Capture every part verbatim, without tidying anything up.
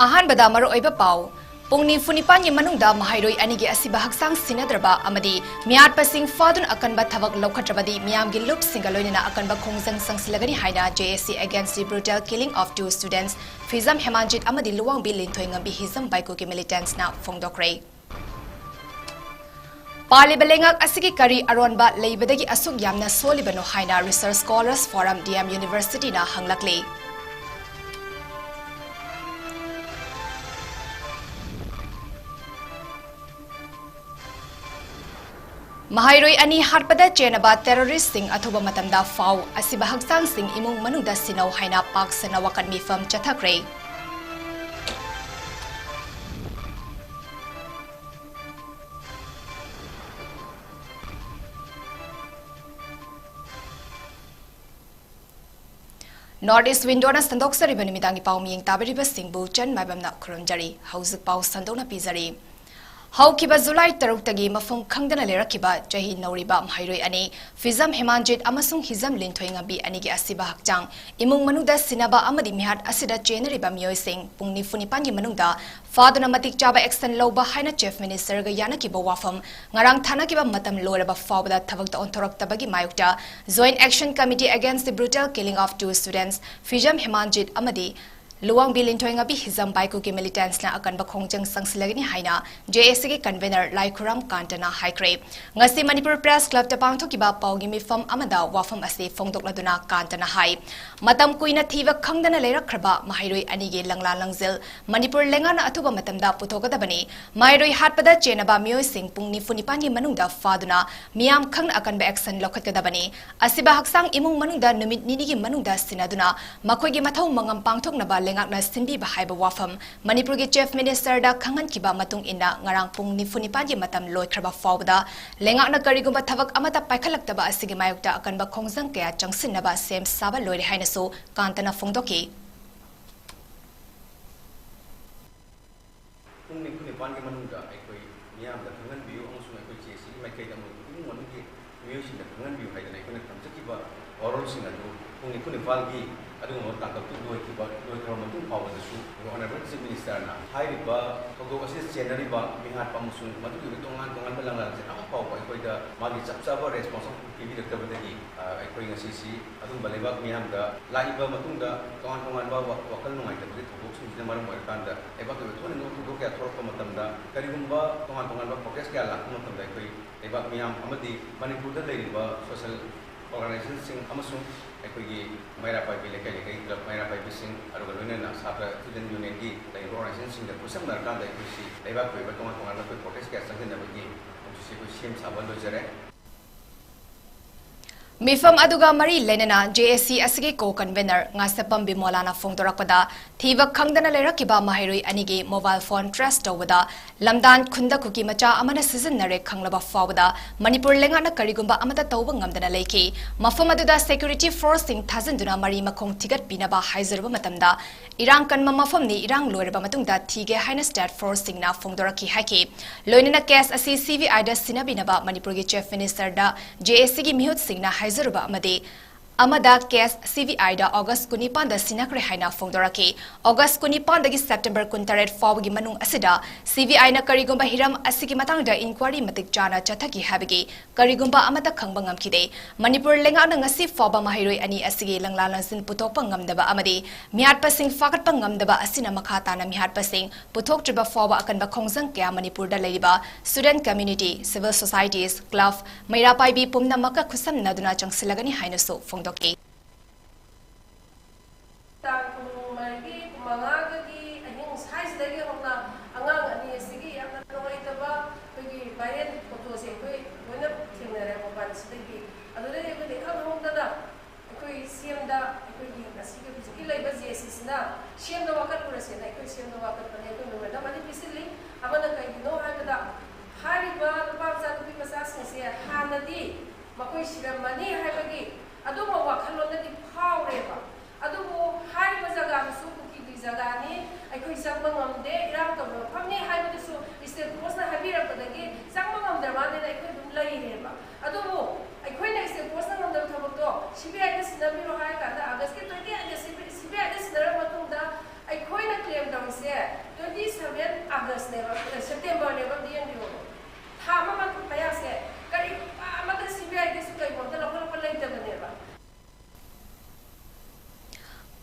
ꯑꯍꯥꯟꯕꯗ ꯃꯔꯨꯑꯣꯏꯕ ꯄꯥꯎ꯫ ꯄꯨꯡ ꯅꯤꯐꯨ ꯅꯤꯄꯥꯟꯒꯤ ꯃꯅꯨꯡꯗ ꯃꯍꯩꯔꯣꯏ ꯑꯅꯤꯒꯤ ꯑꯁꯤꯕ ꯍꯛꯆꯥꯡ ꯁꯤꯟꯅꯗ꯭ꯔꯕ ꯑꯃꯗꯤ ꯃꯤꯍꯥꯠꯄꯁꯤꯡ ꯐꯥꯗꯨꯅ ꯑꯀꯟꯕ ꯊꯕꯛ ꯂꯧꯈꯠꯇ꯭ꯔꯕꯗꯤ ꯃꯤꯌꯥꯝꯒꯤ ꯂꯨꯞꯁꯤꯡꯒ ꯂꯣꯏꯅꯅ ꯑꯀꯟꯕ ꯈꯣꯡꯖꯪ ꯆꯪꯁꯤꯜꯂꯒꯅꯤ ꯍꯥꯏꯅ J A C Against the Brutal Killing of Two Students, ꯐꯤꯖꯝ ꯍꯦꯃꯥꯟꯖꯤꯠ ꯑꯃꯗꯤ ꯂꯨꯋꯥꯡꯕꯤ ꯂꯤꯟꯊꯣꯏꯉꯝꯕꯤ ꯍꯤꯖꯝ ꯕꯥꯏꯀꯨꯒꯤ militants ꯅ ꯐꯣꯡꯗꯣꯛꯈ꯭ꯔꯦ꯫ ꯄꯥꯜꯂꯤꯕ ꯂꯩꯉꯥꯛ ꯑꯁꯤꯒꯤ ꯀꯔꯤ ꯑꯔꯣꯟꯕ ꯂꯩꯕꯗꯒꯤ ꯑꯁꯨꯛ ꯌꯥꯝꯅ ꯁꯣꯜꯂꯤꯕꯅꯣ ꯍꯥꯏꯅ Research Scholars Forum, D M University ꯅ ꯍꯪꯂꯛꯂꯤ꯫ ꯃꯍꯩꯔꯣꯏ ꯑꯅꯤ ꯍꯥꯠꯄꯗ ꯆꯦꯟꯅꯕ terrorist ꯁꯤꯡ ꯑꯊꯨꯕ ꯃꯇꯝꯗ ꯐꯥꯎ, ꯑꯁꯤꯕ ꯍꯛꯆꯥꯡꯁꯤꯡ ꯏꯃꯨꯡ ꯃꯅꯨꯡꯗ ꯁꯤꯟꯅꯧ ꯍꯥꯏꯅ ꯄꯥꯛ ꯁꯟꯅ ꯋꯥꯀꯠ ꯃꯤꯐꯝ ꯆꯠꯊꯈ꯭ꯔꯦ꯫ North East Window ꯅ ꯁꯟꯗꯣꯛꯆꯔꯤꯕ ꯅꯨꯃꯤꯗꯥꯡꯒꯤ ꯄꯥꯎ ꯃꯤꯌꯦꯡ ꯇꯥꯕꯤꯔꯤꯕꯁꯤꯡꯕꯨ ꯆꯟ ꯃꯥꯏꯕꯝꯅ ꯈꯨꯔꯨꯝꯖꯔꯤ꯫ ꯍꯧꯖꯤꯛ ꯄꯥꯎ ꯁꯟꯗꯣꯛꯅ ꯄꯤꯖꯔꯤ꯫ ꯍꯧꯈꯤꯕ July ꯇꯔꯨꯛꯇꯒꯤ ꯃꯐꯝ ꯈꯪꯗꯅ ꯂꯩꯔꯛꯈꯤꯕ ꯆꯍꯤ ꯅꯧꯔꯤꯕ ꯃꯍꯩꯔꯣꯏ ꯑꯅꯤ, ꯐꯤꯖꯝ ꯍꯦꯃꯥꯟꯖꯤꯠ ꯑꯃꯁꯨꯡ ꯍꯤꯖꯝ ꯂꯤꯟꯊꯣꯏꯉꯝꯕꯤ ꯑꯅꯤꯒꯤ ꯑꯁꯤꯕ ꯍꯛꯆꯥꯡ, ꯏꯃꯨꯡ ꯃꯅꯨꯡꯗ ꯁꯤꯟꯅꯕ ꯑꯃꯗꯤ ꯃꯤꯍꯥꯠ ꯑꯁꯤꯗ ꯆꯦꯟꯅꯔꯤꯕ ꯃꯤꯑꯣꯏꯁꯤꯡ ꯄꯨꯡ ꯅꯤꯐꯨ ꯅꯤꯄꯥꯟꯒꯤ ꯃꯅꯨꯡꯗ ꯐꯥꯗꯨꯅ ꯃꯇꯤꯛ ꯆꯥꯕ action ꯂꯧꯕ ꯍꯥꯏꯅ Chief Minister ꯒ ꯌꯥꯅꯈꯤꯕ ꯋꯥꯐꯝ ꯉꯔꯥꯡ ꯊꯥꯅꯈꯤꯕ ꯃꯇꯝ ꯂꯣꯏꯔꯕ ꯐꯥꯎꯕꯗ ꯊꯕꯛꯇ ꯑꯣꯟꯊꯣꯔꯛꯇꯕꯒꯤ ꯃꯥꯌꯣꯛꯇ Joint Action Committee Against the Brutal Killing of Two Students, ꯐꯤꯖꯝ ꯍꯦꯃꯥꯟꯖꯤꯠ ꯑꯃꯗꯤ ꯂꯨꯋꯥꯡꯕꯤ ꯂꯤꯟꯊꯣꯏꯉꯝꯕꯤ ꯍꯤꯖꯝ ꯕꯥꯏꯀꯨꯒꯤ militants ꯅ ꯑꯀꯟꯕ ꯈꯣꯡꯖꯪ ꯆꯪꯁꯤꯜꯂꯒꯅꯤ ꯍꯥꯏꯅ J A C ꯒꯤ convener ꯂꯥꯏꯈꯨꯔꯥꯝ ꯀꯥꯟꯇꯅ ꯍꯥꯏꯈ꯭ꯔꯦ꯫ ꯉꯁꯤ ꯃꯅꯤꯄꯨꯔ Press Club ꯇ ꯄꯥꯡꯊꯣꯛꯈꯤꯕ ꯄꯥꯎꯒꯤ ꯃꯤꯐꯝ ꯑꯃꯗ ꯋꯥꯐꯝ ꯑꯁꯤ ꯐꯣꯡꯗꯣꯛꯂꯗꯨꯅ ꯀꯥꯟꯇꯅ ꯍꯥꯏ, ꯃꯇꯝ ꯀꯨꯏꯅ ꯊꯤꯕ ꯈꯪꯗꯅ ꯂꯩꯔꯛꯈ꯭ꯔꯕ ꯃꯍꯩꯔꯣꯏ ꯑꯅꯤꯒꯤ ꯂꯪꯂꯥ ꯂꯪꯖꯤꯜ ꯃꯅꯤꯄꯨꯔ ꯂꯩꯉꯥꯛꯅ ꯑꯊꯨꯕ ꯃꯇꯝꯗ ꯄꯨꯊꯣꯛꯀꯗꯕꯅꯤ꯫ ꯃꯍꯩꯔꯣꯏ ꯍꯥꯠꯄꯗ ꯆꯦꯟꯅꯕ ꯃꯤꯑꯣꯏꯁꯤꯡ ꯄꯨꯡ ꯅꯤꯐꯨ ꯅꯤꯄꯥꯟꯒꯤ ꯃꯅꯨꯡꯗ ꯐꯥꯗꯨꯅ ꯃꯤꯌꯥꯝ ꯈꯪꯅ ꯑꯀꯟꯕ action ꯂꯧꯈꯠꯀꯗꯕꯅꯤ꯫ ꯑꯁꯤꯕ ꯍꯛꯆꯥꯡ ꯏꯃꯨꯡ ꯃꯅꯨꯡꯗ ꯅꯨꯃꯤꯠ ꯅꯤꯅꯤꯒꯤ ꯃꯅꯨꯡꯗ ꯁꯤꯟꯅꯗꯨꯅ ꯃꯈꯣꯏꯒꯤ ꯃꯊꯧ ꯃꯉꯝ ꯄꯥꯡꯊꯣꯛꯅꯕ ꯂꯩꯉꯥꯛꯅ ꯁꯤꯟꯕꯤꯕ ꯍꯥꯏꯕ ꯋꯥꯐꯝ ꯃꯅꯤꯄꯨꯔꯒꯤ Chief Minister ꯗ ꯈꯪꯍꯟꯈꯤꯕ ꯃꯇꯨꯡ ꯏꯟꯅ ꯉꯔꯥꯡ ꯄꯨꯡ ꯅꯤꯐꯨ ꯅꯤꯄꯥꯟꯒꯤ ꯃꯇꯝ ꯂꯣꯏꯈ꯭ꯔꯕ ꯐꯥꯎꯕꯗ ꯂꯩꯉꯥꯛꯅ ꯀꯔꯤꯒꯨꯝꯕ ꯊꯕꯛ ꯑꯃꯠꯇ ꯄꯥꯏꯈꯠꯂꯛꯇꯕ ꯑꯁꯤꯒꯤ ꯃꯥꯌꯣꯛꯇ ꯑꯀꯟꯕ ꯈꯣꯡꯖꯪ ꯀꯌꯥ ꯆꯪꯁꯤꯟꯅꯕ ꯁꯦꯝ ꯁꯥꯕ ꯂꯣꯏꯔꯦ ꯍꯥꯏꯅꯁꯨ ꯀꯥꯟꯇꯅ ꯐꯣꯡꯗꯣꯛꯈꯤ꯫ ꯄꯨꯡ ꯅꯤꯐꯨ ꯅꯤꯄꯥꯟꯒꯤ ꯃꯅꯨꯡꯗ ꯑꯩꯈꯣꯏ ꯃꯤꯌꯥꯝꯗ ꯈꯪꯍꯟꯕꯤꯌꯨ ꯑꯃꯁꯨꯡ ꯑꯩꯈꯣꯏ J A C ꯒꯤ ꯃꯥꯏꯀꯩꯗ ꯑꯃꯁꯨꯡ ꯏꯃꯨꯡ ꯃꯅꯨꯡꯒꯤ ꯃꯤꯑꯣꯏꯁꯤꯡꯗ ꯈꯪꯍꯟꯕꯤꯌꯨ ꯍꯥꯏꯗꯅ ꯑꯩꯈꯣꯏꯅ ꯊꯝꯖꯈꯤꯕ ꯋꯥꯔꯣꯜꯁꯤꯡ ꯑꯗꯨ ꯄꯨꯡ ꯅꯤꯐꯨ ꯅꯤꯄꯥꯜꯒꯤ ꯑꯗꯨꯒꯨꯝꯕ ꯇꯥꯡꯀꯛꯇꯨ ꯂꯣꯏꯈꯤꯕ, ꯂꯣꯏꯈ꯭ꯔꯕ ꯃꯇꯨꯡ ꯐꯥꯎꯕꯗꯁꯨ ꯑꯩꯈꯣꯏ Honourable Chief Minister ꯅ ꯍꯥꯏꯔꯤꯕ ꯊꯧꯗꯣꯛ ꯑꯁꯤꯗ ꯆꯦꯟꯅꯔꯤꯕ ꯃꯤꯍꯥꯠꯄ ꯑꯃꯁꯨꯡ ꯃꯗꯨꯒꯤ ꯑꯣꯏꯕ ꯇꯣꯉꯥꯟ ꯇꯣꯉꯥꯟꯕ ꯂꯪꯂꯥꯟꯁꯤꯡ ꯑꯃ ꯐꯥꯎꯕ ꯑꯩꯈꯣꯏꯗ ꯃꯥꯒꯤ ꯆꯞ ꯆꯥꯕ response ꯑꯃ ꯄꯤꯕꯤꯔꯛꯇꯕꯗꯒꯤ, ꯑ, ꯑꯩꯈꯣꯏ ꯉꯁꯤꯁꯤ ꯑꯗꯨꯝꯕ ꯂꯩꯕꯥꯛ ꯃꯤꯌꯥꯝꯗ ꯂꯥꯛꯏꯕ ꯃꯇꯨꯡꯗ ꯇꯣꯉꯥꯟ ꯇꯣꯉꯥꯟꯕ ꯋꯥ-, ꯋꯥꯈꯜ ꯅꯨꯡꯉꯥꯏꯇꯕꯒꯤ ꯊꯧꯗꯣꯛꯁꯤꯡꯁꯤꯅ ꯃꯔꯝ ꯑꯣꯏꯔꯀꯥꯟꯗ ꯂꯩꯕꯥꯛꯀꯤ ꯑꯣꯏꯕ ꯊꯣꯛꯍꯟꯅꯤꯡꯗꯕ ꯊꯧꯗꯣꯛ ꯀꯌꯥ ꯊꯣꯛꯂꯛꯄ ꯃꯇꯝꯗ, ꯀꯔꯤꯒꯨꯝꯕ ꯇꯣꯉꯥꯟ ꯇꯣꯉꯥꯟꯕ protest ꯀꯌꯥ ꯂꯥꯛꯄ ꯃꯇꯝꯗ ꯑꯩꯈꯣꯏ ꯂꯩꯕꯥꯛ ꯃꯤꯌꯥꯝ ꯑꯃꯗꯤ ꯃꯅꯤꯄꯨꯔꯗ ꯂꯩꯔꯤꯕ social organization ꯁꯤꯡ ꯑꯃꯁꯨꯡ ꯑꯩꯈꯣꯏꯒꯤ ꯃꯩꯔꯥ ꯄꯥꯏꯕꯤ ꯂꯩꯀꯥꯏ ꯂꯩꯀꯥꯏ club ꯃꯩꯔꯥ ꯄꯥꯏꯕꯤꯁꯤꯡ, ꯑꯗꯨꯒ ꯂꯣꯏꯅꯅ ꯁꯥꯇ꯭ꯔ student union ꯒꯤ ꯂꯩꯔꯤꯕ organization ꯁꯤꯡꯒ ꯈꯨꯠꯁꯝꯅꯔꯀꯥꯟꯗ ꯑꯩꯈꯣꯏꯁꯤ ꯂꯩꯕꯥꯛꯀꯤ ꯑꯣꯏꯕ ꯇꯣꯉꯥꯟ ꯇꯣꯉꯥꯟꯕ ꯑꯩꯈꯣꯏ protest ꯀꯌꯥ ꯆꯪꯁꯤꯟꯅꯕꯒꯤ ꯍꯧꯖꯤꯛꯁꯤ ꯑꯩꯈꯣꯏ ꯁꯦꯝ ꯁꯥꯕ ꯂꯣꯏꯖꯔꯦ꯫ ꯃꯤꯐꯝ ꯑꯗꯨꯒ ꯃꯔꯤ ꯂꯩꯅꯅ J A C ꯑꯁꯤꯒꯤ co-convenor ꯉꯥꯁꯦꯞꯄꯝ ꯕꯤꯃꯣꯂꯥꯅ ꯐꯣꯡꯗꯣꯔꯛꯄꯗ, ꯊꯤꯕ ꯈꯪꯗꯅ ꯂꯩꯔꯛꯈꯤꯕ ꯃꯍꯩꯔꯣꯏ ꯑꯅꯤꯒꯤ mobile phone trace ꯇꯧꯕꯗ ꯂꯝꯗꯥꯟ ꯈꯨꯟꯗ ꯀꯨꯀꯤ ꯃꯆꯥ ꯑꯃꯅ ꯁꯤꯖꯤꯟꯅꯔꯦ ꯈꯪꯂꯕ ꯐꯥꯎꯕꯗ ꯃꯅꯤꯄꯨꯔ ꯂꯩꯉꯥꯛꯅ ꯀꯔꯤꯒꯨꯝꯕ ꯑꯃꯠꯇ ꯇꯧꯕ ꯉꯝꯗꯅ ꯂꯩꯈꯤ꯫ ꯃꯐꯝ ꯑꯗꯨꯗ security force ꯁꯤꯡ ꯊꯥꯖꯤꯟꯗꯨꯅ ꯃꯔꯤ ꯃꯈꯣꯡ ꯊꯤꯒꯠꯄꯤꯅꯕ ꯍꯥꯏꯖꯔꯨꯕ ꯃꯇꯝꯗ, ꯏꯔꯥꯡ ꯀꯟꯕ ꯃꯐꯝꯅꯤ, ꯏꯔꯥꯡ ꯂꯣꯏꯔꯕ ꯃꯇꯨꯡꯗ ꯊꯤꯒꯦ ꯍꯥꯏꯅ state force ꯁꯤꯡꯅ ꯐꯣꯡꯗꯣꯔꯛꯈꯤ ꯍꯥꯏꯈꯤ꯫ ꯂꯣꯏꯅꯅ case ꯑꯁꯤ C B I ꯗ ꯁꯤꯟꯅꯕꯤꯅꯕ ꯃꯅꯤꯄꯨꯔꯒꯤ Chief Minister the J A C ꯒꯤ ꯃꯤꯍꯨꯠꯁꯤꯡꯅ ꯍꯥꯏꯖꯔꯨꯕ ꯑꯃꯗꯤ ꯑꯃꯗ case C B I the August ꯀꯨꯟꯅꯤꯄꯥꯟꯗ ꯁꯤꯟꯅꯈ꯭ꯔꯦ ꯍꯥꯏꯅ ꯐꯣꯡꯗꯣꯔꯛꯈꯤ꯫ August ꯀꯨꯟꯅꯤꯄꯥꯟꯗꯒꯤ September ꯀꯨꯟꯇꯔꯦꯠ ꯐꯥꯎꯕꯒꯤ ꯃꯅꯨꯡ ꯑꯁꯤꯗ C B I ꯅ ꯀꯔꯤꯒꯨꯝꯕ ꯍꯤꯔꯝ ꯑꯁꯤꯒꯤ ꯃꯇꯥꯡꯗ inquiry ꯃꯇꯤꯛ ꯆꯥꯅ ꯆꯠꯊꯈꯤ ꯍꯥꯏꯕꯒꯤ ꯀꯔꯤꯒꯨꯝꯕ ꯑꯃꯠꯇ ꯈꯪꯕ ꯉꯝꯈꯤꯗꯦ꯫ ꯃꯅꯤꯄꯨꯔ ꯂꯩꯉꯥꯛꯅ ꯉꯁꯤ ꯐꯥꯎꯕ ꯃꯍꯩꯔꯣꯏ ꯑꯅꯤ ꯑꯁꯤꯒꯤ ꯂꯪꯂꯥ ꯂꯪꯁꯤꯟ ꯄꯨꯊꯣꯛꯄ ꯉꯝꯗꯕ ꯑꯃꯗꯤ ꯃꯤꯍꯥꯠꯄꯁꯤꯡ ꯐꯥꯒꯠꯄ ꯉꯝꯗꯕ ꯑꯁꯤꯅ ꯃꯈꯥ ꯇꯥꯅ ꯃꯤꯍꯥꯠꯄꯁꯤꯡ ꯄꯨꯊꯣꯛꯇ꯭ꯔꯤꯕ ꯐꯥꯎꯕ ꯑꯀꯟꯕ ꯈꯣꯡꯖꯪ ꯀꯌꯥ ꯃꯅꯤꯄꯨꯔꯗ ꯂꯩꯔꯤꯕ student community, civil societies, club, ꯃꯩꯔꯥ ꯄꯥꯏꯕꯤ ꯄꯨꯝꯅꯃꯛꯀ ꯈꯨꯠꯁꯝꯅꯗꯨꯅ ꯆꯪꯁꯤꯜꯂꯒꯅꯤ ꯍꯥꯏꯅꯁꯨ ꯐꯣꯡꯗꯣꯛꯈꯤ꯫ ꯇꯥꯡ ꯀꯨꯟꯃꯔꯤꯒꯤ, ꯀꯨꯟꯃꯉꯥꯒꯤ ꯑꯍꯤꯡ ꯁ꯭ꯋꯥꯏꯁꯤꯗꯒꯤ ꯍꯧꯅ ꯑꯉꯥꯡ ꯑꯅꯤ ꯑꯁꯤꯒꯤ ꯌꯥꯝꯅ ꯅꯨꯡꯉꯥꯏꯇꯕ ꯑꯩꯈꯣꯏꯒꯤ viral photo ꯁꯦ ꯑꯩꯈꯣꯏ ꯂꯣꯏꯅ ꯊꯦꯡꯅꯔꯦ ꯃꯣꯕꯥꯏꯜꯁꯤꯗꯒꯤ꯫ ꯑꯗꯨꯗꯒꯤ ꯑꯩꯈꯣꯏꯅ ꯏꯈꯪ ꯈꯪꯍꯧꯗꯅ ꯑꯩꯈꯣꯏ C M ꯗ, ꯑꯩꯈꯣꯏꯒꯤ ꯉꯁꯤꯒꯤ ꯍꯧꯖꯤꯛꯀꯤ ꯂꯩꯕ J A C ꯁꯤꯅ C M ꯗ ꯋꯥꯀꯠꯂꯨꯔꯁꯦꯅ ꯑꯩꯈꯣꯏ C M ꯗ ꯋꯥꯀꯠꯄꯅꯦ꯫ ꯑꯩꯈꯣꯏ memorandum ꯑꯅꯤ ꯄꯤꯁꯤꯜꯂꯤ꯫ ꯑꯃꯅ ꯀꯩꯒꯤꯅꯣ ꯍꯥꯏꯕꯗ, ꯍꯥꯏꯔꯤꯕ ꯅꯨꯄꯥ ꯃꯆꯥ ꯅꯨꯄꯤ ꯃꯆꯥꯁꯤꯡꯁꯦ ꯍꯥꯟꯅꯗꯤ ꯃꯈꯣꯏ ꯁꯤꯔꯝꯃꯅꯤ ꯍꯥꯏꯕꯒꯤ ꯑꯗꯨꯝꯕ ꯋꯥꯈꯜꯂꯣꯟꯗꯗꯤ ꯐꯥꯎꯔꯦꯕ꯫ ꯑꯗꯨꯕꯨ ꯍꯥꯏꯔꯤꯕ ꯖꯒꯥꯗꯨꯁꯨ ꯀꯨꯀꯤꯒꯤ ꯖꯒꯥꯅꯤ, ꯑꯩꯈꯣꯏ ꯆꯪꯕ ꯉꯝꯗꯦ, ꯏꯔꯥꯡ ꯇꯧꯕ ꯃꯐꯝꯅꯤ ꯍꯥꯏꯕꯗꯨꯁꯨ state force ꯅ ꯍꯥꯏꯕꯤꯔꯛꯄꯗꯒꯤ ꯆꯪꯕ ꯉꯝꯗ꯭ꯔ ꯃꯥꯜꯂꯦꯅ ꯑꯩꯈꯣꯏ ꯑꯗꯨꯝ ꯂꯩꯔꯦꯕ꯫ ꯑꯗꯨꯕꯨ ꯑꯩꯈꯣꯏꯅ state force ꯅ ꯉꯝꯗꯕ ꯊꯕꯛꯇꯣ C B I ꯗ ꯁꯤꯟꯅꯕꯤꯔꯣ ꯍꯥꯏ꯫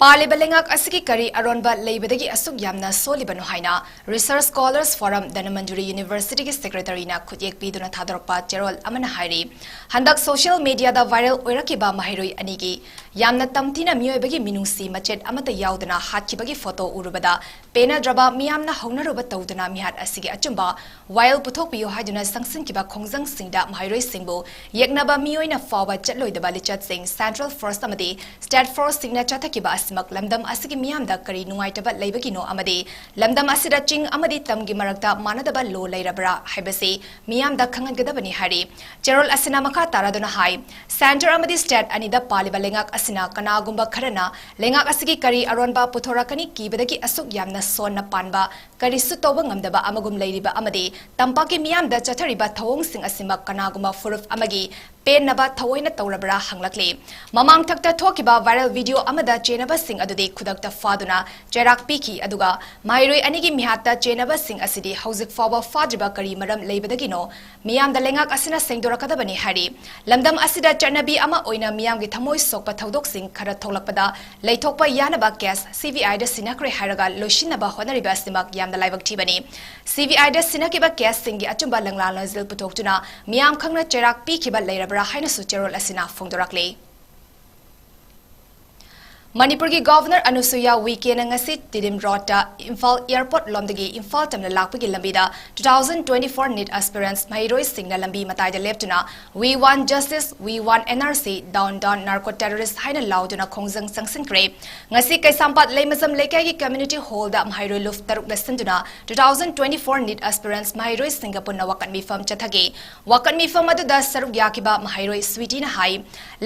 ꯄꯥꯜꯂꯤꯕ ꯂꯩꯉꯥꯛ ꯑꯁꯤꯒꯤ ꯀꯔꯤ ꯑꯔꯣꯟꯕ ꯂꯩꯕꯗꯒꯤ ꯑꯁꯨꯛ ꯌꯥꯝꯅ ꯁꯣꯜꯂꯤꯕꯅꯣ ꯍꯥꯏꯅ Research Scholars Forum ꯙꯅꯃꯟꯖꯨꯔꯤ Universityꯒꯤ Secretaryꯅ ꯈꯨꯠꯌꯦꯛ ꯄꯤꯗꯨꯅ ꯊꯥꯗꯣꯔꯛꯄ ꯆꯦꯔꯣꯜ ꯑꯃꯅ ꯍꯥꯏꯔꯤ꯫ ꯍꯟꯗꯛ social mediaꯗ viral ꯑꯣꯏꯔꯛꯈꯤꯕ ꯃꯍꯩꯔꯣꯏ ꯑꯅꯤꯒꯤ ꯌꯥꯝꯅ ꯇꯝꯊꯤꯅ ꯃꯤꯑꯣꯏꯕꯒꯤ ꯃꯤꯅꯨꯡꯁꯤ ꯃꯆꯦꯠ ꯑꯃꯠꯇ ꯌꯥꯎꯗꯅ ꯍꯥꯠꯈꯤꯕꯒꯤ photo ꯎꯔꯨꯕꯗ ꯄꯦꯟꯅꯗ꯭ꯔꯕ ꯃꯤꯌꯥꯝꯅ ꯍꯧꯅꯔꯨꯕ ꯇꯧꯗꯨꯅ ꯃꯤꯍꯥꯠ ꯑꯁꯤꯒꯤ ꯑꯆꯨꯝꯕ ꯋꯥꯌꯦꯜ ꯄꯨꯊꯣꯛꯄꯤꯌꯨ ꯍꯥꯏꯗꯨꯅ ꯆꯪꯁꯤꯟꯈꯤꯕ ꯈꯣꯡꯖꯪꯁꯤꯡꯗ ꯃꯍꯩꯔꯣꯏꯁꯤꯡꯕꯨ ꯌꯦꯛꯅꯕ ꯃꯤꯑꯣꯏꯅ ꯐꯥꯎꯕ ꯆꯠꯂꯣꯏꯗꯕ ꯂꯤꯆꯠꯁꯤꯡ Central Force ꯑꯃꯗꯤ State Forceꯁꯤꯡꯅ ꯆꯠꯊꯈꯤꯕ ꯑꯁꯤꯃꯛ ꯂꯝꯗꯝ ꯑꯁꯤꯒꯤ ꯃꯤꯌꯥꯝꯗ ꯀꯔꯤ ꯅꯨꯡꯉꯥꯏꯇꯕ ꯂꯩꯕꯒꯤꯅꯣ ꯑꯃꯗꯤ ꯂꯝꯗꯝ ꯑꯁꯤꯗ ꯆꯤꯡ ꯑꯃꯗꯤ ꯇꯝꯒꯤ ꯃꯔꯛꯇ ꯃꯥꯟꯅꯗꯕ law ꯂꯩꯔꯕ꯭ꯔꯥ ꯍꯥꯏꯕꯁꯤ ꯃꯤꯌꯥꯝꯗ ꯈꯪꯍꯟꯒꯗꯕꯅꯤ ꯍꯥꯏꯔꯤ꯫ ꯆꯦꯔꯣꯜ ꯑꯁꯤꯅ ꯃꯈꯥ ꯇꯥꯔꯗꯨꯅ ꯍꯥꯏ, Centre ꯑꯃꯗꯤ State ꯑꯅꯤꯗ ꯄꯥꯜꯂꯤꯕ ꯂꯩꯉꯥꯛ ꯑꯁꯤꯅ ꯀꯅꯥꯒꯨꯝꯕ ꯈꯔꯅ ꯂꯩꯉꯥꯛ ꯑꯁꯤꯒꯤ ꯀꯔꯤ ꯑꯔꯣꯟꯕ ꯄꯨꯊꯣꯔꯛꯀꯅꯤ ꯀꯤꯕꯗꯒꯤ ꯑꯁꯨꯛ ꯌꯥꯝꯅ ꯁꯣꯟꯅ ꯄꯥꯟꯕ, ꯀꯔꯤꯁꯨ ꯇꯧꯕ ꯉꯝꯗꯕ ꯑꯃꯒꯨꯝ ꯂꯩꯔꯤꯕ ꯑꯃꯗꯤ ꯇꯝꯄꯥꯛꯀꯤ ꯃꯤꯌꯥꯝꯗ ꯆꯠꯊꯔꯤꯕ ꯊꯧꯑꯣꯡꯁꯤꯡ ꯑꯁꯤꯃꯛ ꯀꯅꯥꯒꯨꯝꯕ ꯐꯨꯔꯨꯞ ꯑꯃꯒꯤ ꯄꯦꯟꯅꯕ ꯊꯑꯣꯏꯅ ꯇꯧꯔꯕ꯭ꯔꯥ ꯍꯪꯂꯛꯂꯤ꯫ ꯃꯃꯥꯡꯊꯛꯇ ꯊꯣꯛꯈꯤꯕ viral video ꯑꯃꯗ ꯆꯦꯟꯅꯕꯁꯤꯡ ꯑꯗꯨꯗꯤ ꯈꯨꯗꯛꯇ ꯐꯥꯗꯨꯅ ꯆꯩꯔꯥꯛ ꯄꯤꯈꯤ, ꯑꯗꯨꯒ ꯃꯍꯩꯔꯣꯏ ꯑꯅꯤꯒꯤ ꯃꯤꯍꯥꯠꯇ ꯆꯦꯟꯅꯕꯁꯤꯡ ꯑꯁꯤꯗꯤ ꯍꯧꯖꯤꯛ ꯐꯥꯎꯕ ꯐꯥꯗ꯭ꯔꯤꯕ ꯀꯔꯤ ꯃꯔꯝ ꯂꯩꯕꯗꯒꯤꯅꯣ? ꯃꯤꯌꯥꯝꯗ ꯂꯩꯉꯥꯛ ꯑꯁꯤꯅ ꯁꯦꯡꯗꯣꯔꯛꯀꯗꯕꯅꯤ ꯍꯥꯏꯔꯤ꯫ ꯂꯝꯗꯝ ꯑꯁꯤꯗ ꯆꯠꯅꯕꯤ ꯑꯃ ꯑꯣꯏꯅ ꯃꯤꯌꯥꯝꯒꯤ ꯊꯃꯣꯏ ꯁꯣꯛꯄ ꯊꯧꯗꯣꯛꯁꯤꯡ ꯈꯔ ꯊꯣꯛꯂꯛꯄꯗ ꯂꯩꯊꯣꯛꯄ ꯌꯥꯅꯕ case CBIꯗ ꯁꯤꯟꯅꯈ꯭ꯔꯦ ꯍꯥꯏꯔꯒ ꯂꯣꯏꯁꯤꯟꯅꯕ ꯍꯣꯠꯅꯔꯤꯕ ꯑꯁꯤꯃꯛ ꯌꯥꯝꯅ ꯂꯥꯏꯕꯛ ꯊꯤꯕꯅꯤ꯫ CBIꯗ ꯁꯤꯟꯅꯈꯤꯕ caseꯁꯤꯡꯒꯤ ꯑꯆꯨꯝꯕ ꯂꯪꯂꯥ ꯂꯣꯟꯖꯦꯜ ꯄꯨꯊꯣꯛꯇꯨꯅ ꯃꯤꯌꯥꯝ ꯈꯪꯅ ꯆꯩꯔꯥꯛ ꯄꯤꯈꯤꯕ ꯂꯩꯔꯕ꯭ꯔꯥ ꯍꯥꯏꯅꯁꯨ ꯆꯦꯔꯣꯜ ꯑꯁꯤꯅ ꯐꯣꯡꯗꯣꯔꯛꯂꯤ꯫ ꯃꯅꯤꯄꯨꯔꯒꯤ Governor ꯑꯅꯨꯁꯨꯏꯌꯥ ꯎꯏꯀꯦꯅ ꯉꯁꯤ ꯇꯤꯗꯤꯝ ꯔꯣꯗꯇ ꯏꯝꯐꯥꯜ airport ꯂꯣꯝꯗꯒꯤ ꯏꯝꯐꯥꯜ ꯇꯝꯅ ꯂꯥꯛꯄꯒꯤ ꯂꯝꯕꯤꯗ two thousand twenty-four NEET aspirants ꯃꯍꯩꯔꯣꯏꯁꯤꯡꯅ ꯂꯝꯕꯤ ꯃꯇꯥꯏꯗ ꯂꯦꯞꯇꯨꯅ We want justice, we want NRC, down down narco terrorist ꯍꯥꯏꯅ ꯂꯥꯎꯗꯨꯅ ꯈꯣꯡꯖꯪ ꯆꯪꯁꯤꯟꯈ꯭ꯔꯦ꯫ ꯉꯁꯤ ꯀꯩꯁꯥꯝꯄꯥꯠ ꯂꯩꯃꯖꯝ ꯂꯩꯀꯥꯏꯒꯤ community hallꯗ ꯃꯍꯩꯔꯣꯏ ꯂꯨꯞ ꯇꯔꯨꯛꯅ ꯁꯤꯟꯗꯨꯅ two thousand twenty-four NEET aspirants ꯃꯍꯩꯔꯣꯏꯁꯤꯡꯒ ꯄꯨꯟꯅ ꯋꯥꯀꯠ ꯃꯤꯐꯝ ꯆꯠꯊꯈꯤ꯫ ꯋꯥꯀꯠ ꯃꯤꯐꯝ ꯑꯗꯨꯗ ꯁꯔꯨꯛ ꯌꯥꯈꯤꯕ ꯃꯍꯩꯔꯣꯏ ꯁ꯭ꯋꯤꯇꯤꯅ ꯍꯥꯏ,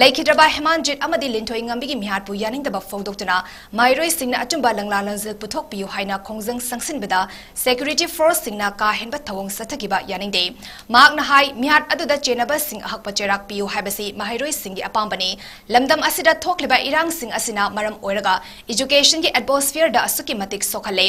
ꯂꯩꯈꯤꯗ꯭ꯔꯕ ꯍꯦꯃꯥꯟꯖꯤꯠ ꯑꯃꯗꯤ ꯂꯤꯟꯊꯣꯏ ꯉꯝꯕꯤꯒꯤ ꯃꯤꯍꯥꯠꯄꯨ ꯌꯥꯅꯤꯡꯗꯕ ꯐꯣꯡꯗꯣꯛꯇꯨꯅ ꯃꯍꯩꯔꯣꯏꯁꯤꯡꯅ ꯑꯆꯨꯝꯕ ꯂꯪꯂꯥ ꯂꯣꯟꯖꯦꯜ ꯄꯨꯊꯣꯛꯄꯤꯌꯨ ꯍꯥꯏꯅ ꯈꯣꯡꯖꯪ ꯆꯪꯁꯤꯟꯕꯗ security forceꯁꯤꯡꯅ ꯀꯥ ꯍꯦꯟꯕ ꯊꯧꯑꯣꯡ ꯆꯠꯊꯈꯤꯕ ꯌꯥꯅꯤꯡꯗꯦ꯫ ꯃꯍꯥꯛꯅ ꯍꯥꯏ, ꯃꯤꯍꯥꯠ ꯑꯗꯨꯗ ꯆꯦꯟꯅꯕꯁꯤꯡ ꯑꯍꯛꯄ ꯆꯩꯔꯥꯛ ꯄꯤꯌꯨ ꯍꯥꯏꯕꯁꯤ ꯃꯍꯩꯔꯣꯏꯁꯤꯡꯒꯤ ꯑꯄꯥꯝꯕꯅꯤ꯫ ꯂꯝꯗꯝ ꯑꯁꯤꯗ ꯊꯣꯛꯂꯤꯕ ꯏꯔꯥꯡꯁꯤꯡ ꯑꯁꯤꯅ ꯃꯔꯝ ꯑꯣꯏꯔꯒ educationꯒꯤ atmosphereꯗ ꯑꯁꯨꯛꯀꯤ ꯃꯇꯤꯛ ꯁꯣꯛꯍꯜꯂꯦ꯫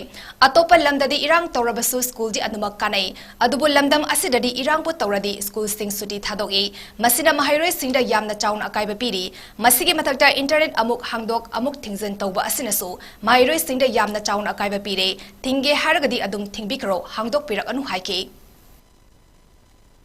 ꯑꯇꯣꯞꯄ ꯂꯝꯗꯗꯤ ꯏꯔꯥꯡ ꯇꯧꯔꯕꯁꯨ schoolꯗꯤ ꯑꯗꯨꯃꯛ ꯀꯥꯟꯅꯩ꯫ ꯑꯗꯨꯕꯨ ꯂꯝꯗꯝ ꯑꯁꯤꯗꯗꯤ ꯏꯔꯥꯡꯕꯨ ꯇꯧꯔꯗꯤ schoolꯁꯤꯡ ꯁꯨꯇꯤ ꯊꯥꯗꯣꯛꯏ꯫ ꯃꯁꯤꯅ ꯃꯍꯩꯔꯣꯏꯁꯤꯡꯗ ꯌꯥꯝꯅ ꯆꯥꯎꯅ ꯑꯀꯥꯏꯕ ꯄꯤꯔꯤ꯫ ꯃꯁꯤꯒꯤ ꯃꯊꯛꯇ internet ꯑꯃꯨꯛ ꯍꯥꯡꯗꯣꯛ ꯑꯃꯨꯛ ꯊꯤꯡꯖꯤꯟ ꯇꯧꯕ ꯑꯁꯤꯅꯁꯨ ꯃꯍꯩꯔꯣꯏꯁꯤꯡꯗ ꯌꯥꯝꯅ ꯆꯥꯎꯅ ꯑꯀꯥꯏꯕ ꯄꯤꯔꯦ꯫ ꯊꯤꯡꯒꯦ ꯍꯥꯏꯔꯒꯗꯤ ꯑꯗꯨꯝ ꯊꯤꯡꯕꯤꯈ꯭ꯔꯣ, ꯍꯥꯡꯗꯣꯛꯄꯤꯔꯛꯑꯅꯨ ꯍꯥꯏꯈꯤ꯫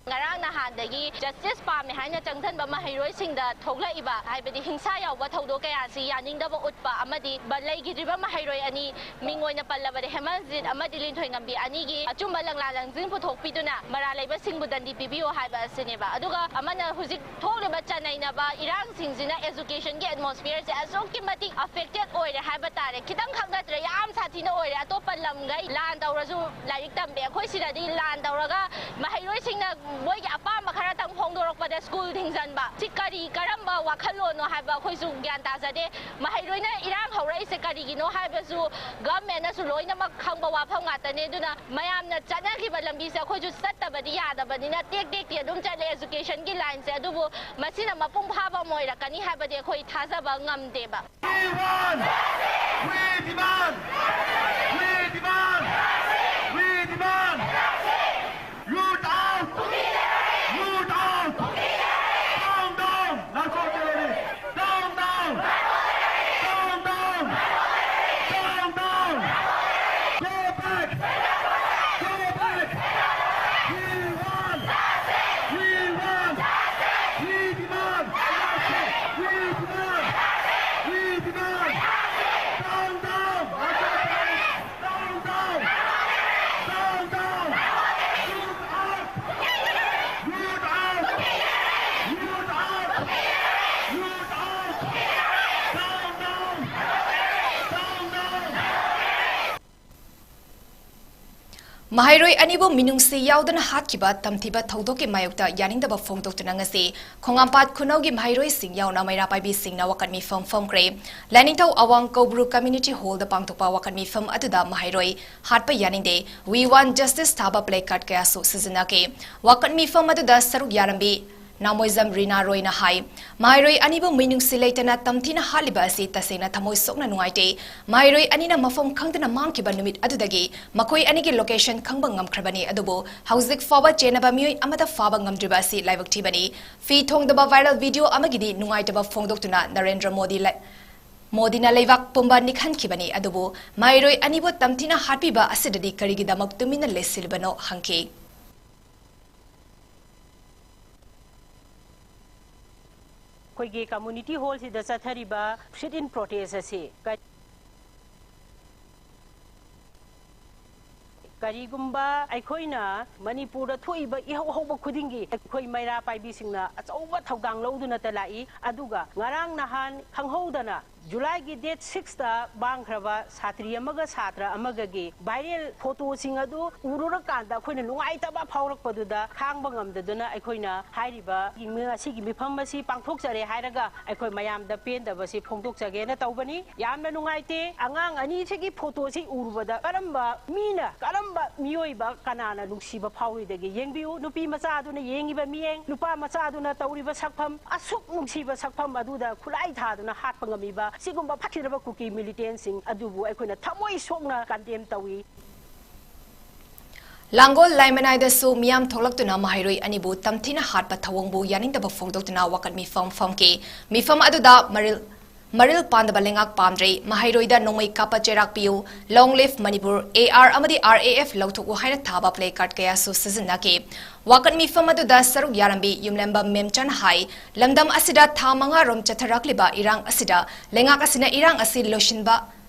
ꯉꯔꯥꯡ ꯅꯍꯥꯟꯗꯒꯤ ꯖꯁꯇꯤꯁ ꯄꯥꯝꯃꯦ ꯍꯥꯏꯅ ꯆꯪꯁꯤꯟꯕ ꯃꯍꯩꯔꯣꯏꯁꯤꯡꯗ ꯊꯣꯛꯂꯛꯏꯕ, ꯍꯥꯏꯕꯗꯤ ꯍꯤꯡꯁꯥ ꯌꯥꯎꯕ ꯊꯧꯗꯣꯛ ꯀꯌꯥꯁꯤ ꯌꯥꯅꯤꯡꯗꯕ ꯎꯠꯄ ꯑꯃꯗꯤ ꯕ-, ꯂꯩꯈꯤꯗ꯭ꯔꯤꯕ ꯃꯍꯩꯔꯣꯏ ꯑꯅꯤ, ꯃꯤꯡ ꯑꯣꯏꯅ ꯄꯜꯂꯕꯗ ꯍꯦꯃꯟꯖꯤꯠ ꯑꯃꯗꯤ ꯂꯤꯟꯊꯣꯏꯉꯝꯕꯤ ꯑꯅꯤꯒꯤ ꯑꯆꯨꯝꯕ ꯂꯪꯂꯥ ꯂꯪꯖꯤꯡ ꯄꯨꯊꯣꯛꯄꯤꯗꯨꯅ ꯃꯔꯥꯜ ꯂꯩꯕꯁꯤꯡꯕꯨ ꯗꯟꯗꯤ ꯄꯤꯕꯤꯌꯨ ꯍꯥꯏꯕ ꯑꯁꯤꯅꯦꯕ꯫ ꯑꯗꯨꯒ ꯑꯃꯅ ꯍꯧꯖꯤꯛ ꯊꯣꯛꯂꯤꯕ ꯆꯅꯩꯅꯕ ꯏꯔꯥꯡꯁꯤꯡꯁꯤꯅ educationꯒꯤ atmosphereꯁꯦ ꯑꯁꯨꯛꯀꯤ ꯃꯇꯤꯛ affected ꯑꯣꯏꯔꯦ ꯍꯥꯏꯕ ꯇꯥꯔꯦ꯫ ꯈꯤꯇꯪꯈꯛ ꯅꯠꯇ꯭ꯔꯦ, ꯌꯥꯝ ꯁꯥꯊꯤꯅ ꯑꯣꯏꯔꯦ꯫ ꯑꯇꯣꯞꯄ ꯂꯝꯒꯩ ꯂꯥꯟ ꯇꯧꯔꯁꯨ ꯂꯥꯏꯔꯤꯛ ꯇꯝꯗꯦ, ꯑꯩꯈꯣꯏ ꯁꯤꯗꯗꯤ ꯂꯥꯟ ꯇꯧꯔꯒ ꯃꯍꯩꯔꯣꯏꯁꯤꯡꯅ ꯃꯣꯏꯒꯤ ꯑꯄꯥꯝꯕ ꯈꯔꯇꯪ ꯐꯣꯡꯗꯣꯔꯛꯄꯗ ꯁ꯭ꯀꯨꯜ ꯊꯤꯡꯖꯤꯟꯕ꯫ ꯁꯤ ꯀꯔꯤ, ꯀꯔꯝꯕ ꯋꯥꯈꯜꯂꯣꯟꯅꯣ ꯍꯥꯏꯕ ꯑꯩꯈꯣꯏꯁꯨ ꯒ꯭ꯌꯥꯟ ꯇꯥꯖꯗꯦ꯫ ꯃꯍꯩꯔꯣꯏꯅ ꯏꯔꯥꯡ ꯍꯧꯔꯛꯏꯁꯦ ꯀꯔꯤꯒꯤꯅꯣ ꯍꯥꯏꯕꯁꯨ ꯒꯚꯔꯟꯃꯦꯟꯠꯅꯁꯨ ꯂꯣꯏꯅꯃꯛ ꯈꯪꯕ ꯋꯥꯐꯝ ꯉꯥꯛꯇꯅꯦ꯫ ꯑꯗꯨꯅ ꯃꯌꯥꯝꯅ ꯆꯠꯅꯈꯤꯕ ꯂꯝꯕꯤꯁꯦ ꯑꯩꯈꯣꯏꯁꯨ ꯆꯠꯇꯕꯗꯤ ꯌꯥꯗꯕꯅꯤꯅ ꯇꯦꯛ ꯇꯦꯛꯇꯤ ꯑꯗꯨꯝ ꯆꯠꯂꯦ educationꯒꯤ lineꯁꯦ꯫ ꯑꯗꯨꯕꯨ ꯃꯁꯤꯅ ꯃꯄꯨꯡ ꯐꯥꯕ ꯑꯃ ꯑꯣꯏꯔꯛꯀꯅꯤ ꯍꯥꯏꯕꯗꯤ ꯑꯩꯈꯣꯏ ꯊꯥꯖꯕ ꯉꯝꯗꯦꯕ꯫ We want! We demand! We demand! We demand! Root out! Root out! Down, down! Narco terrorist! Down, down! Down, down! Down, down! Go back! Go back! We want! We want! We demand! We demand! We demand! Down, down! Down, down! Down, down! Root out! Root out! Root out! Root out! Down, down! Down, down! ꯃꯍꯩꯔꯣꯏ ꯑꯅꯤꯕꯨ ꯃꯤꯅꯨꯡꯁꯤ ꯌꯥꯎꯗꯅ ꯍꯥꯠꯈꯤꯕ ꯇꯝꯊꯤꯕ ꯊꯧꯗꯣꯛꯀꯤ ꯃꯥꯌꯣꯛꯇ ꯌꯥꯅꯤꯡꯗꯕ ꯐꯣꯡꯗꯣꯛꯇꯨꯅ ꯉꯁꯤ ꯈꯣꯡꯉꯥꯝꯄꯥꯠ ꯈꯨꯅꯧꯒꯤ ꯃꯍꯩꯔꯣꯏꯁꯤꯡ ꯌꯥꯎꯅ ꯃꯩꯔꯥ ꯄꯥꯏꯕꯤꯁꯤꯡꯅ ꯋꯥꯀꯠ ꯃꯤꯐꯝ ꯐꯝꯈ꯭ꯔꯦ꯫ ꯂꯥꯏꯅꯤꯡꯊꯧ ꯑꯋꯥꯡ ꯀꯧꯕ꯭ꯔꯨ Community Hallꯗ ꯄꯥꯡꯊꯣꯛꯄ ꯋꯥꯀꯠ ꯃꯤꯐꯝ ꯑꯗꯨꯗ ꯃꯍꯩꯔꯣꯏ "ꯍꯥꯠꯄ ꯌꯥꯅꯤꯡꯗꯦ, We want justice" ꯊꯥꯕ placard ꯀꯌꯥꯁꯨ ꯁꯤꯖꯤꯟꯅꯈꯤ꯫ ꯋꯥꯀꯠ ꯃꯤꯐꯝ ꯑꯗꯨꯗ ꯁꯔꯨꯛ ꯌꯥꯔꯝꯕꯤ ꯅꯥꯃꯣꯏꯖꯝ ꯔꯤꯅꯥ ꯔꯣꯏꯅ ꯍꯥꯏ, ꯃꯍꯩꯔꯣꯏ ꯑꯅꯤꯕꯨ ꯃꯤꯅꯨꯡꯁꯤ ꯂꯩꯇꯅ ꯇꯝꯊꯤꯅ ꯍꯥꯠꯂꯤꯕ ꯑꯁꯤ ꯇꯁꯦꯡꯅ ꯊꯃꯣꯏ ꯁꯣꯛꯅ ꯅꯨꯡꯉꯥꯏꯇꯦ꯫ ꯃꯍꯩꯔꯣꯏ ꯑꯅꯤꯅ ꯃꯐꯝ ꯈꯪꯗꯅ ꯃꯥꯡꯈꯤꯕ ꯅꯨꯃꯤꯠ ꯑꯗꯨꯗꯒꯤ ꯃꯈꯣꯏ ꯑꯅꯤꯒꯤ location ꯈꯪꯕ ꯉꯝꯈ꯭ꯔꯕꯅꯤ, ꯑꯗꯨꯕꯨ ꯍꯧꯖꯤꯛ ꯐꯥꯎꯕ ꯆꯦꯟꯅꯕ ꯃꯤꯑꯣꯏ ꯑꯃꯠꯇ ꯐꯥꯕ ꯉꯝꯗ꯭ꯔꯤꯕ ꯑꯁꯤ ꯂꯥꯏꯕꯛ ꯊꯤꯕꯅꯤ꯫ ꯐꯤ ꯊꯣꯡꯗꯕ viral video ꯑꯃꯒꯤꯗꯤ ꯅꯨꯡꯉꯥꯏꯇꯕ ꯐꯣꯡꯗꯣꯛꯇꯨꯅ ꯅꯔꯦꯟꯗ꯭ꯔ ꯃꯣꯗꯤ ꯂꯩ-, ꯃꯣꯗꯤꯅ ꯂꯩꯕꯥꯛ ꯄꯨꯝꯕ ꯅꯤꯛꯍꯟꯈꯤꯕꯅꯤ, ꯑꯗꯨꯕꯨ ꯃꯍꯩꯔꯣꯏ ꯑꯅꯤꯕꯨ ꯇꯝꯊꯤꯅ ꯍꯥꯠꯄꯤꯕ ꯑꯁꯤꯗꯗꯤ ꯀꯔꯤꯒꯤꯗꯃꯛ ꯇꯨꯃꯤꯟꯅ ꯂꯩꯁꯤꯜꯂꯤꯕꯅꯣ ꯍꯪꯈꯤ꯫ ꯑꯩꯈꯣꯏꯒꯤ community hall ꯁꯤꯗ ꯆꯠꯊꯔꯤꯕ sit in protest ꯑꯁꯤ ꯀ-, ꯀꯔꯤꯒꯨꯝꯕ ꯑꯩꯈꯣꯏꯅ ꯃꯅꯤꯄꯨꯔꯗ ꯊꯣꯛꯏꯕ ꯏꯍꯧ ꯍꯧꯕ ꯈꯨꯗꯤꯡꯒꯤ ꯑꯩꯈꯣꯏ ꯃꯩꯔꯥ ꯄꯥꯏꯕꯤꯁꯤꯡꯅ ꯑꯆꯧꯕ ꯊꯧꯗꯥꯡ ꯂꯧꯗꯨꯅꯇ ꯂꯥꯛꯏ꯫ ꯑꯗꯨꯒ ꯉꯔꯥꯡ ꯅꯍꯥꯟ ꯈꯪꯍꯧꯗꯅ ꯖꯨꯂꯥꯏꯒꯤ date six ꯇ ꯃꯥꯡꯈ꯭ꯔꯕ ꯁꯥꯇ꯭ꯔꯤ ꯑꯃꯒ ꯁꯥꯇ꯭ꯔ ꯑꯃꯒꯒꯤ viral photo ꯁꯤꯡ ꯑꯗꯨ ꯎꯔꯨꯔꯀꯥꯟꯗ ꯑꯩꯈꯣꯏꯅ ꯅꯨꯡꯉꯥꯏꯇꯕ ꯐꯥꯎꯔꯛꯄꯗꯨꯗ ꯈꯥꯡꯕ ꯉꯝꯗꯗꯨꯅ ꯑꯩꯈꯣꯏꯅ ꯍꯥꯏꯔꯤꯕ ꯉꯁꯤꯒꯤ ꯃꯤꯐꯝ ꯑꯁꯤ ꯄꯥꯡꯊꯣꯛꯆꯔꯦ ꯍꯥꯏꯔꯒ ꯑꯩꯈꯣꯏ ꯃꯌꯥꯝꯗ ꯄꯦꯟꯗꯕꯁꯤ ꯐꯣꯡꯗꯣꯛꯆꯒꯦꯅ ꯇꯧꯕꯅꯤ꯫ ꯌꯥꯝꯅ ꯅꯨꯡꯉꯥꯏꯇꯦ꯫ ꯑꯉꯥꯡ ꯑꯅꯤꯁꯤꯒꯤ photo ꯁꯤ ꯎꯔꯨꯕꯗ ꯀꯔꯝꯕ ꯃꯤꯅ, ꯀꯔꯝꯕ ꯃꯤꯑꯣꯏꯕ ꯀꯅꯥꯅ ꯅꯨꯡꯁꯤꯕ ꯐꯥꯎꯔꯣꯏꯗꯒꯦ? ꯌꯦꯡꯕꯤꯌꯨ, ꯅꯨꯄꯤ ꯃꯆꯥ ꯑꯗꯨꯅ ꯌꯦꯡꯉꯤꯕ ꯃꯤꯠꯌꯦꯡ, ꯅꯨꯄꯥ ꯃꯆꯥ ꯑꯗꯨꯅ ꯇꯧꯔꯤꯕ ꯁꯛꯐꯝ, ꯑꯁꯨꯛ ꯅꯨꯡꯁꯤꯕ ꯁꯛꯐꯝ ꯑꯗꯨꯗ ꯈꯨꯠꯂꯥꯏ ꯊꯥꯗꯨꯅ ꯍꯥꯠꯄ ꯉꯝꯃꯤꯕ ꯁꯤꯒꯨꯝꯕ ꯐꯠꯈꯤꯗ꯭ꯔꯕ ꯀꯨꯀꯤ militant ꯁꯤꯡ ꯑꯗꯨꯕꯨ ꯑꯩꯈꯣꯏꯅ ꯊꯃꯣꯏ ꯁꯣꯛꯅ condemn ꯇꯧꯏ꯫ ꯂꯥꯡꯒꯣꯜ ꯂꯥꯏꯃꯅꯥꯏꯗꯁꯨ ꯃꯤꯌꯥꯝ ꯊꯣꯛꯂꯛꯇꯨꯅ ꯃꯍꯩꯔꯣꯏ ꯑꯅꯤꯕꯨ ꯇꯝꯊꯤꯅ ꯍꯥꯠꯄ ꯊꯧꯑꯣꯡꯕꯨ ꯌꯥꯅꯤꯡꯗꯕ ꯐꯣꯡꯗꯣꯛꯇꯨꯅ ꯋꯥꯀꯠ ꯃꯤꯐꯝ ꯐꯝꯈꯤ꯫ ꯃꯤꯐꯝ ꯑꯗꯨꯗ ꯃꯔꯤꯜ, ꯃꯔꯤꯜ ꯄꯥꯟꯗꯕ ꯂꯩꯉꯥꯛ ꯄꯥꯝꯗ꯭ꯔꯦ, ꯃꯍꯩꯔꯣꯏꯗ ꯅꯣꯡꯃꯩ ꯀꯥꯞꯄ ꯆꯩꯔꯥꯛ ꯄꯤꯌꯨ, Long Live Manipur, AR ꯑꯃꯗꯤ RAF ꯂꯧꯊꯣꯛꯎ ꯍꯥꯏꯅ ꯊꯥꯕ placard ꯀꯌꯥꯁꯨ ꯁꯤꯖꯤꯟꯅꯈꯤ꯫ ꯋꯥꯀꯠ ꯃꯤꯐꯝ ꯑꯗꯨꯗ ꯁꯔꯨꯛ ꯌꯥꯔꯝꯕꯤ ꯌꯨꯝꯂꯦꯝꯕ ꯃꯦꯝꯆꯟ ꯍꯥꯏ, ꯂꯝꯗꯝ ꯑꯁꯤꯗ ꯊꯥ ꯃꯉꯥ ꯔꯣꯝ ꯆꯠꯊꯔꯛꯂꯤꯕ ꯏꯔꯥꯡ ꯑꯁꯤꯗ ꯂꯩꯉꯥꯛ ꯑꯁꯤꯅ ꯏꯔꯥꯡ ꯑꯁꯤ ꯂꯣꯏꯁꯤꯟꯕ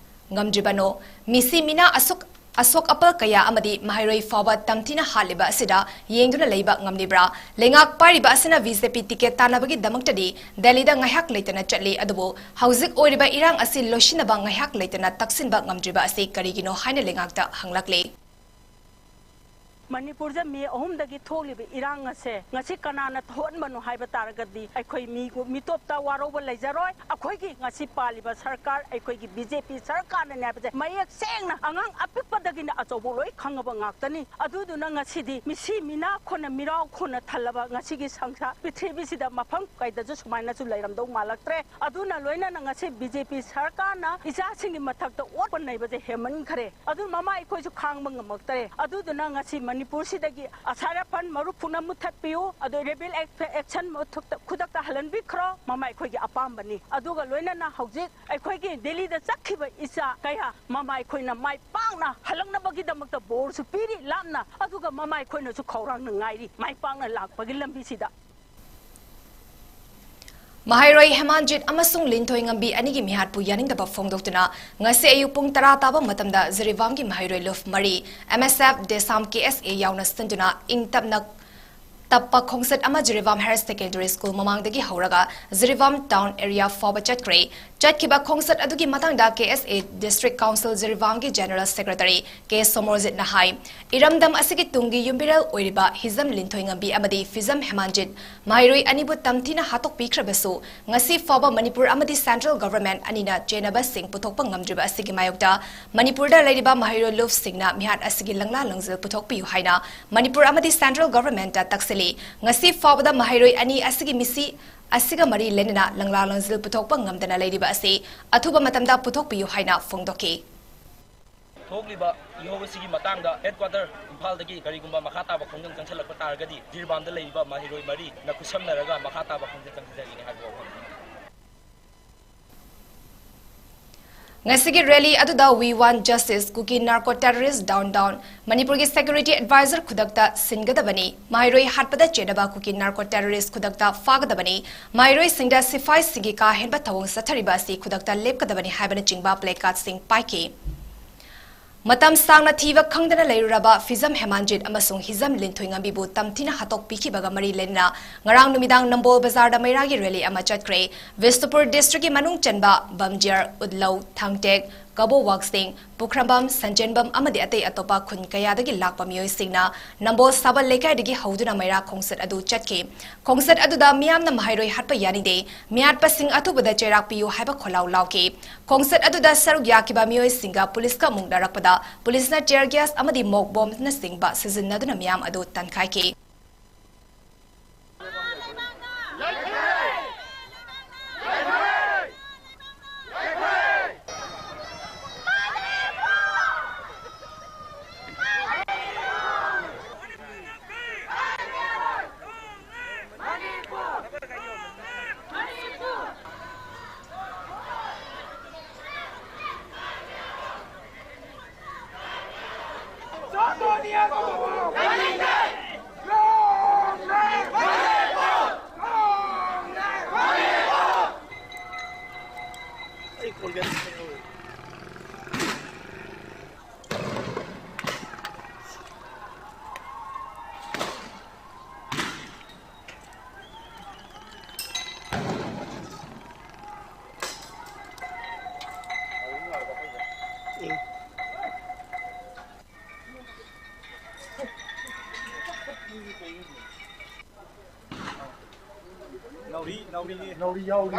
ꯉꯝꯗ꯭ꯔꯤꯕꯅꯣ? ꯃꯤꯁꯤ ꯃꯤꯅꯥ ꯑꯁꯨꯛ, ꯑꯁꯣꯛ ꯑꯄꯜ ꯀꯌꯥ ꯑꯃꯗꯤ ꯃꯍꯩꯔꯣꯏ ꯐꯥꯎꯕ ꯇꯝꯊꯤꯅ ꯍꯥꯠꯂꯤꯕ ꯑꯁꯤꯗ ꯌꯦꯡꯗꯨꯅ ꯂꯩꯕ ꯉꯝꯂꯤꯕ꯭ꯔꯥ? ꯂꯩꯉꯥꯛ ꯄꯥꯏꯔꯤꯕ ꯑꯁꯤꯅ BJP ticket ꯇꯥꯟꯅꯕꯒꯤꯗꯃꯛꯇꯗꯤ ꯗꯦꯜꯂꯤꯗ ꯉꯥꯏꯍꯥꯛ ꯂꯩꯇꯅ ꯆꯠꯂꯤ, ꯑꯗꯨꯕꯨ ꯍꯧꯖꯤꯛ ꯑꯣꯏꯔꯤꯕ ꯏꯔꯥꯡ ꯑꯁꯤ ꯂꯣꯏꯁꯤꯟꯅꯕ ꯉꯥꯏꯍꯥꯛ ꯂꯩꯇꯅ ꯇꯛꯁꯤꯟꯕ ꯉꯝꯗ꯭ꯔꯤꯕ ꯑꯁꯤ ꯀꯔꯤꯒꯤꯅꯣ ꯍꯥꯏꯅ ꯂꯩꯉꯥꯛꯇ ꯍꯪꯂꯛꯂꯤ꯫ ꯃꯅꯤꯄꯨꯔꯗ ꯃꯦ ꯑꯍꯨꯝꯗꯒꯤ ꯊꯣꯛꯂꯤꯕ ꯏꯔꯥꯡ ꯑꯁꯦ ꯉꯁꯤ ꯀꯅꯥꯅ ꯊꯣꯛꯍꯟꯕꯅꯣ ꯍꯥꯏꯕ ꯇꯥꯔꯒꯗꯤ ꯑꯩꯈꯣꯏ ꯃꯤ, ꯃꯤꯇꯣꯞꯇ ꯋꯥꯔꯧꯕ ꯂꯩꯖꯔꯣꯏ꯫ ꯑꯩꯈꯣꯏꯒꯤ ꯉꯁꯤ ꯄꯥꯜꯂꯤꯕ ꯁꯔꯀꯥꯔ, ꯑꯩꯈꯣꯏꯒꯤ BJP ꯁꯔꯀꯥꯔꯅꯅꯦ ꯍꯥꯏꯕꯁꯦ ꯃꯌꯦꯛ ꯁꯦꯡꯅ ꯑꯉꯥꯡ ꯑꯄꯤꯛꯄꯗꯒꯤꯅ ꯑꯆꯧꯕ ꯂꯣꯏ ꯈꯪꯉꯕ ꯉꯥꯛꯇꯅꯤ꯫ ꯑꯗꯨꯗꯨꯅ ꯉꯁꯤꯗꯤ ꯃꯤꯁꯤ ꯃꯤꯅꯥ ꯈꯣꯟꯅ ꯃꯤꯔꯥꯎ ꯈꯣꯟꯅ ꯊꯜꯂꯕ ꯉꯁꯤꯒꯤ ꯁꯪꯁꯥꯔ ꯄ꯭ꯔꯤꯊꯤꯕꯤꯁꯤꯗ ꯃꯐꯝ ꯀꯩꯗꯁꯨ ꯁꯨꯃꯥꯏꯅꯁꯨ ꯂꯩꯔꯝꯗꯧ ꯃꯥꯜꯂꯛꯇ꯭ꯔꯦ꯫ ꯑꯗꯨꯅ ꯂꯣꯏꯅꯅ ꯉꯁꯤ BJP ꯁꯔꯀꯥꯔꯅ ꯏꯆꯥꯁꯤꯡꯒꯤ ꯃꯊꯛꯇ ꯑꯣꯠꯄ ꯅꯩꯕꯁꯦ ꯍꯦꯟꯃꯟꯈ꯭ꯔꯦ꯫ ꯑꯗꯨꯅ ꯃꯃꯥ ꯑꯩꯈꯣꯏꯁꯨ ꯈꯥꯡꯕ ꯉꯝꯃꯛꯇ꯭ꯔꯦ꯫ ꯑꯗꯨꯗꯨꯅ ꯉꯁꯤ ꯃꯅꯤ- ꯃꯅꯤꯄꯨꯔꯁꯤꯗꯒꯤ ꯑꯁꯥꯔꯥꯐꯟ ꯃꯔꯨꯞ ꯐꯨꯅ ꯃꯨꯊꯠꯄꯤꯌꯨ, ꯑꯗꯨ ꯔꯦꯕꯦꯜ ꯑꯦꯛ-, ꯑꯦꯛꯁꯟ ꯃꯨꯊꯠ-, ꯈꯨꯗꯛꯇ ꯍꯜꯍꯟꯕꯤꯈ꯭ꯔꯣ, ꯃꯃꯥ ꯑꯩꯈꯣꯏꯒꯤ ꯑꯄꯥꯝꯕꯅꯤ꯫ ꯑꯗꯨꯒ ꯂꯣꯏꯅꯅ ꯍꯧꯖꯤꯛ ꯑꯩꯈꯣꯏꯒꯤ ꯗꯦꯜꯂꯤꯗ ꯆꯠꯈꯤꯕ ꯏꯆꯥ ꯀꯌꯥ ꯃꯃꯥ ꯑꯩꯈꯣꯏꯅ ꯃꯥꯏ ꯄꯥꯛꯅ ꯍꯜꯂꯛꯅꯕꯒꯤꯗꯃꯛꯇ ꯕꯣꯔꯁꯨ ꯄꯤꯔꯤ ꯂꯥꯞꯅ, ꯑꯗꯨꯒ ꯃꯃꯥ ꯑꯩꯈꯣꯏꯅꯁꯨ ꯈꯧꯔꯥꯡꯅ ꯉꯥꯏꯔꯤ ꯃꯥꯏ ꯄꯥꯛꯅ ꯂꯥꯛꯄꯒꯤ ꯂꯝꯕꯤꯁꯤꯗ꯫ ꯃꯍꯩꯔꯣꯏ ꯍꯦꯃꯥꯟꯖꯤꯠ ꯑꯃꯁꯨꯡ ꯂꯤꯟꯊꯣꯏꯉꯝꯕꯤ ꯑꯅꯤꯒꯤ ꯃꯤꯍꯥꯠꯄꯨ ꯌꯥꯅꯤꯡꯗꯕ ꯐꯣꯡꯗꯣꯛꯇꯨꯅ ꯉꯁꯤ ꯑꯌꯨꯛ ꯄꯨꯡ ꯇꯔꯥ ꯇꯥꯕ ꯃꯇꯝꯗ ꯖꯤꯔꯤꯕꯥꯝꯒꯤ ꯃꯍꯩꯔꯣꯏ ꯂꯨꯞ ꯃꯔꯤ, ꯑꯦꯝ ꯑꯦꯁ ꯑꯦꯐ ꯗꯦꯁꯥꯝ ꯀꯦ ꯑꯦꯁ ꯑꯦ ꯌꯥꯎꯅ ꯁꯤꯟꯗꯨꯅ ꯏꯪ ꯇꯞꯅ ꯇꯞꯄ ꯈꯣꯡꯆꯠ ꯑꯃ ꯖꯤꯔꯤꯕꯥꯝ ꯍꯥꯌꯔ ꯁꯦꯀꯦꯟꯗꯔꯤ ꯁ꯭ꯀꯨꯜ ꯃꯃꯥꯡꯗꯒꯤ ꯍꯧꯔꯒ ꯖꯤꯔꯤꯕꯥꯝ ꯇꯥꯎꯟ ꯑꯦꯔꯤꯌꯥ ꯐꯥꯎꯕ ꯆꯠꯈ꯭ꯔꯦ꯫ ꯆꯠꯈꯤꯕ ꯈꯣꯡꯆꯠ ꯑꯗꯨꯒꯤ ꯃꯇꯥꯡꯗ ꯀꯦ ꯑꯦꯁ ꯑꯦ ꯗꯤꯁꯇ꯭ꯔꯤꯛ ꯀꯥꯎꯟꯁꯤꯜ ꯖꯤꯔꯤꯕꯥꯝꯒꯤ ꯖꯦꯅꯔꯦꯜ ꯁꯦꯀ꯭ꯔꯦꯇꯔꯤ ꯀꯦ ꯁꯣꯃꯣꯔꯖꯤꯠꯅ ꯍꯥꯏ, ꯏꯔꯝꯗꯝ ꯑꯁꯤꯒꯤ ꯇꯨꯡꯒꯤ ꯌꯨꯝꯕꯤꯔꯦꯜ ꯑꯣꯏꯔꯤꯕ ꯍꯤꯖꯝ ꯂꯤꯟꯊꯣꯏꯉꯝꯕꯤ ꯑꯃꯗꯤ ꯐꯤꯖꯝ ꯍꯦꯃꯥꯟꯖꯤꯠ ꯃꯍꯩꯔꯣꯏ ꯑꯅꯤꯕꯨ ꯇꯝꯊꯤꯅ ꯍꯥꯠꯇꯣꯛꯄꯤꯈ꯭ꯔꯕꯁꯨ, ꯉꯁꯤ ꯐꯥꯎꯕ ꯃꯅꯤꯄꯨꯔ ꯑꯃꯗꯤ ꯁꯦꯟꯇ꯭ꯔꯦꯜ ꯒꯚꯔꯟꯃꯦꯟꯠ ꯑꯅꯤꯅ ꯆꯦꯟꯅꯕꯁꯤꯡ ꯄꯨꯊꯣꯛꯄ ꯉꯝꯗ꯭ꯔꯤꯕ ꯑꯁꯤꯒꯤ ꯃꯥꯌꯣꯛꯇ ꯃꯅꯤꯄꯨꯔꯗ ꯂꯩꯔꯤꯕ ꯃꯍꯩꯔꯣꯏ ꯂꯨꯞꯁꯤꯡꯅ ꯃꯤꯍꯥꯠ ꯑꯁꯤꯒꯤ ꯂꯪꯂꯥ ꯂꯪꯖꯤꯜ ꯄꯨꯊꯣꯛꯄꯤꯌꯨ ꯍꯥꯏꯅ ꯃꯅꯤꯄꯨꯔ ꯑꯃꯗꯤ ꯁꯦꯟꯇ꯭ꯔꯦꯜ ꯒꯚꯔꯟꯃꯦꯟꯠꯇ ꯇꯛꯁꯤꯜꯂꯤ꯫ ꯉꯁꯤ ꯐꯥꯎꯕꯗ ꯃꯍꯩꯔꯣꯏ ꯑꯅꯤ ꯑꯁꯤꯒꯤ ꯃꯤꯁꯤ ꯑꯁꯤꯒ ꯃꯔꯤ ꯂꯩꯅꯅ ꯂꯪꯂꯥ ꯂꯪꯖꯤꯜ ꯄꯨꯊꯣꯛꯄ ꯉꯝꯗꯅ ꯂꯩꯔꯤꯕ ꯑꯁꯤ ꯑꯊꯨꯕ ꯃꯇꯝꯗ ꯄꯨꯊꯣꯛꯄꯤꯌꯨ ꯍꯥꯏꯅ ꯐꯣꯡꯗꯣꯛꯈꯤ꯫ ꯊꯣꯛꯂꯤꯕ ꯏꯍꯧ ꯑꯁꯤꯒꯤ ꯃꯇꯥꯡꯗ ꯍꯦꯗꯀ꯭ꯋꯥꯇꯔ ꯏꯝꯐꯥꯜꯗꯒꯤ ꯀꯔꯤꯒꯨꯝꯕ ꯃꯈꯥ ꯇꯥꯕ ꯈꯣꯡꯖꯪ ꯆꯪꯁꯤꯜꯂꯛꯄ ꯇꯥꯔꯒꯗꯤ ꯖꯤꯔꯤꯕꯥꯝꯗ ꯂꯩꯔꯤꯕ ꯃꯍꯩꯔꯣꯏ ꯃꯔꯤꯅ ꯈꯨꯠꯁꯝꯅꯔꯒ ꯃꯈꯥ ꯇꯥꯕ ꯈꯣꯡꯖꯪ ꯆꯪꯁꯤꯟꯖꯒꯅꯤ ꯍꯥꯏꯕ ꯋꯥꯐꯝꯅꯤ꯫ ꯉꯁꯤꯒꯤ ꯔꯦꯂꯤ ꯑꯗꯨꯗ We Want Justice, Kuki Narco Terrorist Down Down, ꯃꯅꯤꯄꯨꯔꯒꯤ ꯁꯦꯀ꯭ꯌꯨꯔꯤꯇꯤ ꯑꯦꯗꯚꯥꯏꯖꯔ ꯈꯨꯗꯛꯇ ꯁꯤꯟꯒꯗꯕꯅꯤ, ꯃꯍꯩꯔꯣꯏ ꯍꯥꯠꯄꯗ ꯆꯦꯟꯅꯕ ꯀꯨꯀꯤ ꯅꯥꯔꯀꯣ ꯇꯦꯔꯣꯔꯤꯁ ꯈꯨꯗꯛꯇ ꯐꯥꯒꯗꯕꯅꯤ, ꯃꯍꯩꯔꯣꯏꯁꯤꯡꯗ ꯁꯤꯐꯥꯏꯁꯤꯡꯒꯤ ꯀꯥ ꯍꯦꯟꯕ ꯊꯧꯑꯣꯡ ꯆꯠꯊꯔꯤꯕ ꯑꯁꯤ ꯈꯨꯗꯛꯇ ꯂꯦꯞꯀꯗꯕꯅꯤ ꯍꯥꯏꯕꯅꯆꯤꯡꯕ ꯄ꯭ꯂꯦꯀꯥꯔꯗꯁꯤꯡ ꯄꯥꯏꯈꯤ꯫ ꯃꯇꯝ ꯁꯥꯡꯅ ꯊꯤꯕ ꯈꯪꯗꯅ ꯂꯩꯔꯨꯔꯕ ꯐꯤꯖꯝ ꯍꯦꯃꯥꯟꯖꯤꯠ ꯑꯃꯁꯨꯡ ꯍꯤꯖꯝ ꯂꯤꯟꯊꯣꯏꯉꯝꯕꯤꯕꯨ ꯇꯝꯊꯤꯅ ꯍꯥꯠꯇꯣꯛꯄꯤꯈꯤꯕꯒ ꯃꯔꯤ ꯂꯩꯅꯅ ꯉꯔꯥꯡ ꯅꯨꯃꯤꯗꯥꯡ ꯅꯝꯕꯣꯜ ꯕꯖꯥꯔꯗ ꯃꯩꯔꯥꯒꯤ ꯔꯦꯂꯤ ꯑꯃ ꯆꯠꯈ꯭ꯔꯦ꯫ ꯕꯤꯁꯅꯨꯄꯨꯔ ꯗꯤꯁꯇ꯭ꯔꯤꯛꯀꯤ ꯃꯅꯨꯡ ꯆꯟꯕ ꯕꯝꯖꯤꯌꯥꯔ, ꯎꯠꯂꯧ, ꯊꯥꯡꯇꯦꯛ, ꯀꯕꯣ ꯋꯥꯛꯁꯤꯡ, ꯄꯨꯈ꯭ꯔꯝꯕꯝ, ꯁꯟꯖꯦꯟꯕꯝ ꯑꯃꯗꯤ ꯑꯇꯩ ꯑꯇꯣꯞꯄ ꯈꯨꯟ ꯀꯌꯥꯗꯒꯤ ꯂꯥꯛꯄ ꯃꯤꯑꯣꯏꯁꯤꯡꯅ ꯅꯝꯕꯣꯜ ꯁꯥꯕꯜ ꯂꯩꯀꯥꯏꯗꯒꯤ ꯍꯧꯗꯨꯅ ꯃꯩꯔꯥ ꯈꯣꯡꯆꯠ ꯑꯗꯨ ꯆꯠꯈꯤ꯫ ꯈꯣꯡꯆꯠ ꯑꯗꯨꯗ ꯃꯤꯌꯥꯝꯅ ꯃꯍꯩꯔꯣꯏ ꯍꯥꯠꯄ ꯌꯥꯅꯤꯡꯗꯦ, ꯃꯤꯍꯥꯠꯄꯁꯤꯡ ꯑꯊꯨꯕꯗ ꯆꯩꯔꯥꯛ ꯄꯤꯌꯨ ꯍꯥꯏꯕ ꯈꯣꯜꯂꯥꯎ ꯂꯥꯎꯈꯤ꯫ ꯈꯣꯡꯆꯠ ꯑꯗꯨꯗ ꯁꯔꯨꯛ ꯌꯥꯈꯤꯕ ꯃꯤꯑꯣꯏꯁꯤꯡꯒ ꯄꯨꯂꯤꯁꯀ ꯃꯨꯛꯅꯔꯛꯄꯗ ꯄꯨꯂꯤꯁꯅ tear gas ꯑꯃꯗꯤ ꯃꯣꯛ ꯕꯣꯝꯅꯆꯤꯡꯕ ꯁꯤꯖꯤꯟꯅꯗꯨꯅ ꯃꯤꯌꯥꯝ ꯑꯗꯨ ꯇꯥꯟꯈꯥꯏꯈꯤ꯫ ꯅꯥꯎꯔꯤ ꯌꯥꯎꯔꯤ꯫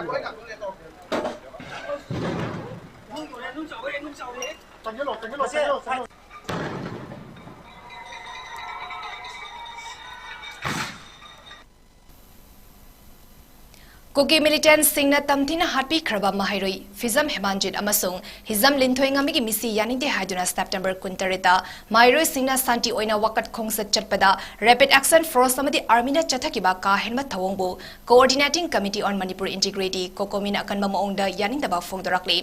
ꯆꯪꯁꯤꯜꯂꯣ, ꯆꯪꯁꯤꯜꯂꯣ, ꯆꯪꯁꯤꯜꯂꯣ, ꯆꯪꯁꯤꯜꯂꯣ꯫ ꯀꯨꯀꯤ ꯃꯤꯂꯤꯇꯦꯟꯠꯁꯤꯡꯅ ꯇꯝꯊꯤꯅ ꯍꯥꯠꯄꯤꯈ꯭ꯔꯕ ꯃꯍꯩꯔꯣꯏ ꯐꯤꯖꯝ ꯍꯦꯃꯥꯟꯖꯤꯠ ꯑꯃꯁꯨꯡ ꯍꯤꯖꯝ ꯂꯤꯟꯊꯣꯏꯉꯝꯕꯤꯒꯤ ꯃꯤꯠꯁꯤ ꯌꯥꯅꯤꯡꯗꯦ ꯍꯥꯏꯗꯨꯅ ꯁꯦꯞꯇꯦꯝꯕꯔ ꯀꯨꯟꯇꯔꯦꯠꯇ ꯃꯍꯩꯔꯣꯏꯁꯤꯡꯅ ꯁꯥꯟꯇꯤ ꯑꯣꯏꯅ ꯋꯥꯀꯠ ꯈꯣꯡꯆꯠ ꯆꯠꯄꯗ Rapid Action Force ꯑꯃꯗꯤ Armyꯅ ꯆꯠꯊꯈꯤꯕ ꯀꯥ ꯍꯦꯟꯕ ꯊꯧꯑꯣꯡꯕꯨ Coordinating Committee on Manipur Integrity, ꯀꯣꯀꯣꯃꯤꯅ ꯑꯀꯟꯕ ꯃꯑꯣꯡꯗ ꯌꯥꯅꯤꯡꯗꯕ ꯐꯣꯡꯗꯣꯔꯛꯂꯤ꯫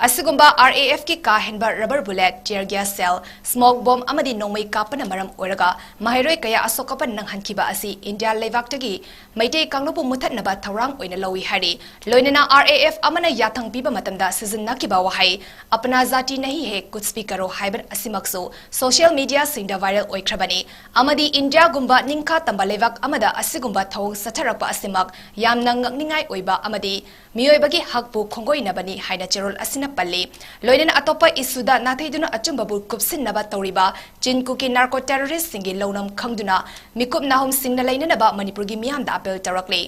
ꯑꯁꯤꯒꯨꯝꯕ RAFꯀꯤ ꯀꯥ ꯍꯦꯟꯕ rubber bullet, tear gas shell, smoke bomb ꯑꯃꯗꯤ ꯅꯣꯡꯃꯩ ꯀꯥꯞꯄꯅ ꯃꯔꯝ ꯑꯣꯏꯔꯒ ꯃꯍꯩꯔꯣꯏ ꯀꯌꯥ ꯑꯁꯣꯛ ꯑꯄꯟ ꯅꯪꯍꯟꯈꯤꯕ ꯑꯁꯤ ꯏꯟꯗꯤꯌꯥ ꯂꯩꯕꯥꯛꯇꯒꯤ ꯃꯩꯇꯩ ꯀꯥꯡꯂꯨꯞꯄꯨ ꯃꯨꯊꯠꯅꯕ ꯊꯧꯔꯥꯡ ꯑꯣꯏꯅ ꯂꯧꯏ ꯍꯥꯏꯔꯤ꯫ ꯂꯣꯏꯅꯅ RAF ꯑꯃꯅ ꯌꯥꯊꯪ ꯄꯤꯕ ꯃꯇꯝꯗ ꯁꯤꯖꯤꯟꯅꯈꯤꯕ ꯋꯥꯍꯩ "ꯑꯄꯅꯥ ꯖꯥꯇꯤ ꯅꯍꯤ ꯍꯦ, ꯀꯨꯆ ꯚꯤ ꯀꯔꯣ" ꯍꯥꯏꯕ ꯑꯁꯤꯃꯛꯁꯨ social mediaꯁꯤꯡꯗ viral ꯑꯣꯏꯈ꯭ꯔꯕꯅꯤ꯫ ꯑꯃꯗꯤ ꯏꯟꯗꯤꯌꯥꯒꯨꯝꯕ ꯅꯤꯡꯈꯥ ꯇꯝꯕ ꯂꯩꯕꯥꯛ ꯑꯃꯗ ꯑꯁꯤꯒꯨꯝꯕ ꯊꯧꯑꯣꯡ ꯆꯠꯊꯔꯛꯄ ꯑꯁꯤꯃꯛ ꯌꯥꯝꯅ ꯉꯛꯅꯤꯡꯉꯥꯏ ꯑꯣꯏꯕ ꯑꯃꯗꯤ ꯃꯤꯑꯣꯏꯕꯒꯤ ꯍꯛꯄꯨ ꯈꯣꯡꯒꯣꯏꯅꯕꯅꯤ ꯍꯥꯏꯅ ꯆꯦꯔꯣꯜ ꯑꯁꯤꯅ ꯄꯜꯂꯤ꯫ ꯂꯣꯏꯅꯅ ꯑꯇꯣꯞꯄ issueꯗ ꯅꯥꯊꯩꯗꯨꯅ ꯑꯆꯨꯝꯕꯕꯨ ꯀꯨꯞꯁꯤꯟꯅꯕ ꯇꯧꯔꯤꯕ ꯆꯤꯟ ꯀꯨꯀꯤ narco terroristꯁꯤꯡꯒꯤ ꯂꯧꯅꯝ ꯈꯪꯗꯨꯅ ꯃꯤꯀꯨꯞ ꯅꯥꯍꯨꯝꯁꯤꯡꯅ ꯂꯩꯅꯅꯕ ꯃꯅꯤꯄꯨꯔꯒꯤ ꯃꯤꯌꯥꯝꯗ appeal ꯇꯧꯔꯛꯂꯤ꯫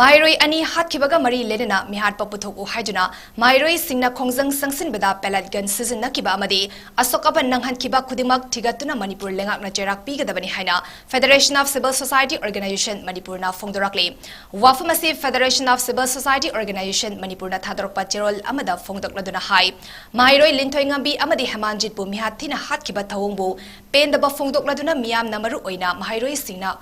ꯃꯍꯩꯔꯣꯏ ꯑꯅꯤ ꯍꯥꯠꯈꯤꯕꯒ ꯃꯔꯤ ꯂꯩꯅꯅ ꯃꯤꯍꯥꯠꯄ ꯄꯨꯊꯣꯛꯎ ꯍꯥꯏꯗꯨꯅ ꯃꯍꯩꯔꯣꯏꯁꯤꯡꯅ ꯈꯣꯡꯖꯪ ꯆꯪꯁꯤꯟꯕꯗ pellet gun ꯁꯤꯖꯤꯟꯅꯈꯤꯕ ꯑꯃꯗꯤ ꯑꯁꯣꯛ ꯑꯄꯟ ꯅꯪꯍꯟꯈꯤꯕ ꯈꯨꯗꯤꯡꯃꯛ ꯊꯤꯒꯠꯇꯨꯅ ꯃꯅꯤꯄꯨꯔ ꯂꯩꯉꯥꯛꯅ ꯆꯩꯔꯥꯛ ꯄꯤꯒꯗꯕꯅꯤ ꯍꯥꯏꯅ Federation of Civil Society Organisation ꯃꯅꯤꯄꯨꯔꯅ ꯐꯣꯡꯗꯣꯔꯛꯂꯤ꯫ ꯋꯥꯐꯝ ꯑꯁꯤ Federation of Civil Society Organisation ꯃꯅꯤꯄꯨꯔꯅ ꯊꯥꯗꯣꯔꯛꯄ ꯆꯦꯔꯣꯜ ꯑꯃꯗ ꯐꯣꯡꯗꯣꯛꯂꯗꯨꯅ ꯍꯥꯏ꯫ ꯃꯍꯩꯔꯣꯏ ꯂꯤꯟꯊꯣꯏꯉꯝꯕꯤ ꯑꯃꯗꯤ ꯍꯦꯃꯥꯟꯖꯤꯠꯄꯨ ꯃꯤꯍꯥꯠ ꯊꯤꯅ ꯍꯥꯠꯈꯤꯕ ꯊꯧꯑꯣꯡꯕꯨ ꯄꯦꯟꯗꯕ ꯐꯣꯡꯗꯣꯛꯂꯗꯨꯅ ꯃꯤꯌꯥꯝꯅ ꯃꯔꯨ ꯑꯣꯏꯅ ꯃꯍꯩꯔꯣꯏꯁꯤꯡꯅ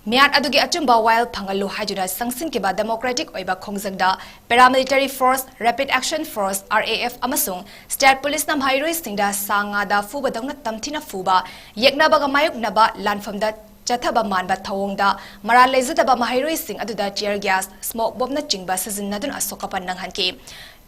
ꯃꯤꯍꯥꯠ ꯑꯗꯨꯒꯤ ꯑꯆꯨꯝꯕ ꯋꯥꯌꯦꯜ ꯐꯪꯍꯜꯂꯨ ꯍꯥꯏꯗꯨꯅ ꯆꯪꯁꯤꯟꯈꯤꯕ democratic ꯑꯣꯏꯕ ꯈꯣꯡꯖꯪꯗ paramilitary force, Rapid Action Force, R A F, ꯑꯃꯁꯨꯡ state police ꯅ ꯃꯍꯩꯔꯣꯏꯁꯤꯡꯗ ꯁꯥ ꯉꯥꯗ ꯐꯨꯕꯗꯧꯅ ꯇꯝꯊꯤꯅ ꯐꯨꯕ, ꯌꯦꯛꯅꯕꯒ ꯃꯥꯌꯣꯛꯅꯕ ꯂꯥꯟꯐꯝꯗ ꯆꯠꯊꯕ ꯃꯥꯟꯕ ꯊꯧꯑꯣꯡꯗ ꯃꯔꯥꯜ ꯂꯩꯖꯗꯕ ꯃꯍꯩꯔꯣꯏꯁꯤꯡ ꯑꯗꯨꯗ tear gas, smoke bomb ꯅꯆꯤꯡꯕ ꯁꯤꯖꯤꯟꯅꯗꯨꯅ ꯑꯁꯣꯛ ꯑꯄꯟ ꯅꯪꯍꯟꯈꯤ꯫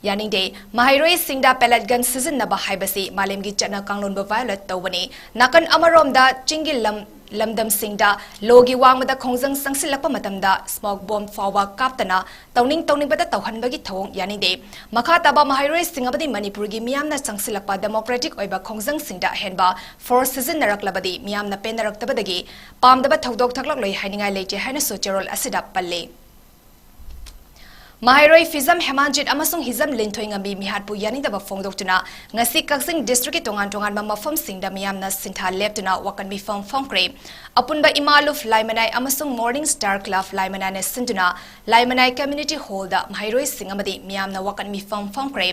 ꯌꯥꯅꯤꯡꯗꯦ꯫ ꯃꯍꯩꯔꯣꯏꯁꯤꯡꯗ pellet gun ꯁꯤꯖꯤꯟꯅꯕ ꯍꯥꯏꯕꯁꯤ ꯃꯥꯂꯦꯝꯒꯤ ꯆꯠꯅ ꯀꯥꯡꯂꯣꯟꯕꯨ violate ꯇꯧꯕꯅꯤ꯫ ꯅꯥꯀꯟ ꯑꯃꯔꯣꯝꯗ ꯆꯤꯡꯒꯤ ꯂꯝ, ꯂꯝꯗꯝꯁꯤꯡꯗ ꯂꯣꯒꯤ ꯋꯥꯡꯃꯗ ꯈꯣꯡꯖꯪ ꯆꯪꯁꯤꯜꯂꯛꯄ ꯃꯇꯝꯗ smoke bomb ꯐꯥꯎꯕ ꯀꯥꯞꯇꯅ ꯇꯧꯅꯤꯡ ꯇꯧꯅꯤꯡꯕꯗ ꯇꯧꯍꯟꯕꯒꯤ ꯊꯧꯑꯣꯡ ꯌꯥꯅꯤꯡꯗꯦ꯫ ꯃꯈꯥ ꯇꯥꯕ ꯃꯍꯩꯔꯣꯏꯁꯤꯡ ꯑꯃꯗꯤ ꯃꯅꯤꯄꯨꯔꯒꯤ ꯃꯤꯌꯥꯝꯅ ꯆꯪꯁꯤꯜꯂꯛꯄ democratic ꯑꯣꯏꯕ ꯈꯣꯡꯖꯪꯁꯤꯡꯗ ꯑꯍꯦꯟꯕ force ꯁꯤꯖꯤꯟꯅꯔꯛꯂꯕꯗꯤ ꯃꯤꯌꯥꯝꯅ ꯄꯦꯟꯅꯔꯛꯇꯕꯗꯒꯤ ꯄꯥꯝꯗꯕ ꯊꯧꯗꯣꯛ ꯊꯣꯛꯂꯛꯂꯣꯏ ꯍꯥꯏꯅꯤꯡꯉꯥꯏ ꯂꯩꯇꯦ ꯍꯥꯏꯅꯁꯨ ꯆꯦꯔꯣꯜ ꯑꯁꯤꯗ ꯄꯜꯂꯤ꯫ ꯃꯍꯩꯔꯣꯏ ꯐꯤꯖꯝ ꯍꯦꯃꯥꯟꯖꯤꯠ ꯑꯃꯁꯨꯡ ꯍꯤꯖꯝ ꯂꯤꯟꯊꯣꯏꯉꯝꯕꯤ ꯃꯤꯍꯥꯠꯄꯨ ꯌꯥꯅꯤꯡꯗꯕ ꯐꯣꯡꯗꯣꯛꯇꯨꯅ ꯉꯁꯤ ꯀꯛꯆꯤꯡ district ꯀꯤ ꯇꯣꯉꯥꯟ ꯇꯣꯉꯥꯟꯕ ꯃꯐꯝꯁꯤꯡꯗ ꯃꯤꯌꯥꯝꯅ ꯁꯤꯟꯊꯥ ꯂꯦꯞꯇꯨꯅ ꯋꯥꯀꯠ ꯃꯤꯐꯝ ꯐꯝꯈ꯭ꯔꯦ꯫ ꯑꯄꯨꯟꯕ ꯏꯃꯥꯂꯨꯞ ꯂꯥꯏꯃꯅꯥꯏ ꯑꯃꯁꯨꯡ Morning Star Club ꯂꯥꯏꯃꯅꯥꯏꯅ ꯁꯤꯟꯗꯨꯅ ꯂꯥꯏꯃꯅꯥꯏ community hall ꯗ ꯃꯍꯩꯔꯣꯏꯁꯤꯡ ꯑꯃꯗꯤ ꯃꯤꯌꯥꯝꯅ ꯋꯥꯀꯠ ꯃꯤꯐꯝ ꯐꯝꯈ꯭ꯔꯦ꯫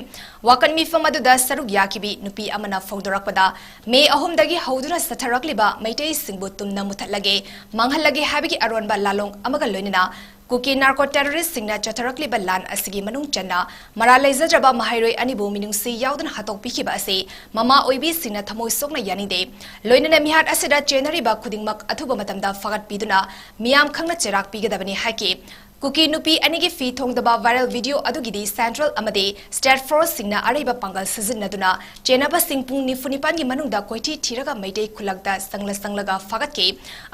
ꯋꯥꯀꯠ ꯃꯤꯐꯝ ꯑꯗꯨꯗ ꯁꯔꯨꯛ ꯌꯥꯈꯤꯕꯤ ꯅꯨꯄꯤ ꯑꯃꯅ ꯐꯣꯡꯗꯣꯔꯛꯄꯗ, ꯃꯦ ꯑꯍꯨꯝꯗꯒꯤ ꯍꯧꯗꯨꯅ ꯆꯠꯊꯔꯛꯂꯤꯕ ꯃꯩꯇꯩꯁꯤꯡꯕꯨ ꯇꯨꯝꯅ ꯃꯨꯊꯠꯂꯒꯦ, ꯃꯥꯡꯍꯜꯂꯒꯦ ꯍꯥꯏꯕꯒꯤ ꯑꯔꯣꯟꯕ ꯂꯥꯂꯣꯡ ꯑꯃꯒ ꯂꯣꯏꯅꯅ ꯀꯨꯀꯤ narco terrorist ꯁꯤꯡꯅ ꯆꯠꯊꯔꯛꯂꯤꯕ ꯂꯥꯟ ꯑꯁꯤꯒꯤ ꯃꯅꯨꯡ ꯆꯟꯅ ꯃꯔꯥꯜ ꯂꯩꯖꯗ꯭ꯔꯕ ꯃꯍꯩꯔꯣꯏ ꯑꯅꯤꯕꯨ ꯃꯤꯅꯨꯡꯁꯤ ꯌꯥꯎꯗꯅ ꯍꯥꯠꯇꯣꯛꯄꯤꯈꯤꯕ ꯑꯁꯤ ꯃꯃꯥ ꯑꯣꯏꯕꯤꯁꯤꯡꯅ ꯊꯃꯣꯏ ꯁꯣꯛꯅ ꯌꯥꯅꯤꯡꯗꯦ꯫ ꯂꯣꯏꯅꯅ ꯃꯤꯍꯥꯠ ꯑꯁꯤꯗ ꯆꯦꯟꯅꯔꯤꯕ ꯈꯨꯗꯤꯡꯃꯛ ꯑꯊꯨꯕ ꯃꯇꯝꯗ ꯐꯥꯒꯠꯄꯤꯗꯨꯅ ꯃꯤꯌꯥꯝ ꯈꯪꯅ ꯆꯩꯔꯥꯛ ꯄꯤꯒꯗꯕꯅꯤ ꯍꯥꯏꯈꯤ꯫ ꯀꯨꯀꯤ ꯅꯨꯄꯤ ꯑꯅꯤꯒꯤ ꯐꯤ ꯊꯣꯡꯗꯕ viral video ꯑꯗꯨꯒꯤꯗꯤ central ꯑꯃꯗꯤ state force ꯁꯤꯡꯅ ꯑꯔꯩꯕ ꯄꯥꯡꯒꯜ ꯁꯤꯖꯤꯟꯅꯗꯨꯅ ꯆꯦꯟꯅꯕꯁꯤꯡ ꯄꯨꯡ ꯅꯤꯐꯨ ꯅꯤꯄꯥꯟꯒꯤ ꯃꯅꯨꯡꯗ ꯀꯣꯏꯊꯤ ꯊꯤꯔꯒ ꯃꯩꯇꯩ ꯈꯨꯜꯂꯛꯇ ꯆꯪꯂ ꯆꯪꯂꯒ ꯐꯥꯒꯠꯈꯤ꯫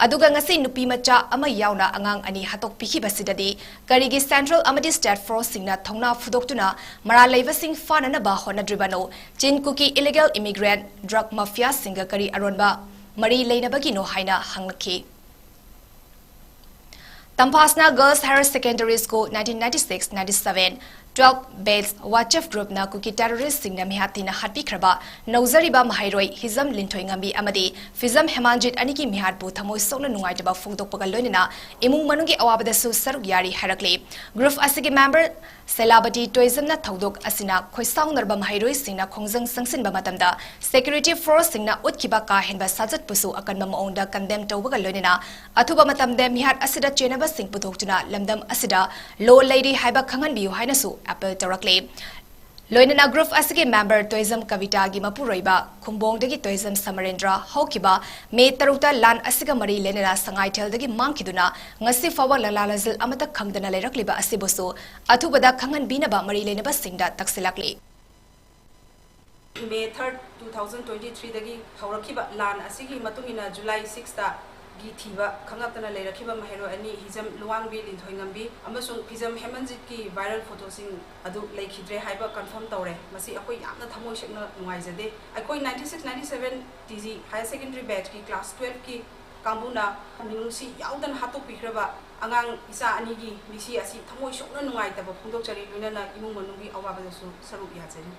ꯑꯗꯨꯒ ꯉꯁꯤ ꯅꯨꯄꯤ ꯃꯆꯥ ꯑꯃ ꯌꯥꯎꯅ ꯑꯉꯥꯡ ꯑꯅꯤ ꯍꯥꯠꯇꯣꯛꯄꯤꯈꯤꯕꯁꯤꯗꯗꯤ ꯀꯔꯤꯒꯤ central ꯑꯃꯗꯤ state force ꯁꯤꯡꯅ ꯊꯧꯅꯥ ꯐꯨꯗꯣꯛꯇꯨꯅ ꯃꯔꯥꯜ ꯂꯩꯕꯁꯤꯡ ꯐꯥꯅꯅꯕ ꯍꯣꯠꯅꯗ꯭ꯔꯤꯕꯅꯣ? ꯆꯤꯟ ꯀꯨꯀꯤ illegal immigrant, drug mafia ꯁꯤꯡꯒ ꯀꯔꯤ ꯑꯔꯣꯟꯕ ꯃꯔꯤ ꯂꯩꯅꯕꯒꯤꯅꯣ ꯍꯥꯏꯅ ꯍꯪꯂꯛꯈꯤ꯫ ꯇꯝꯐꯥꯁꯅꯥ Girls Higher Secondary School nineteen ninety-six ninety-seven, Twelve Batch WhatsApp groupꯅ ꯀꯨꯀꯤ terroristꯁꯤꯡꯅ ꯃꯤꯍꯥꯠ ꯊꯤꯅ ꯍꯥꯠꯄꯤꯈ꯭ꯔꯕ ꯅꯧꯖꯔꯤꯕ ꯃꯍꯩꯔꯣꯏ ꯍꯤꯖꯝ ꯂꯤꯟꯊꯣꯏꯉꯝꯕꯤ ꯑꯃꯗꯤ ꯐꯤꯖꯝ ꯍꯦꯃꯥꯟꯖꯤꯠ ꯑꯅꯤꯒꯤ ꯃꯤꯍꯥꯠꯄꯨ ꯊꯃꯣꯏ ꯁꯣꯛꯅ ꯅꯨꯡꯉꯥꯏꯇꯕ ꯐꯣꯡꯗꯣꯛꯄꯒ ꯂꯣꯏꯅꯅ ꯏꯃꯨꯡ ꯃꯅꯨꯡꯒꯤ ꯑꯋꯥꯕꯗꯁꯨ ꯁꯔꯨꯛ ꯌꯥꯔꯤ ꯍꯥꯏꯔꯛꯂꯤ꯫ Group ꯑꯁꯤꯒꯤ member ꯁꯦꯂꯥꯕꯇꯤ ꯇꯣꯏꯖꯝꯅ ꯊꯧꯗꯣꯛ ꯑꯁꯤꯅ ꯈꯣꯏꯁꯥꯎꯅꯔꯕ ꯃꯍꯩꯔꯣꯏꯁꯤꯡꯅ ꯈꯣꯡꯖꯪ ꯆꯪꯁꯤꯟꯕ ꯃꯇꯝꯗ security forceꯁꯤꯡꯅ ꯎꯠꯈꯤꯕ ꯀꯥ ꯍꯦꯟꯕ ꯁꯥꯖꯠꯄꯨꯁꯨ ꯑꯀꯟꯕ ꯃꯑꯣꯡꯗ condemn ꯇꯧꯕꯒ ꯂꯣꯏꯅꯅ ꯑꯊꯨꯕ ꯃꯇꯝꯗ ꯃꯤꯍꯥꯠ ꯑꯁꯤꯗ ꯆꯦꯟꯅꯕꯁꯤꯡ ꯄꯨꯊꯣꯛꯇꯨꯅ ꯂꯝꯗꯝ ꯑꯁꯤꯗ law ꯂꯩꯔꯤ ꯍꯥꯏꯕ ꯈꯪꯍꯟꯕꯤꯌꯨ ꯍꯥꯏꯅꯁꯨ appeal ꯇꯧꯔꯛꯂꯤ꯫ ꯂꯣꯏꯅꯅ group ꯑꯁꯤꯒꯤ member ꯇꯣꯏꯖꯝ ꯀꯕꯤꯇꯥꯒꯤ ꯃꯄꯨꯔꯣꯏꯕ ꯈꯨꯝꯕꯣꯡꯗꯒꯤ ꯇꯣꯏꯖꯝ ꯁꯃꯔꯦꯟꯗ꯭ꯔ ꯍꯧꯈꯤꯕ ꯃꯦ ꯇꯔꯨꯛꯇ ꯂꯥꯟ ꯑꯁꯤꯒ ꯃꯔꯤ ꯂꯩꯅꯅ ꯁꯉꯥꯏꯊꯦꯜꯗꯒꯤ ꯃꯥꯡꯈꯤꯗꯨꯅ ꯉꯁꯤ ꯐꯥꯎꯕ ꯂꯂꯥ ꯂꯖꯤꯜ ꯑꯃꯠꯇ ꯈꯪꯗꯅ ꯂꯩꯔꯛꯂꯤꯕ ꯑꯁꯤꯕꯨꯁꯨ ꯑꯊꯨꯕꯗ ꯈꯪꯍꯟꯕꯤꯅꯕ ꯃꯔꯤ ꯂꯩꯅꯕꯁꯤꯡꯗ ꯇꯛꯁꯤꯜꯂꯛꯂꯤ꯫ May third, two thousand twenty-threeꯗꯒꯤ ꯍꯧꯔꯛꯈꯤꯕ ꯂꯥꯟ ꯑꯁꯤꯒꯤ ꯃꯇꯨꯡ ꯏꯟꯅ July sixꯇ ꯒꯤ ꯊꯤꯕ ꯈꯪꯂꯛꯇꯅ ꯂꯩꯔꯛꯈꯤꯕ ꯃꯍꯩꯔꯣꯏ ꯑꯅꯤ ꯍꯤꯖꯝ ꯂꯨꯋꯥꯡꯕꯤ ꯂꯤꯟꯊꯣꯏꯉꯝꯕꯤ ꯑꯃꯁꯨꯡ ꯐꯤꯖꯝ ꯍꯦꯃꯟꯖꯤꯠꯀꯤ viral photoꯁꯤꯡ ꯑꯗꯨ ꯂꯩꯈꯤꯗ꯭ꯔꯦ ꯍꯥꯏꯕ confirm ꯇꯧꯔꯦ꯫ ꯃꯁꯤ ꯑꯩꯈꯣꯏ ꯌꯥꯝꯅ ꯊꯃꯣꯏ ꯁꯦꯡꯅ ꯅꯨꯡꯉꯥꯏꯖꯗꯦ꯫ ꯑꯩꯈꯣꯏ ninety-six ninety-seven T G higher secondary batchꯀꯤ class twelveꯀꯤ ꯀꯥꯡꯕꯨꯅ ꯃꯤꯅꯨꯡꯁꯤ ꯌꯥꯎꯗꯅ ꯍꯥꯠꯇꯣꯛꯄꯤꯈ꯭ꯔꯕ ꯑꯉꯥꯡ ꯏꯆꯥ ꯑꯅꯤꯒꯤ ꯃꯤꯁꯤ ꯑꯁꯤ ꯊꯃꯣꯏ ꯁꯣꯛꯅ ꯅꯨꯡꯉꯥꯏꯇꯕ ꯐꯣꯡꯗꯣꯛꯆꯔꯤ, ꯂꯣꯏꯅꯅ ꯏꯃꯨꯡ ꯃꯅꯨꯡꯒꯤ ꯑꯋꯥꯕꯗꯁꯨ ꯁꯔꯨꯛ ꯌꯥꯖꯔꯤ꯫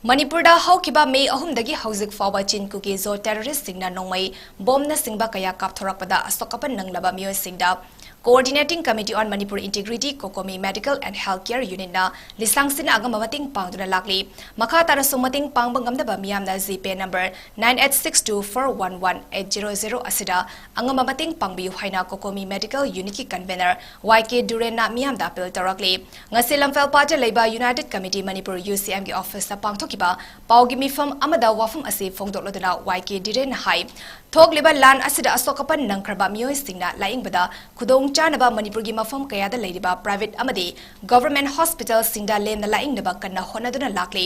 ꯃꯅꯤꯄꯨꯔꯗ ꯍꯧꯈꯤꯕ ꯃꯦ ꯑꯍꯨꯝꯗꯒꯤ ꯍꯧꯖꯤꯛ ꯐꯥꯎꯕ ꯆꯤꯟ ꯀꯨꯀꯤ ꯖꯣ terroristꯁꯤꯡꯅ ꯅꯣꯡꯃꯩ ꯕꯣꯝꯅꯆꯤꯡꯕ ꯀꯌꯥ ꯀꯥꯞꯊꯣꯔꯛꯄꯗ ꯑꯁꯣꯛ ꯑꯄꯟ ꯅꯪꯂꯕ ꯃꯤꯑꯣꯏꯁꯤꯡꯗ Coordinating Committee on Manipur Integrity, COCOMI Medical and Healthcare Unitꯅ ꯂꯤꯁꯥꯡꯁꯤꯟꯅ ꯑꯉꯝꯕ ꯃꯇꯦꯡ ꯄꯥꯡꯗꯨꯅ ꯂꯥꯛꯂꯤ꯫ ꯃꯈꯥ ꯇꯥꯅꯁꯨ ꯃꯇꯦꯡ ꯄꯥꯡꯕ ꯉꯝꯅꯕ ꯃꯤꯌꯥꯝꯅ GPay number nine eight six two four one one eight zero zero ꯑꯁꯤꯗ ꯑꯉꯝꯕ ꯃꯇꯦꯡ ꯄꯥꯡꯕꯤꯌꯨ ꯍꯥꯏꯅ COCOMI Medical Unitꯀꯤ convener Y K ꯗꯨꯔꯦꯟꯅ ꯃꯤꯌꯥꯝꯗ appeal ꯇꯧꯔꯛꯂꯤ꯫ ꯉꯁꯤ ꯂꯝꯐꯦꯜꯄꯥꯠꯇ ꯂꯩꯕ United Committee Manipur, UCMꯒꯤ officeꯇ ꯄꯥꯡꯊꯣꯛꯈꯤꯕ ꯄꯥꯎꯒꯤ ꯃꯤꯐꯝ ꯑꯃꯗ ꯋꯥꯐꯝ ꯑꯁꯤ ꯐꯣꯡꯗꯣꯛꯂꯗꯨꯅ Y K ꯗꯨꯔꯦꯟꯅ ꯍꯥꯏ, ꯊꯣꯛꯂꯤꯕ ꯂꯥꯟ ꯑꯁꯤꯗ ꯑꯁꯣꯛ ꯑꯄꯟ ꯅꯪꯈ꯭ꯔꯕ ꯃꯤꯑꯣꯏꯁꯤꯡꯅ ꯂꯥꯌꯦꯡꯕꯗ ꯈꯨꯗꯣꯡ ꯆꯥꯅꯕ ꯃꯅꯤꯄꯨꯔꯒꯤ ꯃꯐꯝ ꯀꯌꯥꯗ ꯂꯩꯔꯤꯕ private ꯑꯃꯗꯤ government hospitalꯁꯤꯡꯗ ꯂꯦꯝꯅ ꯂꯥꯌꯦꯡꯅꯕ ꯀꯟꯅ ꯍꯣꯠꯅꯗꯨꯅ ꯂꯥꯛꯂꯤ꯫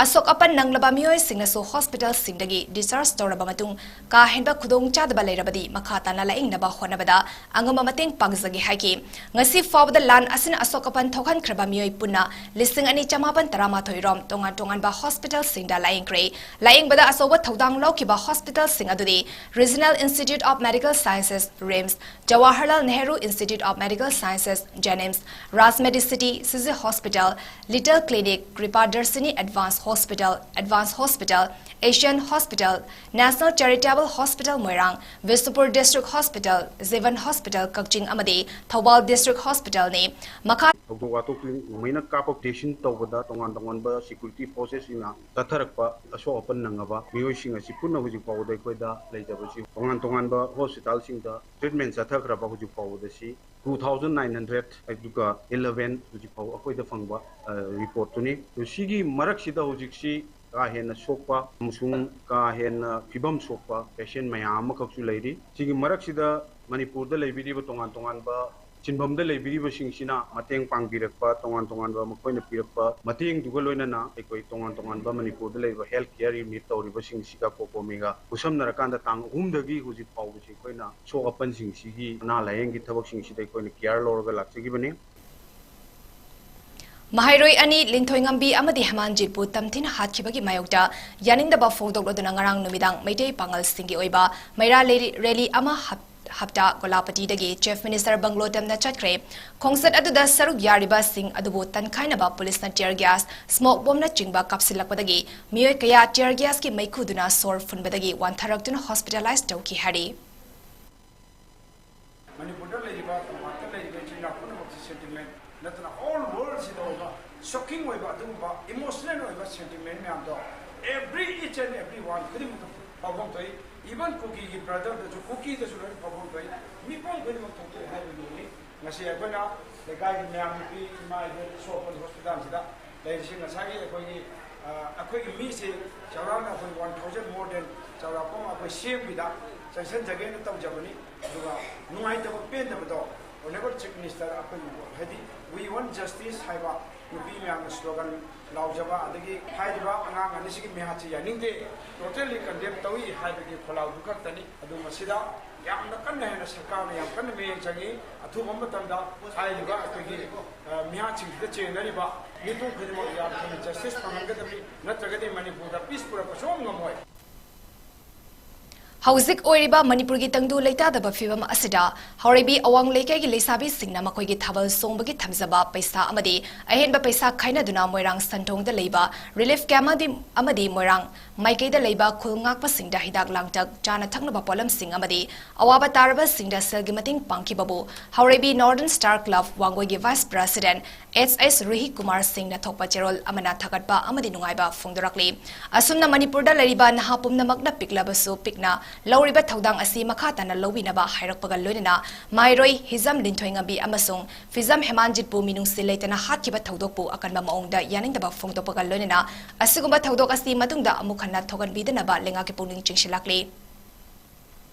ꯑꯁꯣꯛ ꯑꯄꯟ ꯅꯪꯂꯕ ꯃꯤꯑꯣꯏꯁꯤꯡꯅꯁꯨ hospitalꯁꯤꯡꯗꯒꯤ discharge ꯇꯧꯔꯕ ꯃꯇꯨꯡ ꯀꯥ ꯍꯦꯟꯕ ꯈꯨꯗꯣꯡ ꯆꯥꯗꯕ ꯂꯩꯔꯕꯗꯤ ꯃꯈꯥ ꯇꯥꯅ ꯂꯥꯌꯦꯡꯅꯕ ꯍꯣꯠꯅꯕꯗ ꯑꯉꯝꯕ ꯃꯇꯦꯡ ꯄꯥꯡꯖꯒꯦ ꯍꯥꯏꯈꯤ꯫ ꯉꯁꯤ ꯐꯥꯎꯕꯗ ꯂꯥꯟ ꯑꯁꯤꯅ ꯑꯁꯣꯛ ꯑꯄꯟ ꯊꯣꯛꯍꯟꯈ꯭ꯔꯕ ꯃꯤꯑꯣꯏ ꯄꯨꯟꯅ ꯂꯤꯁꯤꯡ ꯑꯅꯤ ꯆꯃꯥꯄꯟ ꯇꯔꯥꯃꯥꯊꯣꯏ ꯔꯣꯝ ꯇꯣꯉꯥꯟ ꯇꯣꯉꯥꯟꯕ hospitalꯁꯤꯡꯗ ꯂꯥꯌꯦꯡꯈ꯭ꯔꯦ꯫ ꯂꯥꯌꯦꯡꯕꯗ ꯑꯆꯧꯕ ꯊꯧꯗꯥꯡ ꯂꯧꯈꯤꯕ hospitalꯁꯤꯡ ꯑꯗꯨꯗꯤ Regional Institute of Medical Sciences, RIMS, Jawaharlal Nehru Institute of Medical Sciences, JNIMS, Raj Medicity, C C Hospital, Little Clinic, Kripa Darshini Advanced Hospital, Advanced Hospital, Asian Hospital, National Charitable Hospital Moirang, Bishnupur District Hospital, Jeevan Hospital Kakching ꯑꯃꯗꯤ Thoubal District Hospitalꯅꯤ꯫ ꯃꯈꯥ ꯊꯧꯗꯣꯛ ꯋꯥꯊꯣꯛꯁꯤꯡ ꯅꯣꯡꯃꯩꯅ ꯀꯥꯞꯄ ꯗꯦꯁꯤꯟ ꯇꯧꯕꯗ ꯇꯣꯉꯥꯟ ꯇꯣꯉꯥꯟꯕ security forcesꯁꯤꯡꯅ ꯆꯠꯊꯔꯛꯄ ꯑꯁꯣꯛ ꯑꯄꯟ ꯅꯪꯉꯕ ꯃꯤꯑꯣꯏꯁꯤꯡ ꯑꯁꯤ ꯄꯨꯟꯅ ꯍꯧꯖꯤꯛ ꯐꯥꯎꯕꯗ ꯑꯩꯈꯣꯏꯗ ꯂꯩꯖꯕꯁꯤ ꯇꯣꯉꯥꯟ ꯇꯣꯉꯥꯟꯕ hospitalꯁꯤꯡꯗ treatment ꯆꯠꯊꯈ꯭ꯔꯕ ꯍꯧꯖꯤꯛ ꯐꯥꯎꯕꯗ ꯁꯤ two thousand nine hundred ꯑꯗꯨꯒ eleven ꯍꯧꯖꯤꯛ ꯐꯥꯎꯕ ꯑꯩꯈꯣꯏꯗ ꯐꯪꯕ reportꯇꯨꯅꯤ꯫ ꯑꯗꯨ ꯁꯤꯒꯤ ꯃꯔꯛꯁꯤꯗ ꯍꯧꯖꯤꯛꯁꯤ ꯀꯥ ꯍꯦꯟꯅ ꯁꯣꯛꯄ ꯑꯃꯁꯨꯡ ꯀꯥ ꯍꯦꯟꯅ ꯐꯤꯕꯝ ꯁꯣꯛꯄ patient ꯃꯌꯥꯝ ꯑꯃꯈꯛꯁꯨ ꯂꯩꯔꯤ꯫ ꯁꯤꯒꯤ ꯃꯔꯛꯁꯤꯗ ꯃꯅꯤꯄꯨꯔꯗ ꯂꯩꯕꯤꯔꯤꯕ ꯇꯣꯉꯥꯟ ꯇꯣꯉꯥꯟꯕ ꯁꯤꯟꯐꯝꯗ ꯂꯩꯕꯤꯔꯤꯕꯁꯤꯡꯁꯤꯅ ꯃꯇꯦꯡ ꯄꯥꯡꯕꯤꯔꯛꯄ, ꯇꯣꯉꯥꯟ ꯇꯣꯉꯥꯟꯕ ꯃꯈꯣꯏꯅ ꯄꯤꯔꯛꯄ ꯃꯇꯦꯡꯗꯨꯒ ꯂꯣꯏꯅꯅ ꯑꯩꯈꯣꯏ ꯇꯣꯉꯥꯟ ꯇꯣꯉꯥꯟꯕ ꯃꯅꯤꯄꯨꯔꯗ ꯂꯩꯕ health care unit ꯇꯧꯔꯤꯕꯁꯤꯡꯁꯤꯒ ꯀꯣꯀꯣꯃꯤꯒ ꯈꯨꯠꯁꯝꯅꯔꯀꯥꯟꯗ ꯇꯥꯡ ꯑꯍꯨꯝꯗꯒꯤ ꯍꯧꯖꯤꯛ ꯐꯥꯎꯕꯁꯤ ꯑꯩꯈꯣꯏꯅ ꯑꯁꯣꯛ ꯑꯄꯟꯁꯤꯡꯁꯤꯒꯤ ꯑꯅꯥ ꯂꯥꯌꯦꯡꯒꯤ ꯊꯕꯛꯁꯤꯡꯁꯤꯗ ꯑꯩꯈꯣꯏꯅ care ꯂꯧꯔꯒ ꯂꯥꯛꯆꯈꯤꯕꯅꯤ꯫ ꯃꯍꯩꯔꯣꯏ ꯑꯅꯤ ꯂꯤꯟꯊꯣꯏꯉꯝꯕꯤ ꯑꯃꯗꯤ ꯍꯦꯃꯥꯟꯖꯤꯠꯄꯨ ꯇꯝꯊꯤꯅ ꯍꯥꯠꯈꯤꯕꯒꯤ ꯃꯥꯌꯣꯛꯇ ꯌꯥꯅꯤꯡꯗꯕ ꯐꯣꯡꯗꯣꯛꯂꯗꯨꯅ ꯉꯔꯥꯡ ꯅꯨꯃꯤꯗꯥꯡ ꯃꯩꯇꯩ ꯄꯥꯉꯜꯁꯤꯡꯒꯤ ꯑꯣꯏꯕ ꯃꯩꯔꯥ ꯂꯩꯔꯤ-, rally ꯑꯃ ꯍꯞ-, ꯍꯞꯇꯥ ꯒꯣꯂꯥꯄꯇꯤꯗꯒꯤ Chief Minister ꯕꯪꯒ꯭ꯂꯣ ꯇꯝꯅ ꯆꯠꯈ꯭ꯔꯦ꯫ ꯈꯣꯡꯆꯠ ꯑꯗꯨꯗ ꯁꯔꯨꯛ ꯌꯥꯔꯤꯕꯁꯤꯡ ꯑꯗꯨꯕꯨ ꯇꯟꯈꯥꯏꯅꯕ ꯄꯨꯂꯤꯁꯅ tear gas, smoke bombꯅꯆꯤꯡꯕ ꯀꯥꯞꯁꯤꯜꯂꯛꯄꯗꯒꯤ ꯃꯤꯑꯣꯏ ꯀꯌꯥ tear gasꯀꯤ ꯃꯩꯈꯨꯗꯨꯅ ꯁꯣꯔ ꯐꯨꯟꯕꯗꯒꯤ ꯋꯥꯟꯊꯔꯛꯇꯨꯅ hospitalize ꯇꯧꯈꯤ ꯍꯥꯏꯔꯤ꯫ ꯃꯅꯤꯄꯨꯔꯗ ꯂꯩꯔꯤꯕ, ꯇꯝꯄꯥꯛꯇ ꯂꯩꯔꯤꯕ ꯏꯆꯤꯜ ꯏꯅꯥꯎ ꯄꯨꯝꯅꯃꯛꯀꯤ sentiment ꯅꯠꯇꯅ whole worldꯁꯤꯗ ꯑꯣꯏꯕ shocking ꯑꯣꯏꯕ ꯑꯗꯨꯒꯨꯝꯕ emotional ꯑꯣꯏꯕ sentiment ꯃꯌꯥꯝꯗꯣ every each and every one ꯈꯨꯗꯤꯡꯃꯛꯇ ꯐꯥꯎꯐꯝ ꯊꯣꯛꯏ꯫ Even ꯀꯨꯀꯤꯒꯤ brotherꯗꯁꯨ, ꯀꯨꯀꯤꯗꯁꯨ ꯂꯣꯏꯅ ꯐꯥꯎꯐꯝ ꯊꯣꯛꯏ꯫ ꯃꯤꯄꯨꯝ ꯈꯨꯗꯤꯡꯃꯛ ꯊꯣꯛꯇꯣꯛꯑꯦ ꯍꯥꯏꯕꯗꯨꯅꯤ꯫ ꯉꯁꯤ ꯑꯩꯈꯣꯏꯅ ꯂꯩꯀꯥꯏꯒꯤ ꯃꯌꯥꯝ, ꯅꯨꯄꯤ, ꯏꯃꯥ, ꯏꯕꯦꯟ, ꯑꯁꯣꯛ ꯑꯄꯟ hospitalꯁꯤꯗ ꯂꯩꯔꯤꯁꯤ ꯉꯁꯥꯏꯒꯤ ꯑꯩꯈꯣꯏꯒꯤ, ꯑ, ꯑꯩꯈꯣꯏꯒꯤ ꯃꯤꯁꯤ ꯆꯥꯎꯔꯥꯛꯅ ꯑꯩꯈꯣꯏ one thousand more than ꯆꯥꯎꯔꯥꯛꯄ ꯑꯃ ꯑꯩꯈꯣꯏ ꯁꯦꯝꯈꯤꯗ ꯆꯪꯁꯤꯟꯖꯒꯦꯅ ꯇꯧꯖꯕꯅꯤ꯫ ꯑꯗꯨꯒ ꯅꯨꯡꯉꯥꯏꯇꯕ ꯄꯦꯟꯗꯕꯗꯣ Honourable Chief Minister ꯑꯩꯈꯣꯏ ꯍꯥꯏꯗꯤ We Want Justice ꯍꯥꯏꯕ ꯅꯨꯄꯤ ꯃꯌꯥꯝꯅ slogan ꯂꯥꯎꯖꯕ, ꯑꯗꯒꯤ ꯍꯥꯏꯔꯤꯕ ꯑꯉꯥꯡ ꯑꯅꯤꯁꯤꯒꯤ ꯃꯤꯍꯥꯠꯁꯤ ꯌꯥꯅꯤꯡꯗꯦ, totally condemn ꯇꯧꯏ ꯍꯥꯏꯕꯒꯤ ꯈꯣꯜꯂꯥꯎꯗꯨ ꯈꯛꯇꯅꯤ꯫ ꯑꯗꯨ ꯃꯁꯤꯗ ꯌꯥꯝꯅ ꯀꯟꯅ ꯍꯦꯟꯅ ꯁꯔꯀꯥꯔꯅ ꯌꯥꯝ ꯀꯟꯅ ꯃꯤꯠꯌꯦꯡ ꯆꯪꯏ꯫ ꯑꯊꯨꯕ ꯃꯇꯝꯗ ꯍꯥꯏꯔꯤꯕ ꯑꯩꯈꯣꯏꯒꯤ, ꯑ, ꯃꯤꯍꯥꯠꯁꯤꯡꯁꯤꯗ ꯆꯦꯟꯅꯔꯤꯕ ꯃꯤꯄꯨꯝ ꯈꯨꯗꯤꯡꯃꯛ ꯌꯥꯝ ꯊꯨꯅ justice ꯐꯪꯍꯟꯒꯗꯕꯅꯤ, ꯅꯠꯇ꯭ꯔꯒꯗꯤ ꯃꯅꯤꯄꯨꯔꯗ peace ꯄꯨꯔꯛꯄ ꯁꯨꯡꯉꯝ ꯉꯝꯃꯣꯏ꯫ ꯍꯧꯖꯤꯛ ꯑꯣꯏꯔꯤꯕ ꯃꯅꯤꯄꯨꯔꯒꯤ ꯇꯪꯗꯨ ꯂꯩꯇꯥꯗꯕ ꯐꯤꯕꯝ ꯑꯁꯤꯗ ꯍꯥꯎꯔꯩꯕꯤ ꯑꯋꯥꯡ ꯂꯩꯀꯥꯏꯒꯤ ꯂꯩꯁꯥꯕꯤꯁꯤꯡꯅ ꯃꯈꯣꯏꯒꯤ ꯊꯥꯕꯜ ꯆꯣꯡꯕꯒꯤ ꯊꯝꯖꯕ ꯄꯩꯁꯥ ꯑꯃꯗꯤ ꯑꯍꯦꯟꯕ ꯄꯩꯁꯥ ꯈꯥꯏꯅꯗꯨꯅ ꯃꯣꯏꯔꯥꯡ ꯁꯟꯊꯣꯡꯗ ꯂꯩꯕ relief camp ꯑꯃꯗꯤ, ꯑꯃꯗꯤ ꯃꯣꯏꯔꯥꯡ ꯃꯥꯏꯀꯩꯗ ꯂꯩꯕ ꯈꯨꯜ ꯉꯥꯛꯄꯁꯤꯡꯗ ꯍꯤꯗꯥꯛ ꯂꯥꯡꯊꯛ, ꯆꯥꯅ ꯊꯛꯅꯕ ꯄꯣꯠꯂꯝꯁꯤꯡ ꯑꯃꯗꯤ ꯑꯋꯥꯕ ꯇꯥꯔꯕꯁꯤꯡꯗ ꯁꯦꯜꯒꯤ ꯃꯇꯦꯡ ꯄꯥꯡꯈꯤꯕꯕꯨ ꯍꯥꯎꯔꯩꯕꯤ Northern Star Club ꯋꯥꯡꯒꯣꯏꯒꯤ Vice President H S ꯔꯨꯍꯤ Kumar ꯁꯤꯡꯅ ꯊꯣꯛꯄ ꯆꯦꯔꯣꯜ ꯑꯃꯅ ꯊꯥꯒꯠꯄ ꯑꯃꯗꯤ ꯅꯨꯡꯉꯥꯏꯕ ꯐꯣꯡꯗꯣꯔꯛꯂꯤ꯫ ꯑꯁꯨꯝꯅ ꯃꯅꯤꯄꯨꯔꯗ ꯂꯩꯔꯤꯕ ꯅꯍꯥ ꯄꯨꯝꯅꯃꯛꯅ ꯄꯤꯛꯂꯕꯁꯨ ꯄꯤꯛꯅ ꯂꯧꯔꯤꯕ ꯊꯧꯗꯥꯡ ꯑꯁꯤ ꯃꯈꯥ ꯇꯥꯅ ꯂꯧꯕꯤꯅꯕ ꯍꯥꯏꯔꯛꯄꯒ ꯂꯣꯏꯅꯅ ꯃꯍꯩꯔꯣꯏ ꯍꯤꯖꯝ ꯂꯤꯟꯊꯣꯏꯉꯝꯕꯤ ꯑꯃꯁꯨꯡ ꯐꯤꯖꯝ ꯍꯦꯃꯥꯟꯖꯤꯠꯄꯨ ꯃꯤꯅꯨꯡꯁꯤ ꯂꯩꯇꯅ ꯍꯥꯠꯈꯤꯕ ꯊꯧꯗꯣꯛꯄꯨ ꯑꯀꯟꯕ ꯃꯑꯣꯡꯗ ꯌꯥꯅꯤꯡꯗꯕ ꯐꯣꯡꯗꯣꯛꯄꯒ ꯂꯣꯏꯅꯅ ꯑꯁꯤꯒꯨꯝꯕ ꯊꯧꯗꯣꯛ ꯑꯁꯤ ꯃꯇꯨꯡꯗ ꯑꯃꯨꯛ ꯍꯟꯅ ꯊꯣꯛꯍꯟꯕꯤꯗꯅꯕ ꯂꯩꯉꯥꯛꯀꯤ ꯄꯨꯛꯅꯤꯡ ꯆꯤꯡꯁꯤꯜꯂꯛꯂꯤ꯫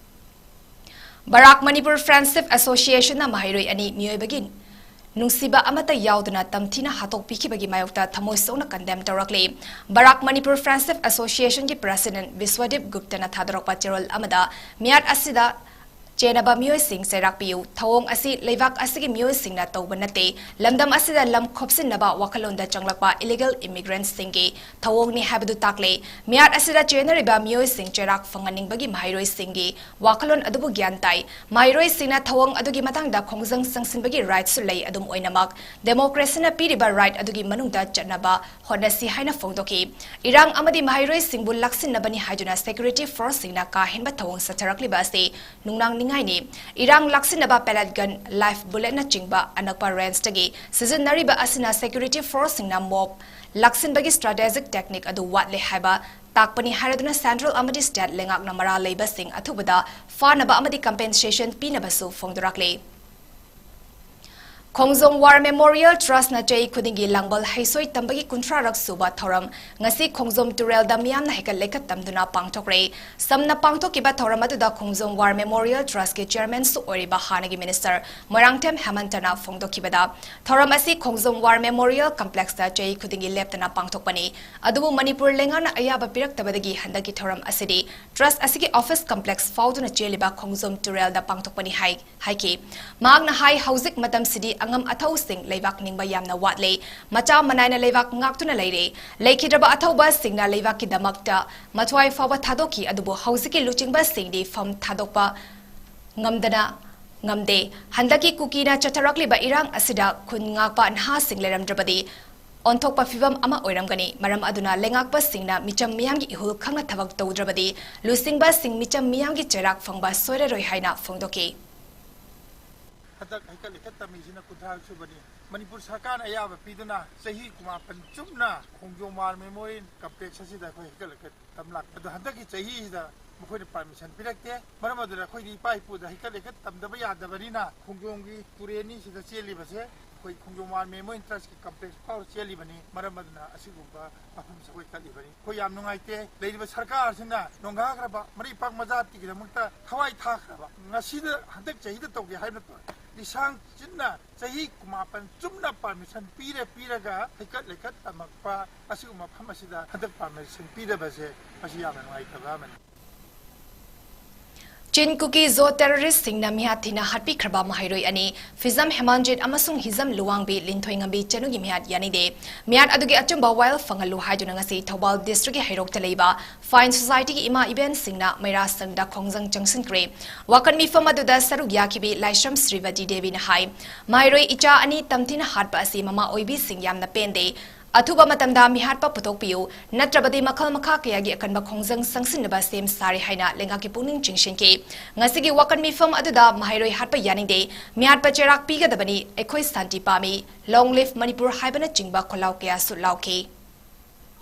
ꯕꯔꯥꯛ ꯃꯅꯤꯄꯨꯔ Friendship Association ꯅ ꯃꯍꯩꯔꯣꯏ ꯑꯅꯤ ꯃꯤꯑꯣꯏꯕꯒꯤ ꯅꯨꯡꯁꯤꯕ ꯑꯃꯠꯇ ꯌꯥꯎꯗꯅ ꯇꯝꯊꯤꯅ ꯍꯥꯠꯇꯣꯛꯄꯤꯈꯤꯕꯒꯤ ꯃꯥꯌꯣꯛꯇ ꯊꯃꯣꯏ ꯁꯣꯛꯅ condemn ꯇꯧꯔꯛꯂꯤ꯫ ꯕꯔꯥꯛ ꯃꯅꯤꯄꯨꯔ Friendship Association ꯒꯤ President ꯕꯤꯁ꯭ꯋꯗꯤꯞ ꯒꯨꯞꯇꯅ ꯊꯥꯗꯣꯔꯛꯄ ꯆꯦꯔꯣꯜ ꯑꯃꯗ ꯃꯤꯌꯥꯠ ꯑꯁꯤꯗ ꯆꯦꯟꯅꯕ ꯃꯤꯑꯣꯏꯁꯤꯡ ꯆꯩꯔꯥꯛ ꯄꯤꯌꯨ꯫ ꯊꯧꯑꯣꯡ ꯑꯁꯤ ꯂꯩꯕꯥꯛ ꯑꯁꯤꯒꯤ ꯃꯤꯑꯣꯏꯁꯤꯡꯅ ꯇꯧꯕ ꯅꯠꯇꯦ꯫ ꯂꯝꯗꯝ ꯑꯁꯤꯗ ꯂꯝ ꯈꯣꯞꯆꯤꯟꯅꯕ ꯋꯥꯈꯜꯂꯣꯟꯗ ꯆꯪꯂꯛꯄ illegal immigrant ꯁꯤꯡꯒꯤ ꯊꯧꯑꯣꯡꯅꯤ ꯍꯥꯏꯕꯗꯨ ꯇꯥꯛꯂꯦ꯫ ꯃꯤꯌꯥꯠ ꯑꯁꯤꯗ ꯆꯦꯟꯅꯔꯤꯕ ꯃꯤꯑꯣꯏꯁꯤꯡ ꯆꯩꯔꯥꯛ ꯐꯪꯍꯟꯅꯤꯡꯕꯒꯤ ꯃꯍꯩꯔꯣꯏꯁꯤꯡꯒꯤ ꯋꯥꯈꯜꯂꯣꯟ ꯑꯗꯨꯕꯨ ꯒ꯭ꯌꯥꯟ ꯇꯥꯏ꯫ ꯃꯍꯩꯔꯣꯏꯁꯤꯡꯅ ꯊꯧꯑꯣꯡ ꯑꯗꯨꯒꯤ ꯃꯇꯥꯡꯗ ꯈꯣꯡꯖꯪ ꯆꯪꯁꯤꯟꯕꯒꯤ right ꯁꯨ ꯂꯩ꯫ ꯑꯗꯨꯝ ꯑꯣꯏꯅꯃꯛ, democracy ꯅ ꯄꯤꯔꯤꯕ right ꯑꯗꯨꯒꯤ ꯃꯅꯨꯡꯗ ꯆꯠꯅꯕ ꯍꯣꯠꯅꯁꯤ ꯍꯥꯏꯅ ꯐꯣꯡꯗꯣꯛꯈꯤ꯫ ꯏꯔꯥꯡ ꯑꯃꯗꯤ ꯃꯍꯩꯔꯣꯏꯁꯤꯡꯕꯨ ꯂꯥꯛꯁꯤꯟꯅꯕꯅꯤ ꯍꯥꯏꯗꯨꯅ security force ꯁꯤꯡꯅ ꯀꯥ ꯍꯦꯟꯕ ꯊꯧꯑꯣꯡ ꯆꯠꯊꯔꯛꯂꯤꯕ ꯑꯁꯤ ꯅꯨꯡꯅꯥꯡꯅꯤꯡꯉꯥꯏꯅꯤ꯫ ꯏꯔꯥꯡ ꯂꯥꯛꯁꯤꯟꯅꯕ pellet gun, live bullet ꯅꯆꯤꯡꯕ ꯑꯅꯛꯄ range ꯇꯒꯤ ꯁꯤꯖꯤꯟꯅꯔꯤꯕ ꯑꯁꯤꯅ security force ꯁꯤꯡꯅ mob ꯂꯥꯛꯁꯤꯟꯕꯒꯤ strategic technique ꯑꯗꯨ ꯋꯥꯠꯂꯦ ꯍꯥꯏꯕ ꯇꯥꯛꯄꯅꯤ ꯍꯥꯏꯔꯗꯨꯅ central ꯑꯃꯗꯤ state ꯂꯩꯉꯥꯛꯅ ꯃꯔꯥꯜ ꯂꯩꯕꯁꯤꯡ ꯑꯊꯨꯕꯗ ꯐꯥꯅꯕ ꯑꯃꯗꯤ compensation ꯄꯤꯅꯕꯁꯨ ꯐꯣꯡꯗꯣꯔꯛꯂꯤ꯫ ꯈꯣꯡꯖꯣꯝ War Memorial Trust ꯅ ꯆꯍꯤ ꯈꯨꯗꯤꯡꯒꯤ ꯂꯥꯡꯕꯜ ꯍꯩꯁꯣꯏ ꯇꯝꯕꯒꯤ ꯀꯨꯟꯊ꯭ꯔꯥꯔꯛ ꯁꯨꯕ ꯊꯧꯔꯝ ꯉꯁꯤ ꯈꯣꯡꯖꯣꯝ ꯇꯨꯔꯦꯜꯗ ꯃꯤꯌꯥꯝꯅ ꯍꯩꯀꯠ ꯂꯩꯀꯠ ꯇꯝꯗꯨꯅ ꯄꯥꯡꯊꯣꯛꯈ꯭ꯔꯦ꯫ ꯁꯝꯅ ꯄꯥꯡꯊꯣꯛꯈꯤꯕ ꯊꯧꯔꯝ ꯑꯗꯨꯗ ꯈꯣꯡꯖꯣꯝ War Memorial Trust ꯀꯤ chairman ꯁꯨ ꯑꯣꯏꯔꯤꯕ ꯍꯥꯟꯅꯒꯤ minister ꯃꯣꯏꯔꯥꯡꯊꯦꯝ ꯍꯦꯃꯟꯇꯅ ꯐꯣꯡꯗꯣꯛꯈꯤꯕꯗ, ꯊꯧꯔꯝ ꯑꯁꯤ ꯈꯣꯡꯖꯣꯝ War Memorial Complex ꯇ ꯆꯍꯤ ꯈꯨꯗꯤꯡꯒꯤ ꯂꯦꯞꯇꯅ ꯄꯥꯡꯊꯣꯛꯄꯅꯤ꯫ ꯑꯗꯨꯕꯨ ꯃꯅꯤꯄꯨꯔ ꯂꯩꯉꯥꯛꯅ ꯑꯌꯥꯕ ꯄꯤꯔꯛꯇꯕꯗꯒꯤ ꯍꯟꯗꯛꯀꯤ ꯊꯧꯔꯝ ꯑꯁꯤꯗꯤ trust ꯑꯁꯤꯒꯤ office complex ꯐꯥꯎꯗꯨꯅ ꯆꯦꯜꯂꯤꯕ ꯈꯣꯡꯖꯣꯝ ꯇꯨꯔꯦꯜꯗ ꯄꯥꯡꯊꯣꯛꯄꯅꯤ ꯍꯥꯏ꯫ ꯍꯥꯏꯈꯤ꯫ ꯃꯍꯥꯛꯅ ꯍꯥꯏ, ꯍꯧꯖꯤꯛ ꯃꯇꯝꯁꯤꯗꯤ ꯑꯉꯝ ꯑꯊꯧꯁꯤꯡ ꯂꯩꯕꯥꯛ ꯅꯤꯡꯕ ꯌꯥꯝꯅ ꯋꯥꯠꯂꯦ꯫ ꯃꯆꯥ ꯃꯅꯥꯏꯅ ꯂꯩꯕꯥꯛ ꯉꯥꯛꯇꯨꯅ ꯂꯩꯔꯦ꯫ ꯂꯩꯈꯤꯗ꯭ꯔꯕ ꯑꯊꯧꯕꯁꯤꯡꯅ ꯂꯩꯕꯥꯛꯀꯤꯗꯃꯛꯇ ꯃꯊ꯭ꯋꯥꯏ ꯐꯥꯎꯕ ꯊꯥꯗꯣꯛꯈꯤ, ꯑꯗꯨꯕꯨ ꯍꯧꯖꯤꯛꯀꯤ ꯂꯨꯆꯤꯡꯕꯁꯤꯡꯗꯤ ꯐꯝ ꯊꯥꯗꯣꯛꯄ ꯉꯝꯗꯅ ꯉꯝꯗꯦ꯫ ꯍꯟꯗꯛꯀꯤ ꯀꯨꯀꯤꯅ ꯆꯠꯊꯔꯛꯂꯤꯕ ꯏꯔꯥꯡ ꯑꯁꯤꯗ ꯈꯨꯟ ꯉꯥꯛꯄ ꯅꯍꯥꯁꯤꯡ ꯂꯩꯔꯝꯗ꯭ꯔꯕꯗꯤ ꯑꯣꯟꯊꯣꯛꯄ ꯐꯤꯚꯝ ꯑꯃ ꯑꯣꯏꯔꯝꯒꯅꯤ꯫ ꯃꯔꯝ ꯑꯗꯨꯅ ꯂꯩꯉꯥꯛꯄꯁꯤꯡꯅ ꯃꯤꯆꯝ ꯃꯤꯌꯥꯝꯒꯤ ꯏꯍꯨꯜ ꯈꯪꯅ ꯊꯕꯛ ꯇꯧꯗ꯭ꯔꯕꯗꯤ ꯂꯨꯆꯤꯡꯕꯁꯤꯡ ꯃꯤꯆꯝ ꯃꯤꯌꯥꯝꯒꯤ ꯆꯩꯔꯥꯛ ꯐꯪꯕ ꯁꯣꯏꯔꯔꯣꯏ ꯍꯥꯏꯅ ꯐꯣꯡꯗꯣꯛꯈꯤ꯫ ꯍꯟꯗꯛ ꯍꯩꯀꯠ ꯂꯩꯀꯠ ꯇꯝꯃꯤꯁꯤꯅ ꯀꯨꯟꯊ꯭ꯔꯥ ꯁꯨꯕꯅꯤ꯫ ꯃꯅꯤꯄꯨꯔ ꯁꯔꯀꯥꯔꯅ ꯑꯌꯥꯕ ꯄꯤꯗꯨꯅ ꯆꯍꯤ ꯀꯨꯟꯃꯥꯄꯟ ꯆꯨꯞꯅ ꯈꯣꯡꯖꯣꯝ ꯋꯥꯔ ꯃꯦꯃꯣꯔꯤꯌꯦꯜ ꯀꯝꯄ꯭ꯂꯦꯛꯁ ꯑꯁꯤꯗ ꯑꯩꯈꯣꯏ ꯍꯩꯀꯠ ꯂꯩꯀꯠ ꯇꯝ ꯂꯥꯛꯄ꯫ ꯑꯗꯣ ꯍꯟꯗꯛꯀꯤ ꯆꯍꯤꯁꯤꯗ ꯃꯈꯣꯏꯅ ꯄꯥꯔꯃꯤꯁꯟ ꯄꯤꯔꯛꯇꯦ꯫ ꯃꯔꯝ ꯑꯗꯨꯅ ꯑꯩꯈꯣꯏꯗꯤ ꯏꯄꯥ ꯏꯄꯨꯗ ꯍꯩꯀꯠ ꯂꯩꯀꯠ ꯇꯝꯗꯕ ꯌꯥꯗꯕꯅꯤꯅ ꯈꯣꯡꯖꯣꯝꯒꯤ ꯇꯨꯔꯦꯜꯅꯤꯁꯤꯗ ꯆꯦꯜꯂꯤꯕꯁꯦ ꯑꯩꯈꯣꯏ ꯈꯣꯡꯖꯣꯝ ꯋꯥꯔ ꯃꯦꯃꯣꯔꯤꯌꯦꯜ ꯇ꯭ꯔꯁꯀꯤ ꯀꯝꯄ꯭ꯂꯦꯛꯁ ꯐꯥꯎꯔ ꯆꯦꯜꯂꯤꯕꯅꯤ꯫ ꯃꯔꯝ ꯑꯗꯨꯅ ꯑꯁꯤꯒꯨꯝꯕ ꯃꯐꯝꯁꯦ ꯑꯩꯈꯣꯏ ꯀꯠꯂꯤꯕꯅꯤ꯫ ꯑꯩꯈꯣꯏ ꯌꯥꯝ ꯅꯨꯡꯉꯥꯏꯇꯦ꯫ ꯂꯩꯔꯤꯕ ꯁꯔꯀꯥꯔꯁꯤꯅ ꯅꯣꯡꯒꯥꯈ꯭ꯔꯕ ꯃꯔꯩ ꯄꯥꯛ ꯃꯖꯥꯠꯀꯤꯗꯃꯛꯇ ꯊꯋꯥꯏ ꯊꯥꯈ꯭ꯔꯕ, ꯉꯁꯤꯗ ꯍꯟꯗꯛ ꯆꯍꯤꯗ ꯇꯧꯒꯦ ꯍꯥꯏꯕ ꯅꯠꯇꯕ, ꯂꯤꯁꯥꯡ ꯆꯤꯟꯅ ꯆꯍꯤ ꯀꯨꯟꯃꯥꯄꯟ ꯆꯨꯝꯅ ꯄꯥꯔꯃꯤꯁꯟ ꯄꯤꯔ ꯄꯤꯔꯒ ꯍꯩꯀꯠ ꯂꯩꯀꯠ ꯇꯝꯃꯛꯄ ꯑꯁꯤꯒꯨꯝꯕ ꯃꯐꯝ ꯑꯁꯤꯗ ꯍꯟꯗꯛ ꯄꯥꯔꯃꯤꯁꯟ ꯄꯤꯗꯕꯁꯦ ꯃꯁꯤ ꯌꯥꯝꯅ ꯅꯨꯡꯉꯥꯏꯇꯕ ꯑꯃꯅꯤ꯫ ꯆꯤꯟ ꯀꯨꯀꯤ ꯖꯣ ꯇꯦꯔꯣꯔꯤꯁꯁꯤꯡꯅ ꯃꯤꯍꯥꯠ ꯊꯤꯅ ꯍꯥꯠꯄꯤꯈ꯭ꯔꯕ ꯃꯍꯩꯔꯣꯏ ꯑꯅꯤ, ꯐꯤꯖꯝ ꯍꯦꯃꯥꯟꯖꯤꯠ ꯑꯃꯁꯨꯡ ꯍꯤꯖꯝ ꯂꯨꯋꯥꯡꯕꯤ ꯂꯤꯟꯊꯣꯏꯉꯝꯕꯤ ꯆꯅꯨꯒꯤ ꯃꯤꯍꯥꯠ ꯌꯥꯅꯤꯡꯗꯦ꯫ ꯃꯤꯍꯥꯠ ꯑꯗꯨꯒꯤ ꯑꯆꯨꯝꯕ ꯋꯥꯌꯦꯜ ꯐꯪꯍꯜꯂꯨ ꯍꯥꯏꯗꯨꯅ ꯉꯁꯤ ꯊꯧꯕꯥꯜ ꯗꯤꯁꯇ꯭ꯔꯤꯛꯀꯤ ꯍꯩꯔꯣꯛꯇ ꯂꯩꯕ ꯐꯥꯏꯟ ꯁꯣꯁꯥꯏꯇꯤꯒꯤ ꯏꯃꯥ ꯏꯕꯦꯟꯁꯤꯡꯅ ꯃꯩꯔꯥ ꯁꯪꯗ ꯈꯣꯡꯖꯪ ꯆꯪꯁꯤꯟꯈ꯭ꯔꯦ꯫ ꯋꯥꯀꯠ ꯃꯤꯐꯝ ꯑꯗꯨꯗ ꯁꯔꯨꯛ ꯌꯥꯈꯤꯕꯤ ꯂꯥꯏꯁ꯭ꯔꯝ ꯁ꯭ꯔꯤꯃꯇꯤ ꯗꯦꯕꯤꯅ ꯍꯥꯏ, ꯃꯍꯩꯔꯣꯏ ꯏꯆꯥ ꯑꯅꯤ ꯇꯝꯊꯤꯅ ꯍꯥꯠꯄ ꯑꯁꯤ ꯃꯃꯥ ꯑꯣꯏꯕꯤꯁꯤꯡ ꯌꯥꯝꯅ ꯄꯦꯟꯗꯦ꯫ ꯑꯊꯨꯕ ꯃꯇꯝꯗ ꯃꯤꯍꯥꯠꯄ ꯄꯨꯊꯣꯛꯄꯤꯌꯨ, ꯅꯠꯇ꯭ꯔꯕꯗꯤ ꯃꯈꯜ ꯃꯈꯥ ꯀꯌꯥꯒꯤ ꯑꯀꯟꯕ ꯈꯣꯡꯖꯪ ꯆꯪꯁꯤꯟꯅꯕ ꯁꯦꯝ ꯁꯥꯔꯦ ꯍꯥꯏꯅ ꯂꯩꯉꯥꯛꯀꯤ ꯄꯨꯛꯅꯤꯡ ꯆꯤꯡꯁꯤꯟꯈꯤ꯫ ꯉꯁꯤꯒꯤ ꯋꯥꯀꯠ ꯃꯤꯐꯝ ꯑꯗꯨꯗ ꯃꯍꯩꯔꯣꯏ ꯍꯥꯠꯄ ꯌꯥꯅꯤꯡꯗꯦ, ꯃꯤꯍꯥꯠꯄ ꯆꯩꯔꯥꯛ ꯄꯤꯒꯗꯕꯅꯤ, ꯑꯩꯈꯣꯏ ꯁꯥꯟꯇꯤ ꯄꯥꯝꯃꯤ, Long live ꯃꯅꯤꯄꯨꯔ ꯍꯥꯏꯕꯅꯆꯤꯡꯕ ꯈꯣꯜꯂꯥꯎ ꯀꯌꯥꯁꯨ ꯂꯥꯎꯈꯤ꯫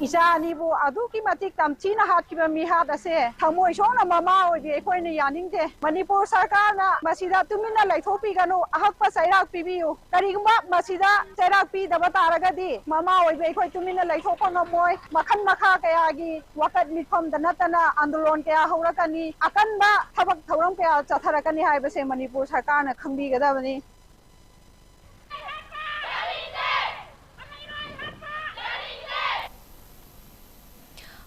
ꯏꯆꯥ ꯑꯅꯤꯕꯨ ꯑꯗꯨꯛꯀꯤ ꯃꯇꯤꯛ ꯇꯝꯊꯤꯅ ꯍꯥꯠꯈꯤꯕ ꯃꯤꯍꯥꯠ ꯑꯁꯦ ꯊꯃꯣꯏ ꯁꯣꯛꯅ ꯃꯃꯥ ꯑꯣꯏꯕꯤ ꯑꯩꯈꯣꯏꯅ ꯌꯥꯅꯤꯡꯗꯦ꯫ ꯃꯅꯤꯄꯨꯔ ꯁꯔꯀꯥꯔꯅ ꯃꯁꯤꯗ ꯇꯨꯃꯤꯟꯅ ꯂꯩꯊꯣꯛꯄꯤꯒꯅꯨ, ꯑꯍꯛꯄ ꯆꯩꯔꯥꯛ ꯄꯤꯕꯤꯌꯨ꯫ ꯀꯔꯤꯒꯨꯝꯕ ꯃꯁꯤꯗ ꯆꯩꯔꯥꯛ ꯄꯤꯗꯕ ꯇꯥꯔꯒꯗꯤ ꯃꯃꯥ ꯑꯣꯏꯕꯤ ꯑꯩꯈꯣꯏ ꯇꯨꯃꯤꯟꯅ ꯂꯩꯊꯣꯛꯄ ꯉꯝꯃꯣꯏ꯫ ꯃꯈꯜ ꯃꯈꯥ ꯀꯌꯥꯒꯤ ꯋꯥꯀꯠ ꯃꯤꯐꯝꯗ ꯅꯠꯇꯅ ꯑꯟꯗꯣꯂꯣꯟ ꯀꯌꯥ ꯍꯧꯔꯛꯀꯅꯤ꯫ ꯑꯀꯟꯕ ꯊꯕꯛ ꯊꯧꯔꯝ ꯀꯌꯥ ꯆꯠꯊꯔꯛꯀꯅꯤ ꯍꯥꯏꯕꯁꯦ ꯃꯅꯤꯄꯨꯔ ꯁꯔꯀꯥꯔꯅ ꯈꯪꯕꯤꯒꯗꯕꯅꯤ꯫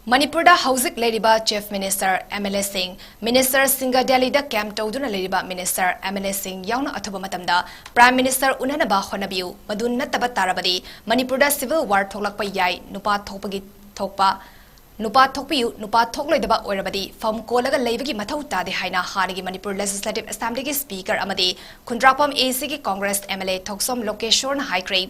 ꯃꯅꯤꯄꯨꯔꯗ ꯍꯧꯖꯤꯛ ꯂꯩꯔꯤꯕ Chief Minister, MLAꯁꯤꯡ, Ministerꯁꯤꯡꯒ ꯗꯦꯜꯂꯤꯗ camp ꯇꯧꯗꯨꯅ ꯂꯩꯔꯤꯕ Minister, MLAꯁꯤꯡ ꯌꯥꯎꯅ ꯑꯊꯨꯕ ꯃꯇꯝꯗ Prime Minister ꯎꯅꯅꯕ ꯍꯣꯠꯅꯕꯤꯌꯨ꯫ ꯃꯗꯨ ꯅꯠꯇꯕ ꯇꯥꯔꯕꯗꯤ ꯃꯅꯤꯄꯨꯔꯗ civil war ꯊꯣꯛꯂꯛꯄ ꯌꯥꯏ꯫ ꯅꯨꯄꯥ ꯊꯣꯛꯄꯒꯤ ꯊꯣꯛꯄ, ꯅꯨꯄꯥ ꯊꯣꯛꯄꯤꯌꯨ, ꯅꯨꯄꯥ ꯊꯣꯛꯂꯣꯏꯗꯕ ꯑꯣꯏꯔꯕꯗꯤ ꯐꯝ ꯀꯣꯜꯂꯒ ꯂꯩꯕꯒꯤ ꯃꯊꯧ ꯇꯥꯗꯦ ꯍꯥꯏꯅ ꯍꯥꯟꯅꯒꯤ ꯃꯅꯤꯄꯨꯔ Legislative Assemblyꯒꯤ Speaker ꯑꯃꯗꯤ ꯈꯨꯟꯗ꯭ꯔꯥꯛꯄꯝ ACꯒꯤ Congress MLA ꯊꯣꯛꯆꯣꯝ ꯂꯣꯀꯦꯁꯣꯔꯅ ꯍꯥꯏꯈ꯭ꯔꯦ꯫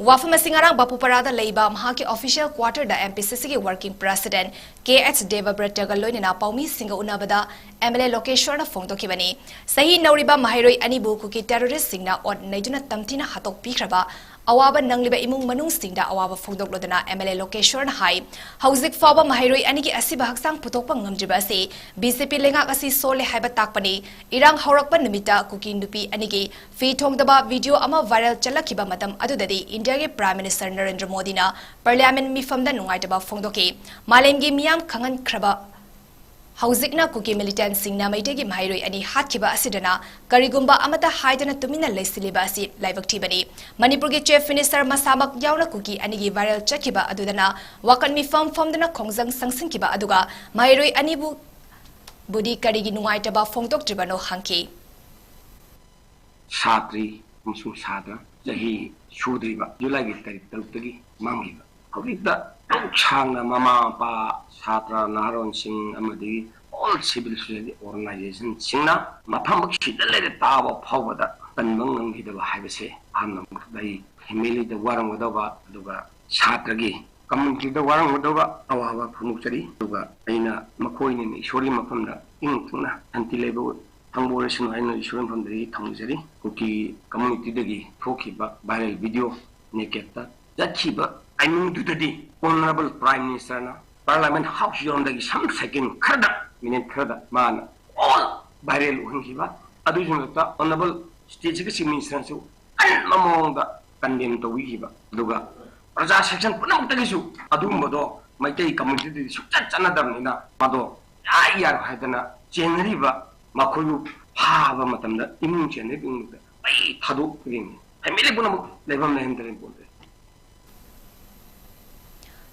ꯋꯥꯐꯝ ꯑꯁꯤ ꯉꯔꯥꯡ ꯕꯥꯄꯨꯄꯥꯔꯥꯗ ꯂꯩꯕ ꯃꯍꯥꯛꯀꯤ official quarterꯗ MPCCꯒꯤ working president K H ꯗꯦꯕꯕ꯭ꯔꯇꯒ ꯂꯣꯏꯅꯅ ꯄꯥꯎꯃꯤꯁꯤꯡꯒ ꯎꯅꯕꯗ MLA ꯂꯣꯀꯦꯁꯣꯔꯅ ꯐꯣꯡꯗꯣꯛꯈꯤꯕꯅꯤ꯫ ꯆꯍꯤ ꯅꯧꯔꯤꯕ ꯃꯍꯩꯔꯣꯏ ꯑꯅꯤꯕꯨ ꯀꯨꯀꯤ terroristꯁꯤꯡꯅ ꯑꯣꯠ ꯅꯩꯗꯨꯅ ꯇꯝꯊꯤꯅ ꯍꯥꯠꯇꯣꯛꯄꯤꯈ꯭ꯔꯕ ꯑꯋꯥꯕ ꯅꯪꯂꯤꯕ ꯏꯃꯨꯡ ꯃꯅꯨꯡꯁꯤꯡꯗ ꯑꯋꯥꯕ ꯐꯣꯡꯗꯣꯛꯂꯗꯨꯅ MLA ꯂꯣꯀꯦꯁꯣꯔꯅ ꯍꯥꯏ, ꯍꯧꯖꯤꯛ ꯐꯥꯎꯕ ꯃꯍꯩꯔꯣꯏ ꯑꯅꯤꯒꯤ ꯑꯁꯤꯕ ꯍꯛꯆꯥꯡ ꯄꯨꯊꯣꯛꯄ ꯉꯝꯗ꯭ꯔꯤꯕ ꯑꯁꯤ BJP ꯂꯩꯉꯥꯛ ꯑꯁꯤ ꯁꯣꯜꯂꯦ ꯍꯥꯏꯕ ꯇꯥꯛꯄꯅꯤ꯫ ꯏꯔꯥꯡ ꯍꯧꯔꯛꯄ ꯅꯨꯃꯤꯠꯇ ꯀꯨꯀꯤ ꯅꯨꯄꯤ ꯑꯅꯤꯒꯤ ꯐꯤ ꯊꯣꯡꯗꯕ video ꯑꯃ viral ꯆꯠꯂꯛꯈꯤꯕ ꯃꯇꯝ ꯑꯗꯨꯗꯗꯤ ꯏꯟꯗꯤꯌꯥꯒꯤ Prime Minister ꯅꯔꯦꯟꯗ꯭ꯔ ꯃꯣꯗꯤꯅ Parliament ꯃꯤꯐꯝꯗ ꯅꯨꯡꯉꯥꯏꯇꯕ ꯐꯣꯡꯗꯣꯛꯈꯤ꯫ ꯃꯥꯂꯦꯝꯒꯤ ꯃꯤꯌꯥꯝ ꯈꯪꯍꯟꯈ꯭ꯔꯕ ꯍꯧꯖꯤꯛꯅ ꯀꯨꯀꯤ militantꯁꯤꯡꯅ ꯃꯩꯇꯩꯒꯤ ꯃꯍꯩꯔꯣꯏ ꯑꯅꯤ ꯍꯥꯠꯈꯤꯕ ꯑꯁꯤꯗꯅ ꯀꯔꯤꯒꯨꯝꯕ ꯑꯃꯠꯇ ꯍꯥꯏꯗꯅ ꯇꯨꯃꯤꯟꯅ ꯂꯩꯁꯤꯜꯂꯤꯕ ꯑꯁꯤ ꯂꯥꯏꯕꯛ ꯊꯤꯕꯅꯤ꯫ ꯃꯅꯤꯄꯨꯔꯒꯤ Chief Minister ꯃꯁꯥꯃꯛ ꯌꯥꯎꯅ ꯀꯨꯀꯤ ꯑꯅꯤꯒꯤ viral ꯆꯠꯈꯤꯕ ꯑꯗꯨꯗꯅ ꯋꯥꯀꯠ ꯃꯤꯐꯝ ꯐꯝꯗꯨꯅ ꯈꯣꯡꯖꯪ ꯁꯪꯁꯤꯟꯈꯤꯕ ꯑꯗꯨꯒ ꯃꯍꯩꯔꯣꯏ ꯑꯅꯤꯕꯨ ꯕꯨꯗꯤ ꯀꯔꯤꯒꯤ ꯅꯨꯡꯉꯥꯏꯇꯕ ꯐꯣꯡꯗꯣꯛꯇ꯭ꯔꯤꯕꯅꯣ ꯍꯪꯈꯤ꯫ ꯁꯥꯇ꯭ꯔꯤ ꯑꯃꯁꯨꯡ ꯁꯥꯇ꯭ꯔ ꯆꯍꯤ ꯁꯨꯗ꯭ꯔꯤꯕ ꯖꯨꯂꯥꯏꯒꯤ ꯇꯥꯔꯤꯛ ꯇꯔꯨꯛꯇꯒꯤ ꯃꯥꯡꯈꯤꯕ꯫ ꯍꯧꯖꯤꯛꯇ ꯁꯔꯨꯛ ꯁꯥꯡꯅ ꯃꯃꯥ ꯃꯄꯥ, ꯁꯥꯇ꯭ꯔ, ꯅꯍꯥꯔꯣꯟꯁꯤꯡ ꯑꯃꯗꯤ all civil society organizationꯁꯤꯡꯅ ꯃꯐꯝ ꯁꯤꯗ ꯂꯩꯔꯦ ꯇꯥꯕ ꯐꯥꯎꯕꯗ ꯀꯟꯕ ꯉꯝꯈꯤꯗꯕ ꯍꯥꯏꯕꯁꯦ ꯑꯍꯥꯟꯕ ꯑꯩ familyꯗ ꯋꯥꯔꯝꯒꯗꯕ ꯑꯗꯨꯒ ꯁꯥꯇ꯭ꯔꯒꯤ communityꯗ ꯋꯥꯔꯝꯒꯗꯕ ꯑꯋꯥꯕ ꯐꯣꯡꯗꯣꯛꯆꯔꯤ꯫ ꯑꯗꯨꯒ ꯑꯩꯅ ꯃꯈꯣꯏꯅꯤꯅ ꯏꯁꯣꯔꯒꯤ ꯃꯐꯝꯗ ꯏꯪ ꯇꯞꯅ ꯁꯥꯟꯇꯤ ꯂꯩꯕ ꯐꯪꯕ ꯑꯣꯏꯔꯁꯅꯨ ꯍꯥꯏꯅ ꯏꯁꯣꯔꯒꯤ ꯃꯐꯝꯗ ꯑꯩ ꯊꯝꯖꯔꯤ꯫ ꯀꯨꯀꯤ communityꯗꯒꯤ ꯊꯣꯛꯈꯤꯕ viral video nakedꯇ ꯆꯠꯈꯤꯕ timingꯗꯨꯗꯗꯤ Honourable Prime Ministerꯅ Parliament House ꯌꯧꯔꯝꯗꯥꯏꯒꯤ some second ꯈꯔꯗ, minute ꯈꯔꯗ ꯃꯥꯅ all viral ꯎꯍꯟꯈꯤꯕ ꯑꯗꯨꯒꯤ ꯃꯊꯛꯇ Honourable State Chief Ministerꯅꯁꯨ ꯑꯀꯟꯕ ꯃꯑꯣꯡꯗ condemn ꯇꯧꯕꯤꯈꯤꯕ꯫ ꯑꯗꯨꯒ ꯄ꯭ꯔꯖꯥ section ꯄꯨꯝꯅꯃꯛꯇꯒꯤꯁꯨ ꯑꯗꯨꯒꯨꯝꯕꯗꯣ ꯃꯩꯇꯩ communityꯗꯗꯤ ꯁꯨꯡꯆꯠ ꯆꯠꯅꯗꯕꯅꯤꯅ ꯃꯗꯣ ꯌꯥꯏ ꯌꯥꯔꯣꯏ ꯍꯥꯏꯗꯅ ꯆꯦꯟꯅꯔꯤꯕ ꯃꯈꯣꯏꯕꯨ ꯐꯥꯕ ꯃꯇꯝꯗ ꯏꯃꯨꯡ ꯆꯦꯟꯅꯔꯤꯕ ꯏꯃꯨꯡꯗ ꯃꯩ ꯊꯥꯗꯣꯛꯄꯒꯤꯅꯤ꯫ Family ꯄꯨꯝꯅꯃꯛ ꯂꯩꯐꯝ ꯂꯩꯍꯟꯗ꯭ꯔꯦ ꯄꯣꯠꯇꯦ꯫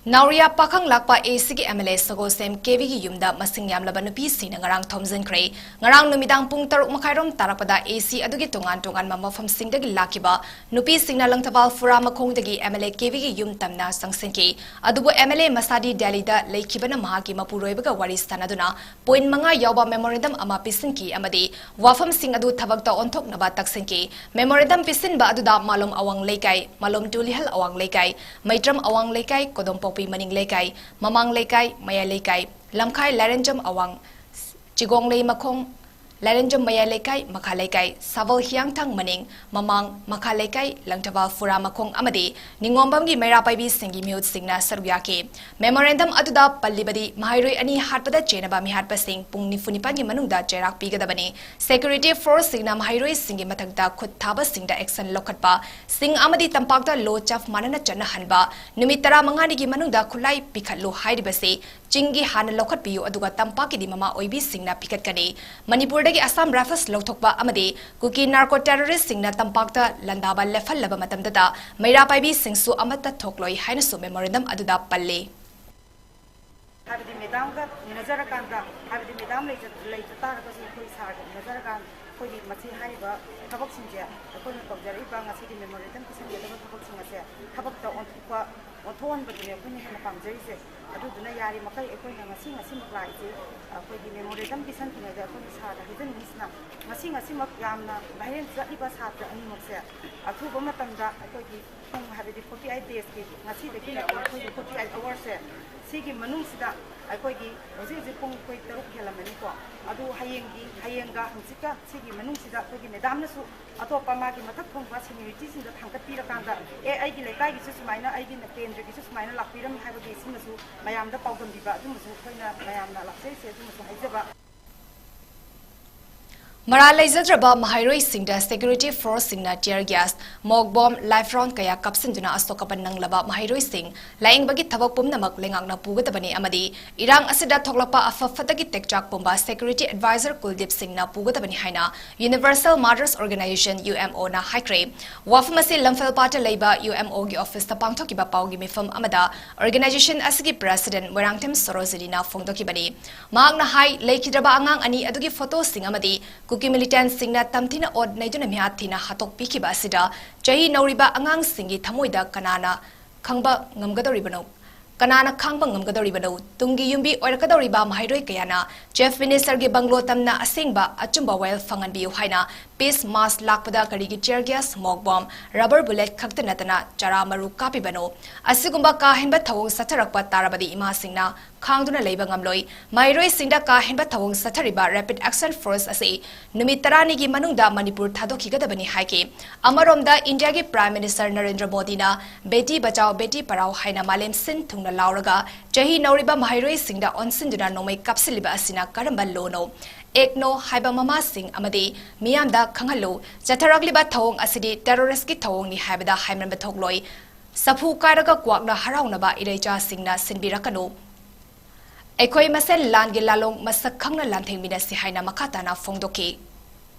ꯅꯥꯎꯔꯤꯌꯥ ꯄꯥꯈꯪ ꯂꯥꯛꯄ ꯑꯦ ꯁꯤꯒꯤ ꯑꯦꯝ ꯑꯦꯜ ꯑꯦ ꯁꯒꯣꯜꯁꯦꯝ ꯀꯦꯕꯤꯒꯤ ꯌꯨꯝꯗ ꯃꯁꯤꯡ ꯌꯥꯝꯂꯕ ꯅꯨꯄꯤꯁꯤꯡꯅ ꯉꯔꯥꯡ ꯊꯣꯝꯖꯤꯟꯈ꯭ꯔꯦ꯫ ꯉꯔꯥꯡ ꯅꯨꯃꯤꯗꯥꯡ ꯄꯨꯡ ꯇꯔꯨꯛ ꯃꯈꯥꯏꯔꯣꯝ ꯇꯥꯔꯛꯄꯗ ꯑꯦ ꯁꯤ ꯑꯗꯨꯒꯤ ꯇꯣꯉꯥꯟ ꯇꯣꯉꯥꯟꯕ ꯃꯐꯝꯁꯤꯡꯗꯒꯤ ꯂꯥꯛꯈꯤꯕ ꯅꯨꯄꯤꯁꯤꯡꯅ ꯂꯪꯊꯕꯥꯜ ꯐꯨꯔꯥ ꯃꯈꯣꯡꯗꯒꯤ ꯑꯦꯝ ꯑꯦꯜ ꯑꯦ ꯀꯦꯕꯤꯒꯤ ꯌꯨꯝ ꯇꯝꯅ ꯆꯪꯁꯤꯟꯈꯤ꯫ ꯑꯗꯨꯕꯨ ꯑꯦꯝ ꯑꯦꯜ ꯑꯦ ꯃꯁꯥꯗꯤ ꯗꯦꯜꯂꯤꯗ ꯂꯩꯈꯤꯕꯅ ꯃꯍꯥꯛꯀꯤ ꯃꯄꯨꯔꯣꯏꯕꯒ ꯋꯥꯔꯤ ꯁꯥꯟꯅꯗꯨꯅ ꯄꯣꯏꯟ ꯃꯉꯥ ꯌꯥꯎꯕ ꯃꯦꯃꯣꯔꯦꯟꯗꯝ ꯑꯃ ꯄꯤꯁꯤꯟꯈꯤ ꯑꯃꯗꯤ ꯋꯥꯐꯝꯁꯤꯡ ꯑꯗꯨ ꯊꯕꯛꯇ ꯑꯣꯟꯊꯣꯛꯅꯕ ꯇꯛꯁꯤꯟꯈꯤ꯫ ꯃꯦꯃꯣꯔꯦꯟꯗꯝ ꯄꯤꯁꯤꯟꯕ ꯑꯗꯨꯗ ꯃꯥꯂꯣꯝ ꯑꯋꯥꯡ ꯂꯩꯀꯥꯏ, ꯃꯥꯂꯣꯝ ꯇꯨꯂꯤꯍꯜ ꯑꯋꯥꯡ ꯂꯩꯀꯥꯏ, ꯃꯩꯇ꯭ꯔꯝ ꯑꯋꯥꯡ ꯂꯩꯀꯥꯏ, ꯀꯣꯗꯣꯝꯄꯣꯛꯄꯤ ꯃꯅꯤꯡ ꯂꯩꯀꯥꯏ, ꯃꯃꯥꯡ ꯂꯩꯀꯥꯏ, ꯃꯌꯥꯏ ꯂꯩꯀꯥꯏ, ꯂꯝꯈꯥꯏ ꯂꯥꯏꯔꯦꯟꯖꯝ ꯑꯋꯥꯡ, ꯆꯤꯒꯣꯡꯂꯩ ꯃꯈꯣꯡ, ꯂꯥꯏꯔꯦꯟꯖꯝ ꯃꯌꯥꯏ ꯂꯩꯀꯥꯏ, ꯃꯈꯥ ꯂꯩꯀꯥꯏ, ꯁꯥꯕꯜ ꯍꯤꯌꯥꯡꯊꯥꯡ ꯃꯅꯤꯡ, ꯃꯃꯥꯡ, ꯃꯈꯥ ꯂꯩꯀꯥꯏ, ꯂꯪꯊꯕꯥꯜ ꯐꯨꯔꯥ ꯃꯈꯣꯡ ꯑꯃꯗꯤ ꯅꯤꯉꯣꯝꯕꯝꯒꯤ ꯃꯩꯔꯥ ꯄꯥꯏꯕꯤꯁꯤꯡꯒꯤ ꯃꯤꯍꯨꯠꯁꯤꯡꯅ ꯁꯔꯨꯛ ꯌꯥꯈꯤ꯫ ꯃꯦꯃꯣꯔꯦꯟꯗꯝ ꯑꯗꯨꯗ ꯄꯜꯂꯤꯕꯗꯤ ꯃꯍꯩꯔꯣꯏ ꯑꯅꯤ ꯍꯥꯠꯄꯗ ꯆꯦꯟꯅꯕ ꯃꯤꯍꯥꯠꯄꯁꯤꯡ ꯄꯨꯡ ꯅꯤꯐꯨ ꯅꯤꯄꯥꯟꯒꯤ ꯃꯅꯨꯡꯗ ꯆꯩꯔꯥꯛ ꯄꯤꯒꯗꯕꯅꯤ꯫ ꯁꯦꯀ꯭ꯌꯨꯔꯤꯇꯤ ꯐꯣꯔꯁꯁꯤꯡꯅ ꯃꯍꯩꯔꯣꯏꯁꯤꯡꯒꯤ ꯃꯊꯛꯇ ꯈꯨꯠ ꯊꯥꯕꯁꯤꯡꯗ ꯑꯦꯛꯁꯟ ꯂꯧꯈꯠꯄ ꯁꯤꯡ ꯑꯃꯗꯤ ꯇꯝꯄꯥꯛꯇ ꯂꯣ ꯆꯞ ꯃꯥꯟꯅꯅ ꯆꯠꯅꯍꯟꯕ, ꯅꯨꯃꯤꯠ ꯇꯔꯥꯃꯉꯥꯅꯤꯒꯤ ꯃꯅꯨꯡꯗ ꯈꯨꯠꯂꯥꯏ ꯄꯤꯈꯠꯂꯨ ꯍꯥꯏꯔꯤꯕꯁꯤ ꯆꯤꯡꯒꯤ ꯍꯥꯟꯅ ꯂꯧꯈꯠꯄꯤꯌꯨ, ꯑꯗꯨꯒ ꯇꯝꯄꯥꯛꯀꯤꯗꯤ ꯃꯃꯥ ꯑꯣꯏꯕꯤꯁꯤꯡꯅ ꯄꯤꯈꯠꯀꯅꯤ꯫ ꯃꯅꯤꯄꯨꯔꯗꯒꯤ ꯑꯁꯥꯝ ꯔꯥꯏꯐꯜꯁ ꯂꯧꯊꯣꯛꯄ ꯑꯃꯗꯤ ꯀꯨꯀꯤ ꯅꯥꯔꯀꯣ ꯇꯦꯔꯣꯔꯤꯁꯁꯤꯡꯅ ꯇꯝꯄꯥꯛꯇ ꯂꯥꯟꯗꯥꯕ ꯂꯦꯞꯍꯜꯂꯕ ꯃꯇꯝꯗꯇ ꯃꯩꯔꯥ ꯄꯥꯏꯕꯤꯁꯤꯡꯁꯨ ꯑꯃꯠꯇ ꯊꯣꯛꯂꯣꯏ ꯍꯥꯏꯅꯁꯨ ꯃꯦꯃꯣꯔꯦꯟꯗꯝ ꯑꯗꯨꯗ ꯄꯜꯂꯤ꯫ ꯍꯥꯏꯕꯗꯤ ꯃꯦꯗꯥꯝꯒ ꯎꯅꯖꯔꯀꯥꯟꯗ, ꯍꯥꯏꯕꯗꯤ ꯃꯦꯗꯥꯝ ꯂꯩꯖ-, ꯂꯩꯇ ꯇꯥꯔꯒꯁꯨ ꯑꯩꯈꯣꯏ ꯁꯥꯔꯒ ꯎꯅꯖꯔꯀꯥꯟꯗ ꯑꯩꯈꯣꯏꯒꯤ ꯃꯁꯤ ꯍꯥꯏꯔꯤꯕ ꯊꯕꯛꯁꯤꯡꯁꯦ, ꯑꯩꯈꯣꯏꯅ ꯇꯧꯖꯔꯛꯏꯕ ꯉꯁꯤꯒꯤ ꯃꯦꯃꯣꯔꯦꯟꯗꯝ ꯄꯤꯁꯟꯒꯗꯕ ꯊꯕꯛꯁꯤꯡ ꯑꯁꯦ ꯊꯕꯛꯇ ꯑꯣꯟꯊꯣꯛꯄ, ꯑꯣꯟꯊꯣꯛꯍꯟꯕꯗꯨꯅꯦ ꯑꯩꯈꯣꯏꯅ ꯍꯦꯟꯅ ꯄꯥꯝꯖꯔꯤꯁꯦ꯫ ꯑꯗꯨꯗꯨꯅ ꯌꯥꯔꯤꯃꯈꯩ ꯑꯩꯈꯣꯏꯅ ꯉꯁꯤ, ꯉꯁꯤꯃꯛ ꯂꯥꯛꯏꯁꯦ, ꯑꯩꯈꯣꯏꯒꯤ ꯃꯦꯃꯣꯔꯦꯟꯗꯝ ꯄꯤꯁꯟꯗ꯭ꯔꯤꯉꯩꯗ ꯑꯩꯈꯣꯏꯅ ꯁꯥꯔꯗ ꯍꯥꯏꯖꯅꯤꯡꯉꯤꯁꯤꯅ, ꯉꯁꯤ, ꯉꯁꯤꯃꯛ ꯌꯥꯝꯅ viral ꯆꯠꯂꯤꯕ ꯁꯥꯇ꯭ꯔ ꯑꯅꯤꯃꯛꯁꯦ ꯑꯊꯨꯕ ꯃꯇꯝꯗ ꯑꯩꯈꯣꯏꯒꯤ ꯄꯨꯡ, ꯍꯥꯏꯕꯗꯤ forty eight days ꯀꯤ, ꯉꯁꯤꯗꯒꯤ ꯑꯩꯈꯣꯏꯒꯤ forty eight hours ꯁꯦ, ꯁꯤꯒꯤ ꯃꯅꯨꯡꯁꯤꯗ ꯑꯩꯈꯣꯏꯒꯤ ꯍꯧꯖꯤꯛ ꯍꯧꯖꯤꯛ ꯄꯨꯡ ꯑꯩꯈꯣꯏ ꯇꯔꯨꯛ ꯍꯦꯜꯂꯝꯃꯅꯤꯀꯣ꯫ ꯑꯗꯨ ꯍꯌꯦꯡꯒꯤ, ꯍꯌꯦꯡꯒ ꯍꯪꯆꯤꯠꯀ ꯁꯤꯒꯤ ꯃꯅꯨꯡꯁꯤꯗ ꯑꯩꯈꯣꯏꯒꯤ ꯃꯦꯗꯥꯝꯅꯁꯨ ꯑꯇꯣꯞꯄ ꯃꯥꯒꯤ ꯃꯊꯛ ꯊꯣꯡꯕ seniority ꯁꯤꯡꯗ ꯊꯥꯡꯒꯠꯄꯤꯔꯀꯥꯟꯗ, "ꯑꯦ, ꯑꯩꯒꯤ ꯂꯩꯀꯥꯏꯒꯤꯁꯨ ꯁꯨꯃꯥꯏꯅ, ꯑꯩꯒꯤ ꯀꯦꯟꯗ꯭ꯔꯒꯤꯁꯨ ꯁꯨꯃꯥꯏꯅ ꯂꯥꯛꯄꯤꯔꯝꯃꯤ" ꯍꯥꯏꯕꯒꯤ ꯁꯤꯃꯁꯨ ꯃꯌꯥꯝꯗ ꯄꯥꯎꯗꯝꯕꯤꯕ, ꯑꯗꯨꯃꯁꯨ ꯑꯩꯈꯣꯏꯅ ꯃꯌꯥꯝꯅ ꯂꯥꯛꯆꯔꯤꯁꯦ, ꯑꯗꯨꯃꯁꯨ ꯍꯥꯏꯖꯕ꯫ ꯃꯔꯥꯜ ꯂꯩꯖꯗ꯭ꯔꯕ ꯃꯍꯩꯔꯣꯏꯁꯤꯡꯗ ꯁꯦꯀ꯭ꯌꯨꯔꯤꯇꯤ ꯐꯣꯔꯁꯁꯤꯡꯅ ꯇꯤꯌꯔ ꯒ꯭ꯌꯥꯁ, ꯃꯣꯛ ꯕꯣꯝ, ꯂꯥꯏꯐ ꯔꯥꯎꯟ ꯀꯌꯥ ꯀꯥꯞꯁꯤꯟꯗꯨꯅ ꯑꯁꯣꯛ ꯑꯄꯟ ꯅꯪꯂꯕ ꯃꯍꯩꯔꯣꯏꯁꯤꯡ ꯂꯥꯌꯦꯡꯕꯒꯤ ꯊꯕꯛ ꯄꯨꯝꯅꯃꯛ ꯂꯩꯉꯥꯛꯅ ꯄꯨꯒꯗꯕꯅꯤ ꯑꯃꯗꯤ ꯏꯔꯥꯡ ꯑꯁꯤꯗ ꯊꯣꯛꯂꯛꯄ ꯑꯐ ꯐꯠꯇꯒꯤ ꯇꯦꯛꯆꯥꯛ ꯄꯨꯝꯕ ꯁꯦꯀ꯭ꯌꯨꯔꯤꯇꯤ ꯑꯦꯗꯚꯥꯏꯖꯔ ꯀꯨꯜꯗꯤꯞ ꯁꯤꯡꯅ ꯄꯨꯒꯗꯕꯅꯤ ꯍꯥꯏꯅ Universal Mothers Organization, UMO, ꯅ ꯍꯥꯏꯈ꯭ꯔꯦ꯫ ꯋꯥꯐꯝ ꯑꯁꯤ ꯂꯝꯐꯦꯜꯄꯥꯠꯇ ꯂꯩꯕ UMO ꯒꯤ ꯑꯣꯐꯤꯁꯇ ꯄꯥꯡꯊꯣꯛꯈꯤꯕ ꯄꯥꯎꯒꯤ ꯃꯤꯐꯝ ꯑꯃꯗ organization ꯑꯁꯤꯒꯤ president ꯃꯣꯏꯔꯥꯡꯊꯦꯝ ꯁꯣꯔꯣꯖꯤꯅꯤꯅ ꯐꯣꯡꯗꯣꯛꯈꯤꯕꯅꯤ꯫ ꯃꯍꯥꯛꯅ ꯍꯥꯏ, ꯂꯩꯈꯤꯗ꯭ꯔꯕ ꯑꯉꯥꯡ ꯑꯅꯤ ꯑꯗꯨꯒꯤ ꯐꯣꯇꯣꯁꯤꯡ ꯑꯃꯗꯤ ꯀꯨꯀꯤ ꯃꯤꯂꯤꯇꯦꯟꯠꯁꯤꯡꯅ ꯇꯝꯊꯤꯅ ꯑꯣꯠ ꯅꯩꯗꯨꯅ ꯃꯤꯍꯥꯠ ꯊꯤꯅ ꯍꯥꯠꯇꯣꯛꯄꯤꯈꯤꯕ ꯑꯁꯤꯗ ꯆꯍꯤ ꯅꯧꯔꯤꯕ ꯑꯉꯥꯡꯁꯤꯡꯒꯤ ꯊꯃꯣꯏꯗ ꯀꯅꯥꯅ ꯈꯪꯕ ꯉꯝꯒꯗꯧꯔꯤꯕꯅꯣ? ꯀꯅꯥꯅ ꯈꯪꯕ ꯉꯝꯒꯗꯧꯔꯤꯕꯅꯣ? ꯇꯨꯡꯒꯤ ꯌꯨꯝꯕꯤ ꯑꯣꯏꯔꯛꯀꯗꯧꯔꯤꯕ ꯃꯍꯩꯔꯣꯏ ꯀꯌꯥꯅ Chief Minister ꯒꯤ ꯕꯪꯒ꯭ꯂꯣ ꯇꯝꯅ ꯑꯁꯦꯡꯕ ꯑꯆꯨꯝꯕ ꯋꯥꯌꯦꯜ ꯐꯪꯍꯟꯕꯤꯌꯨ ꯍꯥꯏꯅ peace march ꯂꯥꯛꯄꯗ ꯀꯔꯤꯒꯤ tear gas, mock bomb, rubber bullet ꯈꯛꯇ ꯅꯠꯇꯅ ꯆꯔꯥ ꯃꯔꯨ ꯀꯥꯞꯄꯤꯕꯅꯣ? ꯑꯁꯤꯒꯨꯝꯕ ꯀꯥ ꯍꯦꯟꯕ ꯊꯧꯑꯣꯡ ꯆꯠꯊꯔꯛꯄ ꯇꯥꯔꯕꯗꯤ ꯏꯃꯥꯁꯤꯡꯅ ꯈꯥꯡꯗꯨꯅ ꯂꯩꯕ ꯉꯝꯂꯣꯏ꯫ ꯃꯍꯩꯔꯣꯏꯁꯤꯡꯗ ꯀꯥ ꯍꯦꯟꯕ ꯊꯧꯑꯣꯡ ꯆꯠꯊꯔꯤꯕ Rapid Action Force ꯑꯁꯤ ꯅꯨꯃꯤꯠ ꯇꯔꯥꯅꯤꯒꯤ ꯃꯅꯨꯡꯗ ꯃꯅꯤꯄꯨꯔ ꯊꯥꯗꯣꯛꯈꯤꯒꯗꯕꯅꯤ ꯍꯥꯏꯈꯤ꯫ ꯑꯃꯔꯣꯝꯗ ꯏꯟꯗꯤꯌꯥꯒꯤ Prime Minister ꯅꯔꯦꯟꯗ꯭ꯔ ꯃꯣꯗꯤꯅ ꯕꯦꯇꯤ ꯕꯆꯥꯎ ꯕꯦꯇꯤ ꯄꯔꯥꯎ ꯍꯥꯏꯅ ꯃꯥꯂꯦꯝ ꯁꯤꯟ ꯊꯨꯡꯅ ꯂꯥꯎꯔꯒ ꯆꯍꯤ ꯅꯧꯔꯤꯕ ꯃꯍꯩꯔꯣꯏꯁꯤꯡꯗ ꯑꯣꯟꯁꯤꯟꯗꯨꯅ ꯅꯣꯡꯃꯩ ꯀꯥꯞꯁꯤꯜꯂꯤꯕ ꯑꯁꯤꯅ ꯀꯔꯝꯕ ꯂꯣꯅꯣ? ꯑꯦꯛꯅꯣ ꯍꯥꯏꯕ ꯃꯃꯥꯁꯤꯡ ꯑꯃꯗꯤ ꯃꯤꯌꯥꯝꯗ ꯈꯪꯍꯜꯂꯨ꯫ ꯆꯠꯊꯔꯛꯂꯤꯕ ꯊꯧꯑꯣꯡ ꯑꯁꯤꯗꯤ terrorist ꯀꯤ ꯊꯧꯑꯣꯡꯅꯤ ꯍꯥꯏꯕꯗ ꯍꯥꯏꯃꯟꯕ ꯊꯣꯛꯂꯣꯏ꯫ ꯆꯐꯨ ꯀꯥꯏꯔꯒ ꯀ꯭ꯋꯥꯛꯅ ꯍꯔꯥꯎꯅꯕ ꯏꯔꯩꯆꯥꯁꯤꯡꯅ ꯁꯤꯟꯕꯤꯔꯛꯀꯅꯨ꯫ ꯑꯩꯈꯣꯏ ꯃꯁꯦꯟ ꯂꯥꯟꯒꯤ ꯂꯥꯂꯣꯡ ꯃꯁꯛ ꯈꯪꯅ ꯂꯥꯟꯊꯦꯡꯃꯤꯟꯅꯁꯤ ꯍꯥꯏꯅ ꯃꯈꯥ ꯇꯥꯅ ꯐꯣꯡꯗꯣꯛꯈꯤ꯫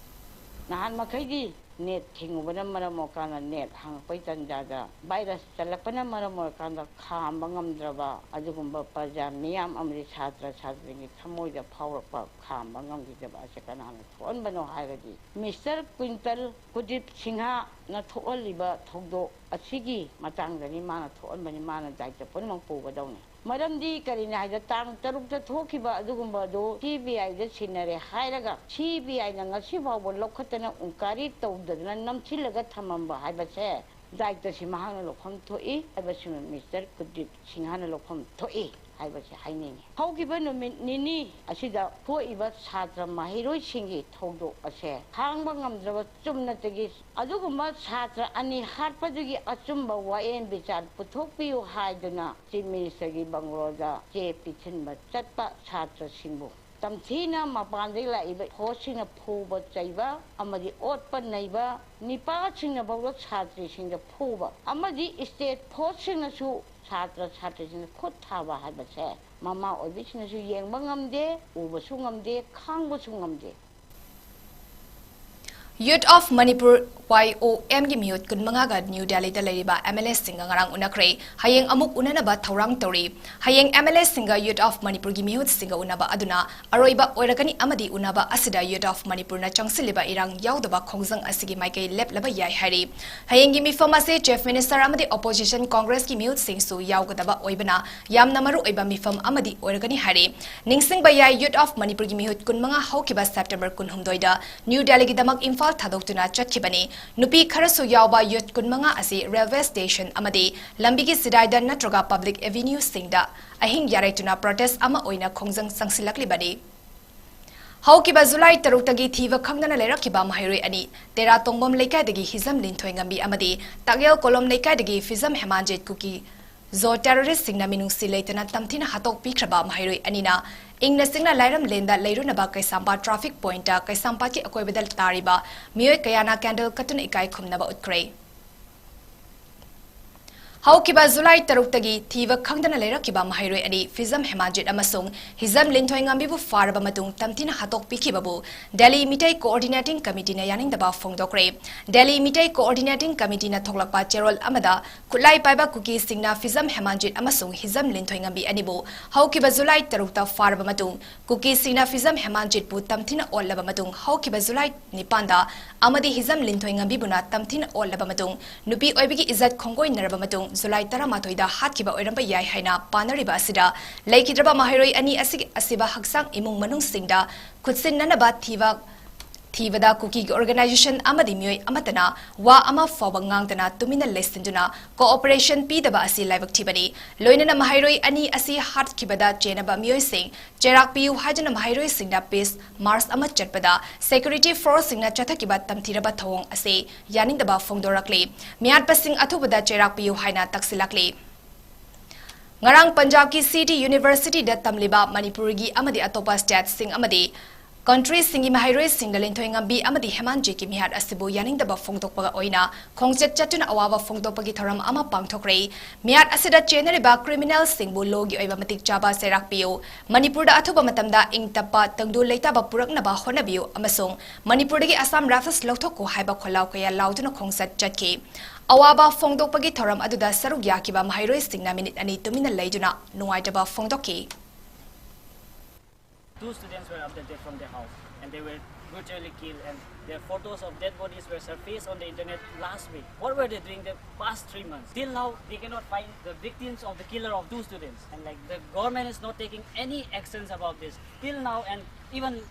ꯅꯍꯥꯟ ꯃꯈꯩꯗꯤ ꯅꯦꯠ ꯊꯤꯡꯉꯨꯕꯅ ꯃꯔꯝ ꯑꯣꯏꯔꯀꯥꯟꯗ ꯅꯦꯠ ꯍꯥꯡꯉꯛꯄꯩ ꯇꯥꯟꯖꯥꯗ ꯚꯥꯏꯔꯁ ꯆꯜꯂꯛꯄꯅ ꯃꯔꯝ ꯑꯣꯏꯔꯀꯥꯟꯗ ꯈꯥꯝꯕ ꯉꯝꯗ꯭ꯔꯕ ꯑꯗꯨꯒꯨꯝꯕ ꯄ꯭ꯔꯖꯥ ꯃꯤꯌꯥꯝ ꯑꯃꯗꯤ ꯁꯥꯇ꯭ꯔ ꯁꯥꯇ꯭ꯔꯤꯁꯤꯡꯒꯤ ꯊꯃꯣꯏꯗ ꯐꯥꯎꯔꯛꯄ ꯈꯥꯝꯕ ꯉꯝꯈꯤꯗꯕ ꯑꯁꯤ ꯀꯅꯥꯅ ꯊꯣꯛꯍꯟꯕꯅꯣ ꯍꯥꯏꯔꯗꯤ ꯃꯤꯁꯇꯔ ꯀ꯭ꯋꯤꯟꯇꯜ ꯀꯨꯗꯤꯞ ꯁꯤꯡꯍꯅ ꯊꯣꯛꯍꯜꯂꯤꯕ ꯊꯧꯗꯣꯛ ꯑꯁꯤꯒꯤ ꯃꯇꯥꯡꯗꯅꯤ ꯃꯥꯅ ꯊꯣꯛꯍꯟꯕꯅꯤ, ꯃꯥꯅ ꯗꯥꯏꯇ ꯄꯨꯝꯅꯃꯛ ꯄꯨꯒꯗꯧꯅꯤ꯫ ꯃꯔꯝꯗꯤ ꯀꯔꯤꯅꯤ ꯍꯥꯏꯗ ꯇꯥꯡ ꯇꯔꯨꯛꯇ ꯊꯣꯛꯈꯤꯕ ꯑꯗꯨꯒꯨꯝꯕ ꯑꯗꯨ ꯁꯤ ꯕꯤ ꯑꯥꯏꯗ ꯁꯤꯟꯅꯔꯦ ꯍꯥꯏꯔꯒ ꯁꯤ ꯕꯤ ꯑꯥꯏꯅ ꯉꯁꯤ ꯐꯥꯎꯕ ꯂꯧꯈꯠꯇꯅ ꯏꯟꯀ꯭ꯋꯥꯏꯔꯤ ꯇꯧꯗꯗꯅ ꯅꯝꯁꯤꯜꯂꯒ ꯊꯝꯃꯝꯕ ꯍꯥꯏꯕꯁꯦ ꯗꯥꯏꯇꯁꯤ ꯃꯍꯥꯛꯅ ꯂꯧꯐꯝ ꯊꯣꯛꯏ ꯍꯥꯏꯕꯁꯤ ꯃꯤꯁꯇꯔ ꯀꯨꯜꯗꯤꯞ ꯁꯤꯡꯍꯅ ꯂꯧꯐꯝ ꯊꯣꯛꯏ ꯍꯥꯏꯕꯁꯤ ꯍꯥꯏꯅꯤꯡꯏ꯫ ꯍꯧꯈꯤꯕ ꯅꯨꯃꯤꯠ ꯅꯤꯅꯤ ꯑꯁꯤꯗ ꯊꯣꯛꯏꯕ ꯁꯥꯇ꯭ꯔ ꯃꯍꯩꯔꯣꯏꯁꯤꯡꯒꯤ ꯊꯧꯗꯣꯛ ꯑꯁꯦ ꯈꯥꯡꯕ ꯉꯝꯗ꯭ꯔꯕ ꯆꯨꯝꯅꯇꯒꯤ ꯑꯗꯨꯒꯨꯝꯕ ꯁꯥꯇ꯭ꯔ ꯑꯅꯤ ꯍꯥꯠꯄꯗꯨꯒꯤ ꯑꯆꯨꯝꯕ ꯋꯥꯌꯦꯜ ꯕꯤꯆꯥꯔ ꯄꯨꯊꯣꯛꯄꯤꯌꯨ ꯍꯥꯏꯗꯨꯅ ꯆꯤꯐ ꯃꯤꯅꯤꯁꯇꯔꯒꯤ ꯕꯪꯒ꯭ꯂꯣꯗ ꯆꯦ ꯄꯤꯁꯤꯟꯕ ꯆꯠꯄ ꯁꯥꯇ꯭ꯔꯁꯤꯡꯕꯨ ꯇꯝꯊꯤꯅ ꯃꯄꯥꯟꯗꯒꯤ ꯂꯥꯛꯏꯕ ꯐꯣꯔꯁꯁꯤꯡꯅ ꯐꯨꯕ ꯆꯩꯕ ꯑꯃꯗꯤ ꯑꯣꯠꯄ ꯅꯩꯕ, ꯅꯤꯄꯥꯁꯤꯡꯅ ꯐꯥꯎꯕ ꯁꯥꯇ꯭ꯔꯤꯁꯤꯡꯗ ꯐꯨꯕ ꯑꯃꯗꯤ ꯁ꯭ꯇꯦꯠ ꯐꯣꯔꯁꯁꯤꯡꯅꯁꯨ ꯁꯥꯇ꯭ꯔ ꯁꯥꯇ꯭ꯔꯤꯁꯤꯡꯗ ꯈꯨꯠ ꯊꯥꯕ ꯍꯥꯏꯕꯁꯦ ꯃꯃꯥ ꯑꯣꯏꯕꯤꯁꯤꯡꯅꯁꯨ ꯌꯦꯡꯕ ꯉꯝꯗꯦ, ꯎꯕꯁꯨ ꯉꯝꯗꯦ, ꯈꯥꯡꯕꯁꯨ ꯉꯝꯗꯦ꯫ Youth of Manipur, Y O M ꯒꯤ ꯃꯤꯍꯨꯠ ꯀꯨꯟꯃꯉꯥꯒ ꯅ꯭ꯌꯨ ꯗꯦꯜꯂꯤꯗ ꯂꯩꯔꯤꯕ ꯑꯦꯝ ꯑꯦꯜ ꯑꯦꯁꯤꯡꯒ ꯉꯔꯥꯡ ꯎꯅꯈ꯭ꯔꯦ꯫ ꯍꯌꯦꯡ ꯑꯃꯨꯛ ꯎꯅꯅꯕ ꯊꯧꯔꯥꯡ ꯇꯧꯔꯤ꯫ ꯍꯌꯦꯡ ꯑꯦꯝ ꯑꯦꯜ ꯑꯦꯁꯤꯡꯒ Youth of ꯃꯅꯤꯄꯨꯔꯒꯤ ꯃꯤꯍꯨꯠꯁꯤꯡꯒ ꯎꯅꯕ ꯑꯗꯨꯅ ꯑꯔꯣꯏꯕ ꯑꯣꯏꯔꯒꯅꯤ ꯑꯃꯗꯤ ꯎꯅꯕ ꯑꯁꯤꯗ Youth of ꯃꯅꯤꯄꯨꯔꯅ ꯆꯪꯁꯤꯜꯂꯤꯕ ꯏꯔꯥꯡ ꯌꯥꯎꯗꯕ ꯈꯣꯡꯖꯪ ꯑꯁꯤꯒꯤ ꯃꯥꯏꯀꯩ ꯂꯦꯞꯂꯕ ꯌꯥꯏ ꯍꯥꯏꯔꯤ꯫ ꯍꯌꯦꯡꯒꯤ ꯃꯤꯐꯝ ꯑꯁꯤ Chief Minister ꯑꯃꯗꯤ Opposition Congressꯀꯤ ꯃꯤꯍꯨꯠꯁꯤꯡꯁꯨ ꯌꯥꯎꯒꯗꯕ ꯑꯣꯏꯕꯅ ꯌꯥꯝꯅ ꯃꯔꯨ ꯑꯣꯏꯕ ꯃꯤꯐꯝ ꯑꯃꯗꯤ ꯑꯣꯏꯔꯒꯅꯤ ꯍꯥꯏꯔꯤ꯫ ꯅꯤꯡꯁꯤꯡꯕ ꯌꯥꯏ, Youth of ꯃꯅꯤꯄꯨꯔꯒꯤ ꯃꯤꯍꯨꯠ ꯀꯨꯟꯃꯉꯥ ꯍꯧꯈꯤꯕ ꯁꯦꯞꯇꯦꯝꯕꯔ ꯀꯨꯟꯍꯨꯝꯗꯣꯏꯗ ꯅ꯭ꯌꯨ ꯗꯦꯜꯂꯤꯒꯤꯗꯃꯛ ꯏꯝꯐꯥꯜ ꯊꯥꯗꯣꯛꯇꯨꯅ ꯆꯠꯈꯤꯕꯅꯤ꯫ ꯅꯨꯄꯤ ꯈꯔꯁꯨ ꯌꯥꯎꯕ ꯌꯨꯠ ꯀꯨꯟꯃꯉꯥ ꯑꯁꯤ ꯔꯦꯜꯋꯦ ꯁ꯭ꯇꯦꯁꯟ ꯑꯃꯗꯤ ꯂꯝꯕꯤꯒꯤ ꯁꯤꯗꯥꯏꯗ ꯅꯠꯇ꯭ꯔꯒ ꯄꯕ꯭ꯂꯤꯛ ꯑꯦꯚꯤꯅ꯭ꯌꯨꯁꯤꯡꯗ ꯑꯍꯤꯡ ꯌꯥꯔꯩꯇꯨꯅ ꯄ꯭ꯔꯣꯇꯦꯁ ꯑꯃ ꯑꯣꯏꯅ ꯈꯣꯡꯖꯪ ꯆꯪꯁꯤꯜꯂꯛꯂꯤꯕꯅꯤ꯫ ꯍꯧꯈꯤꯕ ꯖꯨꯂꯥꯏ ꯇꯔꯨꯛꯇꯒꯤ ꯊꯤꯕ ꯈꯪꯗꯅ ꯂꯩꯔꯛꯈꯤꯕ ꯃꯍꯩꯔꯣꯏ ꯑꯅꯤ, ꯇꯦꯔꯥ ꯇꯣꯡꯕꯝ ꯂꯩꯀꯥꯏꯗꯒꯤ ꯍꯤꯖꯝ ꯂꯤꯟꯊꯣꯏꯉꯝꯕꯤ ꯑꯃꯗꯤ ꯇꯥꯛꯌꯦꯜ ꯀꯣꯂꯣꯝ ꯂꯩꯀꯥꯏꯗꯒꯤ ꯐꯤꯖꯝ ꯍꯦꯃꯥꯟꯖꯤꯠ ꯀꯨꯀꯤ ꯖꯣ ꯇꯦꯔꯣꯔꯤꯁꯁꯤꯡꯅ ꯃꯤꯅꯨꯡꯁꯤ ꯂꯩꯇꯅ ꯇꯝꯊꯤꯅ ꯍꯥꯠꯇꯣꯛꯄꯤꯈ꯭ꯔꯕ ꯃꯍꯩꯔꯣꯏ ꯑꯅꯤꯅ ꯏꯪꯅ ꯆꯤꯛꯅ ꯂꯥꯏꯔꯝꯂꯦꯟꯗ ꯂꯩꯔꯨꯅꯕ ꯀꯩꯁꯥꯝꯄꯥꯠ ꯇ꯭ꯔꯥꯐꯤꯛ ꯄꯣꯏꯟꯠꯇ ꯀꯩꯁꯥꯝꯄꯥꯠꯀꯤ ꯑꯀꯣꯏꯕꯗ ꯇꯥꯔꯤꯕ ꯃꯤꯑꯣꯏ ꯀꯌꯥꯅ ꯀꯦꯟꯗꯜ ꯀꯠꯇꯨꯅ ꯏꯀꯥꯏ ꯈꯨꯝꯅꯕ ꯎꯠꯈ꯭ꯔꯦ꯫ ꯍꯧꯈꯤꯕ ꯖꯨꯂꯥꯏ ꯇꯔꯨꯛꯇꯒꯤ ꯊꯤꯕ ꯈꯪꯗꯅ ꯂꯩꯔꯛꯈꯤꯕ ꯃꯍꯩꯔꯣꯏ ꯑꯅꯤ ꯐꯤꯖꯝ ꯍꯦꯃꯥꯟꯖꯤꯠ ꯑꯃꯁꯨꯡ ꯍꯤꯖꯝ ꯂꯤꯟꯊꯣꯏꯉꯝꯕꯤꯕꯨ ꯐꯥꯔꯕ ꯃꯇꯨꯡ ꯇꯝꯊꯤꯅ ꯍꯥꯠꯇꯣꯛꯄꯤꯈꯤꯕꯕꯨ ꯗꯦꯜꯂꯤ ꯃꯤꯇꯩ ꯀꯣꯑꯣꯔꯗꯤꯅꯦꯇꯤꯡ ꯀꯃꯤꯇꯤꯅ ꯌꯥꯅꯤꯡꯗꯕ ꯐꯣꯡꯗꯣꯛꯈ꯭ꯔꯦ꯫ ꯗꯦꯜꯂꯤ ꯃꯤꯇꯩ ꯀꯣꯑꯣꯔꯗꯤꯅꯦꯇꯤꯡ ꯀꯃꯤꯇꯤꯅ ꯊꯣꯛꯂꯛꯄ ꯆꯦꯔꯣꯜ ꯑꯃꯗ ꯈꯨꯠꯂꯥꯏ ꯄꯥꯏꯕ ꯀꯨꯀꯤꯁꯤꯡꯅ ꯐꯤꯖꯝ ꯍꯦꯃꯥꯟꯖꯤꯠ ꯑꯃꯁꯨꯡ ꯍꯤꯖꯝ ꯂꯤꯟꯊꯣꯏꯉꯝꯕꯤ ꯑꯅꯤꯕꯨ ꯍꯧꯈꯤꯕ ꯖꯨꯂꯥꯏ ꯇꯔꯨꯛꯇ ꯐꯥꯔꯕ ꯃꯇꯨꯡ, ꯀꯨꯀꯤꯁꯤꯡꯅ ꯐꯤꯖꯝ ꯍꯦꯃꯥꯟꯖꯤꯠꯄꯨ ꯇꯝꯊꯤꯅ ꯑꯣꯠꯂꯕ ꯃꯇꯨꯡ, ꯍꯧꯈꯤꯕ ꯖꯨꯂꯥꯏ ꯅꯤꯄꯥꯟꯗ ꯑꯃꯗꯤ ꯍꯤꯖꯝ ꯂꯤꯟꯊꯣꯏꯉꯝꯕꯤꯕꯨꯅ ꯇꯝꯊꯤꯅ ꯑꯣꯠꯂꯕ ꯃꯇꯨꯡ, ꯅꯨꯄꯤ ꯑꯣꯏꯕꯒꯤ ꯏꯖꯠ ꯈꯣꯡꯒꯣꯏꯅꯔꯕ ꯃꯇꯨꯡ, ꯖꯨꯂꯥꯏ ꯇꯔꯥꯃꯥꯊꯣꯏꯗ ꯍꯥꯠꯈꯤꯕ ꯑꯣꯏꯔꯝꯕ ꯌꯥꯏ ꯍꯥꯏꯅ ꯄꯥꯅꯔꯤꯕ ꯑꯁꯤꯗ, ꯂꯩꯈꯤꯗ꯭ꯔꯕ ꯃꯍꯩꯔꯣꯏ ꯑꯅꯤ ꯑꯁꯤꯒꯤ ꯑꯁꯤꯕ ꯍꯛꯆꯥꯡ ꯏꯃꯨꯡ ꯃꯅꯨꯡꯁꯤꯡꯗ ꯈꯨꯠꯁꯤꯟꯅꯅꯕ ꯊꯤꯕ ꯊꯤꯕꯗ ꯀꯨꯀꯤꯒꯤ ꯑꯣꯔꯒꯅꯥꯏꯖꯦꯁꯟ ꯑꯃꯗꯤ ꯃꯤꯑꯣꯏ ꯑꯃꯠꯇꯅ ꯋꯥ ꯑꯃ ꯐꯥꯎꯕ ꯉꯥꯡꯗꯅ ꯇꯨꯃꯤꯟꯅ ꯂꯩꯁꯤꯟꯗꯨꯅ ꯀꯣꯑꯣꯄꯔꯦꯁꯟ ꯄꯤꯗꯕ ꯑꯁꯤ ꯂꯥꯏꯕꯛ ꯊꯤꯕꯅꯤ꯫ ꯂꯣꯏꯅꯅ ꯃꯍꯩꯔꯣꯏ ꯑꯅꯤ ꯑꯁꯤ ꯍꯥꯠꯈꯤꯕꯗ ꯆꯦꯟꯅꯕ ꯃꯤꯑꯣꯏꯁꯤꯡ ꯆꯩꯔꯥꯛ ꯄꯤꯌꯨ ꯍꯥꯏꯗꯨꯅ ꯃꯍꯩꯔꯣꯏꯁꯤꯡꯅ ꯄꯤꯁ ꯃꯥꯔꯆ ꯑꯃ ꯆꯠꯄꯗ ꯁꯦꯀ꯭ꯌꯨꯔꯤꯇꯤ ꯐꯣꯔꯁꯁꯤꯡꯅ ꯆꯠꯊꯈꯤꯕ ꯇꯝꯊꯤꯔꯕ ꯊꯧꯑꯣꯡ ꯑꯁꯤ ꯌꯥꯅꯤꯡꯗꯕ ꯐꯣꯡꯗꯣꯔꯛꯂꯤ꯫ ꯃꯤꯍꯥꯠꯄꯁꯤꯡ ꯑꯊꯨꯕꯗ ꯆꯩꯔꯥꯛ ꯄꯤꯌꯨ ꯍꯥꯏꯅ ꯇꯛꯁꯤꯜꯂꯛꯂꯤ꯫ ꯉꯔꯥꯡ ꯄꯟꯖꯥꯕꯀꯤ ꯁꯤꯇꯤ ꯌꯨꯅꯤꯚꯔꯁꯤꯇꯤꯗ ꯇꯝꯂꯤꯕ ꯃꯅꯤꯄꯨꯔꯒꯤ ꯑꯃꯗꯤ ꯑꯇꯣꯞꯄ ꯁ꯭ꯇꯦꯠꯁꯤꯡ ꯑꯃꯗꯤ ꯀꯟꯇ꯭ꯔꯤꯁꯤꯡꯒꯤ ꯃꯍꯩꯔꯣꯏꯁꯤꯡꯅ ꯂꯤꯟꯊꯣꯏ ꯉꯝꯕꯤ ꯑꯃꯗꯤ ꯍꯦꯃꯥꯟꯖꯤꯠꯀꯤ ꯃꯤꯍꯥꯠ ꯑꯁꯤꯕꯨ ꯌꯥꯅꯤꯡꯗꯕ ꯐꯣꯡꯗꯣꯛꯄꯒ ꯑꯣꯏꯅ ꯈꯣꯡꯆꯠ ꯆꯠꯇꯨꯅ ꯑꯋꯥꯕ ꯐꯣꯡꯗꯣꯛꯄꯒꯤ ꯊꯧꯔꯝ ꯑꯃ ꯄꯥꯡꯊꯣꯛꯈ꯭ꯔꯦ꯫ ꯃꯤꯍꯥꯠ ꯑꯁꯤꯗ ꯆꯦꯟꯅꯔꯤꯕ ꯀ꯭ꯔꯤꯃꯤꯅꯦꯜꯁꯤꯡꯕꯨ ꯂꯣꯒꯤ ꯑꯣꯏꯕ ꯃꯇꯤꯛ ꯆꯥꯕ ꯆꯩꯔꯥꯛ ꯄꯤꯌꯨ, ꯃꯅꯤꯄꯨꯔꯗ ꯑꯊꯨꯕ ꯃꯇꯝꯗ ꯏꯪ ꯇꯞꯄ, ꯇꯪꯗꯨ ꯂꯩꯇꯥꯕ ꯄꯨꯔꯛꯅꯕ ꯍꯣꯠꯅꯕꯤꯌꯨ ꯑꯃꯁꯨꯡ ꯃꯅꯤꯄꯨꯔꯗꯒꯤ ꯑꯁꯥꯝ ꯔꯥꯏꯐꯜꯁ ꯂꯧꯊꯣꯛꯈꯣ ꯍꯥꯏꯕ ꯈꯣꯜꯂꯥꯎ ꯀꯌꯥ ꯂꯥꯎꯗꯨꯅ ꯈꯣꯡꯆꯠ ꯆꯠꯈꯤ꯫ ꯑꯋꯥꯕ ꯐꯣꯡꯗꯣꯛꯄꯒꯤ ꯊꯧꯔꯝ ꯑꯗꯨꯗ ꯁꯔꯨꯛ ꯌꯥꯈꯤꯕ ꯃꯍꯩꯔꯣꯏꯁꯤꯡꯅ ꯃꯤꯅꯤꯠ ꯑꯅꯤ ꯇꯨꯃꯤꯟꯅ ꯂꯩꯗꯨꯅ ꯅꯨꯡꯉꯥꯏꯇꯕ ꯐꯣꯡꯗꯣꯛꯈꯤ꯫ Two students were abducted from their house and they were brutally killed, and their photos of dead bodies were surfaced on the internet last week. What were they doing the past three months? Till now, they cannot find the victims of the killer of two students. And like, the government is not taking any actions about this till now, and even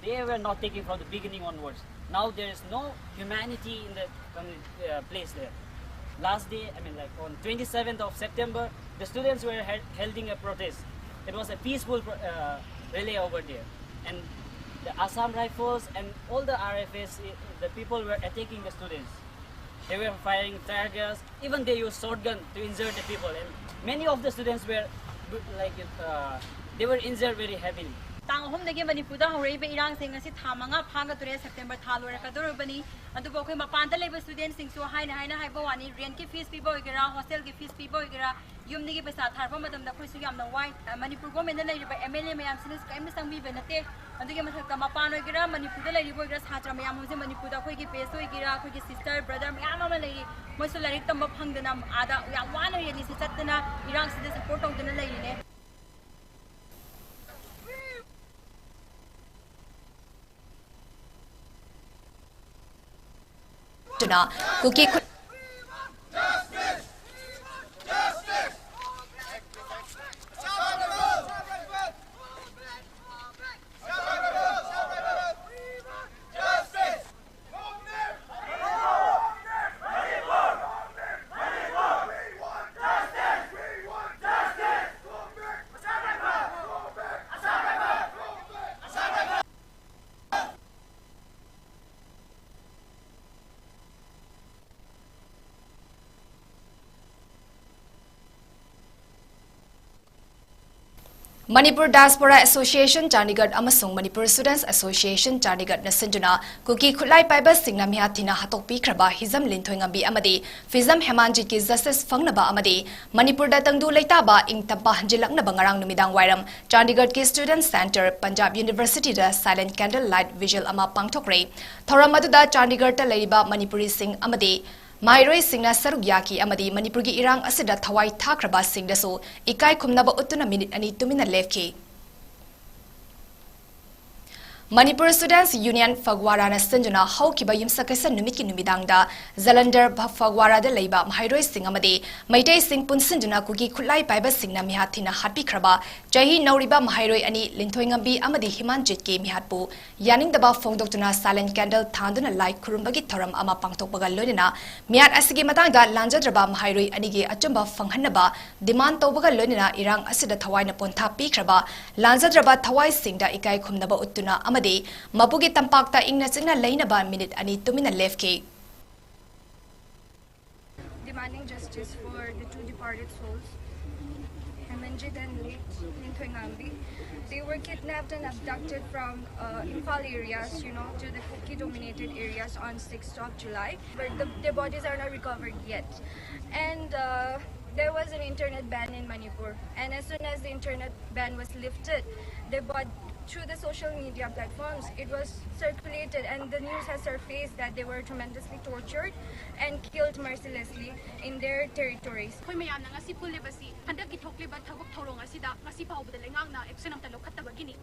they were not taking from the beginning onwards. Now there is no humanity in the commu- uh, place there. Last day, I mean, like, on twenty-seventh of September, the students were held, holding a protest. It was a peaceful pro- uh, relay over there, and the Assam Rifles and all the R F S, uh, the people were attacking the students. They were firing tear gas. Even they used shotgun to injure the people, and many of the students were, like, uh, they were injured very heavily. ꯇꯥꯡ ꯑꯍꯨꯝꯗꯒꯤ ꯃꯅꯤꯄꯨꯔꯗ ꯍꯧꯔꯛꯏꯕ ꯏꯔꯥꯡꯁꯦ ꯉꯁꯤ ꯊꯥ ꯃꯉꯥ ꯐꯥꯒꯗꯣꯔꯦ, September ꯊꯥ ꯂꯣꯏꯔꯛꯀꯗꯧꯔꯕꯅꯤ꯫ ꯑꯗꯨꯕꯨ ꯑꯩꯈꯣꯏ ꯃꯄꯥꯟꯗ ꯂꯩꯕ ꯁ꯭ꯇꯨꯗꯦꯟꯠꯁꯤꯡꯁꯨ ꯍꯥꯏꯅ ꯍꯥꯏꯅ ꯍꯥꯏꯕ ꯋꯥꯅꯤ, ꯔꯦꯟꯠꯀꯤ ꯐꯤꯁ ꯄꯤꯕ ꯑꯣꯏꯒꯦꯔꯥ, ꯍꯣꯁꯇꯦꯜꯒꯤ ꯐꯤꯁ ꯄꯤꯕ ꯑꯣꯏꯒꯦꯔꯥ, ꯌꯨꯝꯗꯒꯤ ꯄꯩꯁꯥ ꯊꯥꯔꯛꯄ ꯃꯇꯝꯗ ꯑꯩꯈꯣꯏꯁꯨ ꯌꯥꯝꯅ ꯋꯥꯏ꯫ ꯑ, ꯃꯅꯤꯄꯨꯔ ꯒꯣꯔꯃꯦꯟꯠꯅ ꯂꯩꯔꯤꯕ ꯑꯦꯝ ꯑꯦꯜ ꯑꯦ ꯃꯌꯥꯝꯁꯤꯅꯁꯨ ꯀꯔꯤꯝꯇ ꯆꯪꯕꯤꯕ ꯅꯠꯇꯦ꯫ ꯑꯗꯨꯒꯤ ꯃꯊꯛꯇ ꯃꯄꯥꯟ ꯑꯣꯏꯒꯦꯔꯥ, ꯃꯅꯤꯄꯨꯔꯗ ꯂꯩꯔꯤꯕ ꯑꯣꯏꯒꯦꯔꯥ, ꯁꯥꯇ꯭ꯔ ꯃꯌꯥꯝ ꯍꯧꯖꯤꯛ ꯃꯅꯤꯄꯨꯔꯗ ꯑꯩꯈꯣꯏꯒꯤ ꯕꯦꯁ ꯑꯣꯏꯒꯦꯔꯥ, ꯑꯩꯈꯣꯏꯒꯤ ꯁꯤꯁꯇꯔ, ꯕ꯭ꯔꯗꯔ ꯃꯌꯥꯝ ꯑꯃ ꯂꯩꯔꯤ꯫ ꯃꯣꯏꯁꯨ ꯂꯥꯏꯔꯤꯛ ꯇꯝꯕ ꯐꯪꯗꯅ ꯑꯥꯗ ꯌꯥꯝ ꯋꯥꯅ ꯔꯦꯂꯤꯁꯤ ꯆꯠꯇꯅ ꯏꯔꯥꯡꯁꯤꯗ ꯁꯄꯣꯔꯠ ꯇꯧꯗꯨꯅ ꯂꯩꯔꯤꯅꯦ꯫ ꯇꯨꯅ ꯀꯨꯀꯤ ꯈꯨ- Manipur Diaspora Association Chandigarh ꯑꯃꯁꯨꯡ Manipur Students Association Chandigarhꯅ ꯁꯤꯟꯗꯨꯅ ꯀꯨꯀꯤ ꯈꯨꯠꯂꯥꯏ ꯄꯥꯏꯕꯁꯤꯡꯅ ꯃꯤꯍꯥꯠ ꯊꯤꯅ ꯍꯥꯠꯇꯣꯛꯄꯤꯈ꯭ꯔꯕ ꯍꯤꯖꯝ ꯂꯤꯟꯊꯣꯏꯉꯝꯕꯤ ꯑꯃꯗꯤ ꯐꯤꯖꯝ ꯍꯦꯃꯥꯟꯖꯤꯠꯀꯤ justice ꯐꯪꯅꯕ ꯑꯃꯗꯤ ꯃꯅꯤꯄꯨꯔꯗ ꯇꯪꯗꯨ ꯂꯩꯇꯥꯕ ꯏꯪ ꯇꯝꯄ ꯍꯟꯖꯤꯜꯂꯛꯅꯕ ꯉꯔꯥꯡ ꯅꯨꯃꯤꯗꯥꯡ ꯋꯥꯏꯔꯝ ꯆꯥꯟꯗꯤꯒꯔꯍꯀꯤ Student Centre, Punjab Universityꯗ silent candle light vigil ꯑꯃ ꯄꯥꯡꯊꯣꯛꯈ꯭ꯔꯦ꯫ ꯊꯧꯔꯝ ꯑꯗꯨꯗ ꯆꯥꯟꯗꯤꯒꯔꯍꯇ ꯂꯩꯔꯤꯕ ꯃꯅꯤꯄꯨꯔꯤꯁꯤꯡ ꯑꯃꯗꯤ ꯃꯍꯩꯔꯣꯏꯁꯤꯡꯅ ꯁꯔꯨꯛ ꯌꯥꯈꯤ ꯑꯃꯗꯤ ꯃꯅꯤꯄꯨꯔꯒꯤ ꯏꯔꯥꯡ ꯑꯁꯤꯗ ꯊꯋꯥꯏ ꯊꯥꯈ꯭ꯔꯕꯁꯤꯡꯗꯁꯨ ꯏꯀꯥꯏ ꯈꯨꯝꯅꯕ ꯎꯠꯇꯨꯅ ꯃꯤꯅꯤꯠ ꯑꯅꯤ ꯇꯨꯃꯤꯟꯅ ꯂꯦꯞꯈꯤ꯫ Manipur Students Union ꯐꯒ꯭ꯋꯥꯔꯥꯅ ꯁꯤꯟꯗꯨꯅ ꯍꯧꯈꯤꯕ ꯌꯨꯝꯁꯀꯩꯁ ꯅꯨꯃꯤꯠꯀꯤ ꯅꯨꯃꯤꯗꯥꯡꯗ ꯖꯂꯟꯙꯔ ꯐ-, ꯐꯒ꯭ꯋꯥꯔꯥꯗ ꯂꯩꯕ ꯃꯍꯩꯔꯣꯏꯁꯤꯡ ꯑꯃꯗꯤ ꯃꯩꯇꯩꯁꯤꯡ ꯄꯨꯟꯁꯤꯟꯗꯨꯅ ꯀꯨꯀꯤ ꯈꯨꯠꯂꯥꯏ ꯄꯥꯏꯕꯁꯤꯡꯅ ꯃꯤꯍꯥꯠ ꯊꯤꯅ ꯍꯥꯠꯄꯤꯈ꯭ꯔꯕ ꯆꯍꯤ ꯅꯧꯔꯤꯕ ꯃꯍꯩꯔꯣꯏ ꯑꯅꯤ ꯂꯤꯟꯊꯣꯏꯉꯝꯕꯤ ꯑꯃꯗꯤ ꯍꯤꯃꯥꯟꯖꯤꯠꯀꯤ ꯃꯤꯍꯥꯠꯄꯨ ꯌꯥꯅꯤꯡꯗꯕ ꯐꯣꯡꯗꯣꯛꯇꯨꯅ silent candle ꯊꯥꯟꯗꯨꯅ ꯂꯥꯏ ꯈꯨꯔꯨꯝꯕꯒꯤ ꯊꯧꯔꯝ ꯑꯃ ꯄꯥꯡꯊꯣꯛꯄꯒ ꯂꯣꯏꯅꯅ ꯃꯤꯍꯥꯠ ꯑꯁꯤꯒꯤ ꯃꯇꯥꯡꯗ ꯂꯥꯟꯖꯗ꯭ꯔꯕ ꯃꯍꯩꯔꯣꯏ ꯑꯅꯤꯒꯤ ꯑꯆꯨꯝꯕ ꯐꯪꯍꯟꯅꯕ demand ꯇꯧꯕꯒ ꯂꯣꯏꯅꯅ ꯏꯔꯥꯡ ꯑꯁꯤꯗ ꯊꯋꯥꯏꯅ ꯄꯣꯟꯊꯥ ꯄꯤꯈ꯭ꯔꯕ ꯂꯥꯟꯖꯗ꯭ꯔꯕ ꯊꯋꯥꯏꯁꯤꯡꯗ ꯏꯀꯥꯏ ꯈꯨꯝꯅꯕ ꯎꯠꯇꯨꯅ ꯑꯃꯗꯤ ꯃꯄꯨꯒꯤ ꯇꯝꯄꯥꯛꯇ ꯏꯪꯅ ꯆꯤꯛꯅ ꯂꯩꯅꯕ ꯃꯤꯅꯤꯠ ꯑꯅꯤ ꯇꯨꯃꯤꯟꯅ ꯂꯦꯞꯈꯤ꯫ Demanding justice for the two departed souls, Hemanjit and late Linthoingambi. They were kidnapped and abducted from uh, Imphal areas, you know, to the Kuki-dominated areas on sixth of July. But the, their bodies are not recovered yet. And uh, there was an internet ban in Manipur. And as soon as the internet ban was lifted, they bought through the social media platforms, it was circulated and the news has surfaced that they were tremendously tortured and killed mercilessly in their territories. ꯑꯩꯈꯣꯏ ꯃꯌꯥꯝꯅ ꯉꯁꯤ ꯄꯨꯜꯂꯤꯕꯁꯤ ꯍꯟꯗꯛꯀꯤ ꯊꯣꯛꯂꯤꯕ ꯊꯕꯛ ꯊꯧꯔꯣꯡ ꯑꯁꯤꯗ ꯉꯁꯤ ꯐꯥꯎꯕꯗ ꯂꯩꯉꯥꯛꯅ action ꯑꯝꯇ ꯂꯧꯈꯠꯇꯕꯒꯤꯅꯤ꯫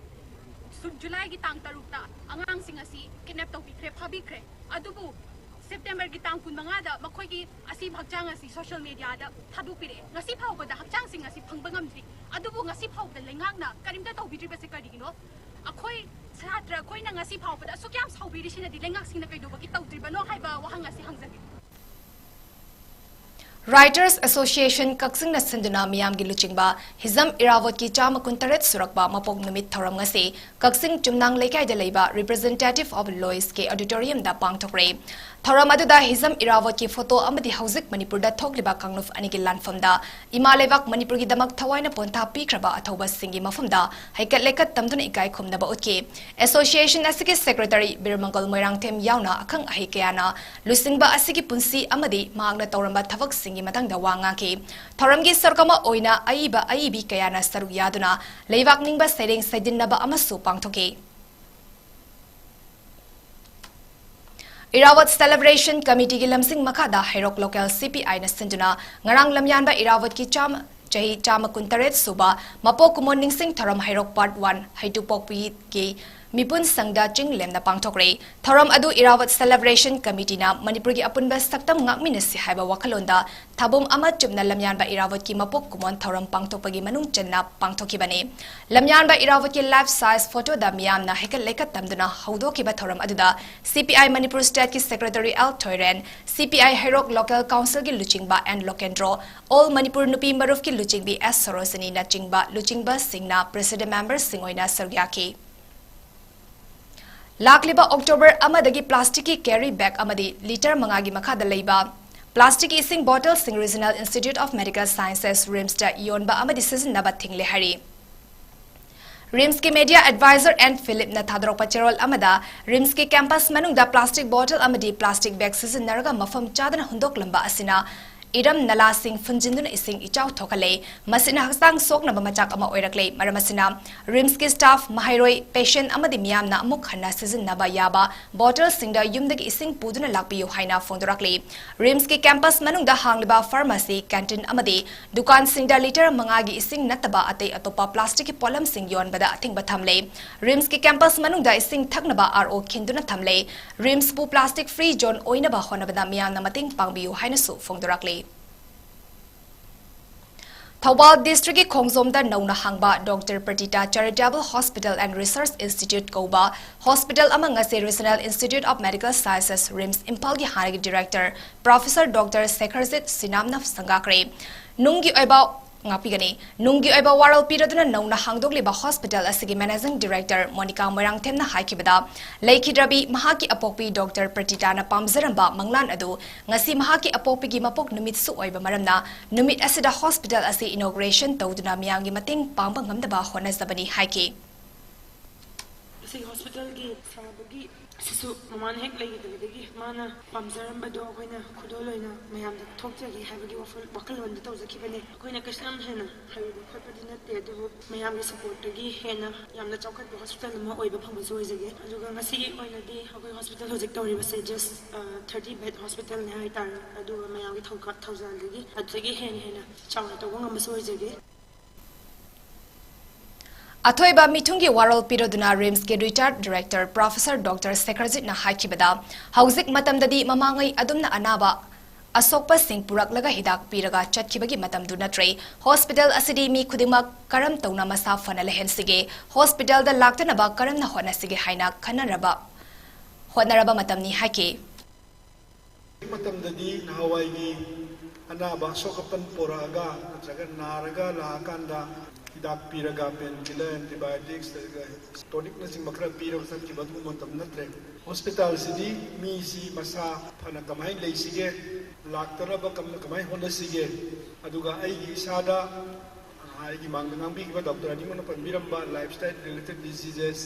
ꯁꯨ-, ꯖꯨꯂꯥꯏꯒꯤ ꯇꯥꯡ ꯇꯔꯨꯛꯇ ꯑꯉꯥꯡꯁꯤꯡ ꯑꯁꯤ kidnap ꯇꯧꯕꯤꯈ꯭ꯔꯦ, ꯐꯥꯕꯤꯈ꯭ꯔꯦ꯫ ꯑꯗꯨꯕꯨ ꯁꯦꯞꯇꯦꯝꯕꯔꯒꯤ ꯇꯥꯡ ꯀꯨꯟꯃꯉꯥꯗ ꯃꯈꯣꯏꯒꯤ ꯑꯁꯤ ꯍꯛꯆꯥꯡ ꯑꯁꯤ social mediaꯗ ꯊꯥꯗꯣꯛꯄꯤꯔꯛꯑꯦ꯫ ꯉꯁꯤ ꯐꯥꯎꯕꯗ ꯍꯛꯆꯥꯡꯁꯤꯡ ꯑꯁꯤ ꯐꯪꯕ ꯉꯝꯗ꯭ꯔꯤ꯫ ꯑꯗꯨꯕꯨ ꯉꯁꯤ ꯐꯥꯎꯕꯗ ꯂꯩꯉꯥꯛꯅ ꯀꯔꯤꯝꯇ ꯇꯧꯕꯤꯗ꯭ꯔꯤꯕꯁꯦ ꯀꯔꯤꯒꯤꯅꯣ? ꯑꯩꯈꯣꯏ ꯁꯥꯇ꯭ꯔ ꯑꯩꯈꯣꯏꯅ ꯉꯁꯤ ꯐꯥꯎꯕꯗ ꯑꯁꯨꯛ ꯌꯥꯝ ꯁꯥꯎꯕꯤꯔꯤꯁꯤꯅꯗꯤ ꯂꯩꯉꯥꯛꯁꯤꯡꯅ ꯀꯩꯗꯧꯕꯒꯤ ꯇꯧꯗ꯭ꯔꯤꯕꯅꯣ ꯍꯥꯏꯕ ꯋꯥꯍꯪ ꯑꯁꯤ ꯍꯪꯖꯒꯦ꯫ Writers Association ꯀꯛꯆꯤꯡꯅ ꯁꯤꯟꯗꯨꯅ ꯃꯤꯌꯥꯝꯒꯤ ꯂꯨꯆꯤꯡꯕ ꯍꯤꯖꯝ ꯏꯔꯥꯕꯣꯠꯀꯤ ꯆꯥꯝꯃ ꯀꯨꯟꯇꯔꯦꯠ ꯁꯨꯔꯛꯄ ꯃꯄꯣꯛ ꯅꯨꯃꯤꯠ ꯊꯧꯔꯝ ꯉꯁꯤ ꯀꯛꯆꯤꯡ ꯆꯨꯝꯅꯥꯡ ꯂꯩꯀꯥꯏꯗ ꯂꯩꯕ Representative of Lois ꯀꯤ auditorium ꯗ ꯄꯥꯡꯊꯣꯛꯈ꯭ꯔꯦ꯫ ꯊꯧꯔꯝ ꯑꯗꯨꯗ ꯍꯤꯖꯝ ꯏꯔꯥꯕꯣꯠꯀꯤ photo ꯑꯃꯗꯤ ꯍꯧꯖꯤꯛ ꯃꯅꯤꯄꯨꯔꯗ ꯊꯣꯛꯂꯤꯕ ꯀꯥꯡꯂꯨꯞ ꯑꯅꯤꯒꯤ ꯂꯥꯟꯐꯝꯗ ꯏꯃꯥ ꯂꯩꯕꯥꯛ ꯃꯅꯤꯄꯨꯔꯒꯤꯗꯃꯛ ꯊꯋꯥꯏꯅ ꯄꯣꯟꯊꯥ ꯄꯤꯈ꯭ꯔꯕ ꯑꯊꯧꯕꯁꯤꯡꯒꯤ ꯃꯐꯝꯗ ꯍꯩꯀꯠ ꯂꯩꯀꯠ ꯇꯝꯗꯨꯅ ꯏꯀꯥꯏ ꯈꯨꯝꯅꯕ ꯎꯠꯈꯤ꯫ Association ꯑꯁꯤꯒꯤ Secretary ꯕꯤꯔꯃꯪꯒꯜ ꯃꯣꯏꯔꯥꯡꯊꯦꯝ ꯌꯥꯎꯅ ꯑꯈꯪ ꯑꯍꯩ ꯀꯌꯥꯅ ꯂꯨꯆꯤꯡꯕ ꯑꯁꯤꯒꯤ ꯄꯨꯟꯁꯤ ꯑꯃꯗꯤ ꯃꯍꯥꯛꯅ ꯇꯧꯔꯝꯕ ꯊꯕꯛꯁꯤꯡꯒꯤ ꯃꯇꯥꯡꯗ ꯋꯥ ꯉꯥꯡꯈꯤ꯫ ꯊꯧꯔꯝꯒꯤ ꯁꯔꯨꯛ ꯑꯃ ꯑꯣꯏꯅ ꯑꯏꯕ ꯑꯏꯕꯤ ꯀꯌꯥꯅ ꯁꯔꯨꯛ ꯌꯥꯗꯨꯅ ꯂꯩꯕꯥꯛ ꯅꯤꯡꯕ ꯁꯩꯔꯦꯡ ꯁꯩꯗꯤꯟꯅꯕ ꯑꯃꯁꯨ ꯄꯥꯡꯊꯣꯛꯈꯤ꯫ ꯏꯔꯥꯋꯠ Celebration Committee ꯒꯤ ꯂꯝꯖꯤꯡ ꯃꯈꯥꯗ ꯍꯩꯔꯣꯛ Local C P I ꯅ ꯁꯤꯟꯗꯨꯅ ꯉꯔꯥꯡ ꯂꯝꯌꯥꯟꯕ ꯏꯔꯥꯋꯠꯀꯤ ꯆꯥꯝꯃ, ꯆꯍꯤ ꯆꯥꯝꯃ ꯀꯨꯟꯇꯔꯦꯠ ꯁꯨꯕ ꯃꯄꯣꯛ ꯀꯨꯝꯑꯣꯟ ꯅꯤꯡꯁꯤꯡ ꯊꯧꯔꯝ ꯍꯩꯔꯣꯛ Part one ꯍꯩꯇꯨꯄꯣꯛꯄꯤꯒꯤ ꯃꯤꯄꯨꯟ ꯁꯪꯗ ꯆꯤꯡ ꯂꯦꯝꯅ ꯄꯥꯡꯊꯣꯛꯈ꯭ꯔꯦ꯫ ꯊꯧꯔꯝ ꯑꯗꯨ ꯏꯔꯥꯋꯠ Celebration Committee ꯅ ꯃꯅꯤꯄꯨꯔꯒꯤ ꯑꯄꯨꯟꯕ ꯁꯛꯇꯝ ꯉꯥꯛꯃꯤꯟꯅꯁꯤ ꯍꯥꯏꯕ ꯋꯥꯈꯜꯂꯣꯟꯗ ꯊꯥꯕꯨꯝ ꯑꯃ ꯆꯨꯞꯅ ꯂꯝꯌꯥꯟꯕ ꯏꯔꯥꯋꯠꯀꯤ ꯃꯄꯣꯛ ꯀꯨꯝꯑꯣꯟ ꯊꯧꯔꯝ ꯄꯥꯡꯊꯣꯛꯄꯒꯤ ꯃꯅꯨꯡ ꯆꯟꯅ ꯄꯥꯡꯊꯣꯛꯈꯤꯕꯅꯤ꯫ ꯂꯝꯌꯥꯟꯕ ꯏꯔꯥꯋꯠꯀꯤ life size photo ꯗ ꯃꯤꯌꯥꯝꯅ ꯍꯩꯀꯠ ꯂꯩꯀꯠ ꯇꯝꯗꯨꯅ ꯍꯧꯗꯣꯛꯈꯤꯕ ꯊꯧꯔꯝ ꯑꯗꯨꯗ C P I Manipur State ꯀꯤ Secretary L ꯊꯣꯏꯔꯦꯟ, C P I Heirok Local Council ꯒꯤ ꯂꯨꯆꯤꯡꯕ N ꯂꯣꯀꯦꯟꯗ꯭ꯔꯣ, All ꯃꯅꯤꯄꯨꯔ ꯅꯨꯄꯤ ꯃꯔꯨꯞꯀꯤ ꯂꯨꯆꯤꯡꯕꯤ S ꯁꯣꯔꯣꯖꯤꯅꯤ ꯅꯆꯤꯡꯕ ꯂꯨꯆꯤꯡꯕꯁꯤꯡꯅ President member ꯁꯤꯡ ꯑꯣꯏꯅ ꯁꯔꯨꯛ ꯌꯥꯈꯤ꯫ ꯂꯥꯛꯂꯤꯕ October ꯑꯃꯗꯒꯤ plastic ꯀꯤ carry bag ꯑꯃꯗꯤ litre ꯃꯉꯥꯒꯤ ꯃꯈꯥꯗ ꯂꯩꯕ plastic ꯀꯤ ꯏꯁꯤꯡ bottle ꯁꯤꯡ Regional Institute of Medical Sciences, RIMS ꯇ ꯌꯣꯟꯕ ꯑꯃꯗꯤ ꯁꯤꯖꯤꯟꯅꯕ ꯊꯤꯡꯂꯦ ꯍꯥꯏꯔꯤ꯫ RIMS ꯀꯤ Media Advisor N ꯐꯤꯂꯤꯞꯅ ꯊꯥꯗꯣꯔꯛꯄ ꯆꯦꯔꯣꯜ ꯑꯃꯗ, RIMS ꯀꯤ campus ꯃꯅꯨꯡꯗ plastic bottle ꯑꯃꯗꯤ plastic bag ꯁꯤꯖꯤꯟꯅꯔꯒ ꯃꯐꯝ ꯆꯥꯗꯅ ꯍꯨꯟꯗꯣꯛꯂꯝꯕ ꯑꯁꯤꯅ ꯏꯔꯝ ꯅꯂꯥꯁꯤꯡ ꯐꯨꯟꯖꯤꯟꯗꯨꯅ ꯏꯁꯤꯡ ꯏꯆꯥꯎ ꯊꯣꯛꯍꯜꯂꯦ꯫ ꯃꯁꯤꯅ ꯍꯛꯆꯥꯡ ꯁꯣꯛꯅꯕ ꯃꯆꯥꯛ ꯑꯃ ꯑꯣꯏꯔꯛꯂꯦ꯫ ꯃꯔꯝ ꯑꯁꯤꯅ RIMS ꯀꯤ staff, ꯃꯍꯩꯔꯣꯏ, patient ꯑꯃꯗꯤ ꯃꯤꯌꯥꯝꯅ ꯑꯃꯨꯛ ꯍꯟꯅ ꯁꯤꯖꯤꯟꯅꯕ ꯌꯥꯕ bottle ꯁꯤꯡꯗ ꯌꯨꯝꯗꯒꯤ ꯏꯁꯤꯡ ꯄꯨꯗꯨꯅ ꯂꯥꯛꯄꯤꯌꯨ ꯍꯥꯏꯅ ꯐꯣꯡꯗꯣꯔꯛꯂꯤ꯫ RIMS ꯀꯤ campus ꯃꯅꯨꯡꯗ ꯍꯥꯡꯂꯤꯕ pharmacy, canteen ꯑꯃꯗꯤ ꯗꯨꯀꯥꯟꯁꯤꯡꯗ litre ꯃꯉꯥꯒꯤ ꯏꯁꯤꯡ ꯅꯠꯇꯕ ꯑꯇꯩ ꯑꯇꯣꯞꯄ plastic ꯀꯤ ꯄꯣꯠꯂꯝꯁꯤꯡ ꯌꯣꯟꯕꯗ ꯑꯊꯤꯡꯕ ꯊꯝꯂꯦ꯫ RIMS ꯀꯤ campus ꯃꯅꯨꯡꯗ ꯏꯁꯤꯡ ꯊꯛꯅꯕ R O ꯈꯤꯟꯗꯨꯅ ꯊꯝꯂꯦ꯫ RIMS ꯄꯨ plastic free zone ꯑꯣꯏꯅꯕ ꯍꯣꯠꯅꯕꯗ ꯃꯤꯌꯥꯝꯅ ꯃꯇꯦꯡ ꯄꯥꯡꯕꯤꯌꯨ ꯍꯥꯏꯅꯁꯨ ꯐꯣꯡꯗꯣꯔꯛꯂꯤ꯫ ꯊꯧꯕꯥꯜ ꯗꯤꯁꯇ꯭ꯔꯤꯛꯀꯤ ꯈꯣꯡꯖꯣꯝꯗ ꯅꯧꯅ ꯍꯥꯡꯕ doctor Pratita charitable hospital and research institute ꯀꯧꯕ ꯍꯣꯁꯄꯤꯇꯥꯜ ꯑꯃ ꯉꯁꯤ regional institute of medical sciences, RIMS ꯏꯝꯐꯥꯜꯒꯤ ꯍꯥꯟꯅꯒꯤ ꯗꯤꯔꯦꯛꯇꯔ ꯄ꯭ꯔꯣꯐꯦꯁꯔ ꯗꯣꯛꯇꯔ ꯁꯦꯈꯔꯖꯤꯠ ꯁꯤꯅꯥꯝꯅ ꯁꯪꯒꯥꯈ꯭ꯔꯦ꯫ ꯅꯨꯡꯒꯤ ꯑꯣꯏꯕ ꯉꯥꯛꯄꯤꯒꯅꯤ꯫ ꯅꯨꯡꯒꯤ ꯑꯣꯏꯕ ꯋꯥꯔꯣꯜ ꯄꯤꯔꯗꯨꯅ ꯅꯧꯅ ꯍꯥꯡꯗꯣꯛꯂꯤꯕ ꯍꯣꯁꯄꯤꯇꯥꯜ ꯑꯁꯤꯒꯤ ꯃꯦꯅꯦꯖꯤꯡ ꯗꯤꯔꯦꯛꯇꯔ ꯃꯣꯅꯤꯀꯥ ꯃꯣꯏꯔꯥꯡꯊꯦꯝꯅ ꯍꯥꯏꯈꯤꯕꯗ, ꯂꯩꯈꯤꯗ꯭ꯔꯕꯤ ꯃꯍꯥꯛꯀꯤ ꯑꯄꯣꯛꯄꯤ ꯗꯣꯛꯇꯔ ꯄ꯭ꯔꯇꯤꯇꯥꯅ ꯄꯥꯝꯖꯔꯝꯕ ꯃꯪꯂꯥꯟ ꯑꯗꯨ ꯉꯁꯤ ꯃꯍꯥꯛꯀꯤ ꯑꯄꯣꯛꯄꯤꯒꯤ ꯃꯄꯣꯛ ꯅꯨꯃꯤꯠꯁꯨ ꯑꯣꯏꯕ ꯃꯔꯝꯅ, ꯅꯨꯃꯤꯠ ꯑꯁꯤꯗ ꯍꯣꯁꯄꯤꯇꯥꯜ ꯑꯁꯤ ꯏꯅꯣꯒ꯭ꯔꯦꯁꯟ ꯇꯧꯗꯨꯅ ꯃꯤꯌꯥꯝꯒꯤ ꯃꯇꯦꯡ ꯄꯥꯡꯕ ꯉꯝꯅꯕ ꯍꯣꯠꯅꯖꯕꯅꯤ ꯍꯥꯏꯈꯤ꯫ ꯑꯁꯤꯒꯤ ꯍꯣꯁꯄꯤꯇꯥꯜꯒꯤ ꯁꯥꯕꯒꯤ ꯑꯁꯤꯁꯨ ꯃꯃꯥꯅ ꯍꯦꯛ ꯂꯩꯈꯤꯗꯕꯗꯒꯤ ꯃꯥꯅ ꯄꯥꯝꯖꯔꯝꯕꯗꯣ ꯑꯩꯈꯣꯏꯅ ꯈꯨꯗꯣꯜ ꯑꯣꯏꯅ ꯃꯌꯥꯝꯗ ꯊꯣꯛꯆꯒꯦ ꯍꯥꯏꯕꯒꯤ ꯋꯥꯈꯜ, ꯋꯥꯈꯜꯂꯣꯟꯗ ꯇꯧꯖꯈꯤꯕꯅꯦ꯫ ꯑꯩꯈꯣꯏꯅ ꯀꯩꯁꯨ ꯌꯥꯝ ꯍꯦꯟꯅ ꯍꯩꯔꯨꯕ ꯈꯣꯠꯄꯗꯤ ꯅꯠꯇꯦ, ꯑꯗꯨꯕꯨ ꯃꯌꯥꯝꯒꯤ ꯁꯄꯣꯔꯠꯇꯒꯤ ꯍꯦꯟꯅ ꯌꯥꯝꯅ ꯆꯥꯎꯈꯠꯄ ꯍꯣꯁꯄꯤꯇꯥꯜ ꯑꯃ ꯑꯣꯏꯕ ꯐꯪꯕꯁꯨ ꯑꯣꯏꯖꯒꯦ꯫ ꯑꯗꯨꯒ ꯉꯁꯤꯒꯤ ꯑꯣꯏꯅꯗꯤ ꯑꯩꯈꯣꯏ ꯍꯣꯁꯄꯤꯇꯥꯜ ꯍꯧꯖꯤꯛ ꯇꯧꯔꯤꯕꯁꯦ just, ꯑ, thirty bed ꯍꯣꯁꯄꯤꯇꯥꯜꯅꯦ ꯍꯥꯏꯇꯥꯔꯦ꯫ ꯑꯗꯨꯒ ꯃꯌꯥꯝꯒꯤ ꯊꯧꯀ-, ꯊꯧꯖꯥꯜꯗꯒꯤ ꯑꯗꯨꯗꯒꯤ ꯍꯦꯟꯅ ꯍꯦꯟꯅ ꯆꯥꯎꯅ ꯇꯧꯕ ꯉꯝꯕꯁꯨ ꯑꯣꯏꯖꯒꯦ꯫ ꯑꯊꯣꯏꯕ ꯃꯤꯊꯨꯡꯒꯤ ꯋꯥꯔꯣꯜ ꯄꯤꯔꯗꯨꯅ ꯔꯤꯝꯁꯀꯤ ꯔꯤꯇꯥꯌꯔꯗ ꯗꯤꯔꯦꯛꯇꯔ ꯄ꯭ꯔꯣꯐꯦꯁꯔ ꯗꯣꯛꯇꯔ ꯁꯦꯈꯔꯖꯤꯠꯅ ꯍꯥꯏꯈꯤꯕꯗ, ꯍꯧꯖꯤꯛ ꯃꯇꯝꯗꯗꯤ ꯃꯃꯥꯡꯉꯩ ꯑꯗꯨꯝꯅ ꯑꯅꯥꯕ ꯑꯁꯣꯛꯄꯁꯤꯡ ꯄꯨꯔꯛꯂꯒ ꯍꯤꯗꯥꯛ ꯄꯤꯔꯒ ꯆꯠꯈꯤꯕꯒꯤ ꯃꯇꯝꯗꯨ ꯅꯠꯇ꯭ꯔꯦ꯫ ꯍꯣꯁꯄꯤꯇꯥꯜ ꯑꯁꯤꯗꯤ ꯃꯤ ꯈꯨꯗꯤꯡꯃꯛ ꯀꯔꯝ ꯇꯧꯅ ꯃꯁꯥ ꯐꯅ ꯂꯩꯍꯟꯁꯤꯒꯦ, ꯍꯣꯁꯄꯤꯇꯥꯜꯗ ꯂꯥꯛꯇꯅꯕ ꯀꯔꯝꯅ ꯍꯣꯠꯅꯁꯤꯒꯦ ꯍꯥꯏꯅ ꯈꯟꯅꯔꯕ, ꯍꯣꯠꯅꯔꯕ ꯃꯇꯝꯅꯤ ꯍꯥꯏꯈꯤ꯫ ꯃꯇꯝꯗꯗꯤ ꯅꯍꯥꯟꯋꯥꯏꯒꯤ ꯑꯅꯥꯕ ꯑꯁꯣꯛ ꯑꯄꯟ ꯄꯣꯔꯛꯑꯒ ꯅꯠꯇ꯭ꯔꯒ ꯅꯥꯔꯒ ꯂꯥꯛꯑꯀꯥꯟꯗ ꯍꯤꯗꯥꯛ ꯄꯤꯔꯒ, ꯄꯦꯟ ꯀꯤꯂꯔ, ꯑꯦꯟꯇꯤꯕꯥꯌꯣꯇꯤꯛꯁ, ꯇꯣꯅꯤꯛꯅꯆꯤꯡꯕ ꯈꯔ ꯄꯤꯔꯒ ꯆꯠꯈꯤꯕ ꯑꯗꯨꯒꯨꯝꯕ ꯃꯇꯝ ꯅꯠꯇ꯭ꯔꯦ꯫ ꯍꯣꯁꯄꯤꯇꯥꯜꯁꯤꯗꯤ ꯃꯤꯁꯤ ꯃꯁꯥ ꯐꯅ ꯀꯃꯥꯏꯅ ꯂꯩꯁꯤꯒꯦ, ꯂꯥꯛꯇꯅꯕ ꯀꯝ-, ꯀꯃꯥꯏꯅ ꯍꯣꯠꯅꯁꯤꯒꯦ, ꯑꯗꯨꯒ ꯑꯩꯒꯤ ꯏꯁꯥꯗ, ꯑꯩꯒꯤ ꯃꯥꯡꯗ ꯉꯥꯡꯕꯤꯈꯤꯕ ꯗꯣꯛꯇꯔ ꯑꯅꯤꯃꯛꯅ ꯄꯟꯕꯤꯔꯝꯕ lifestyle related diseases,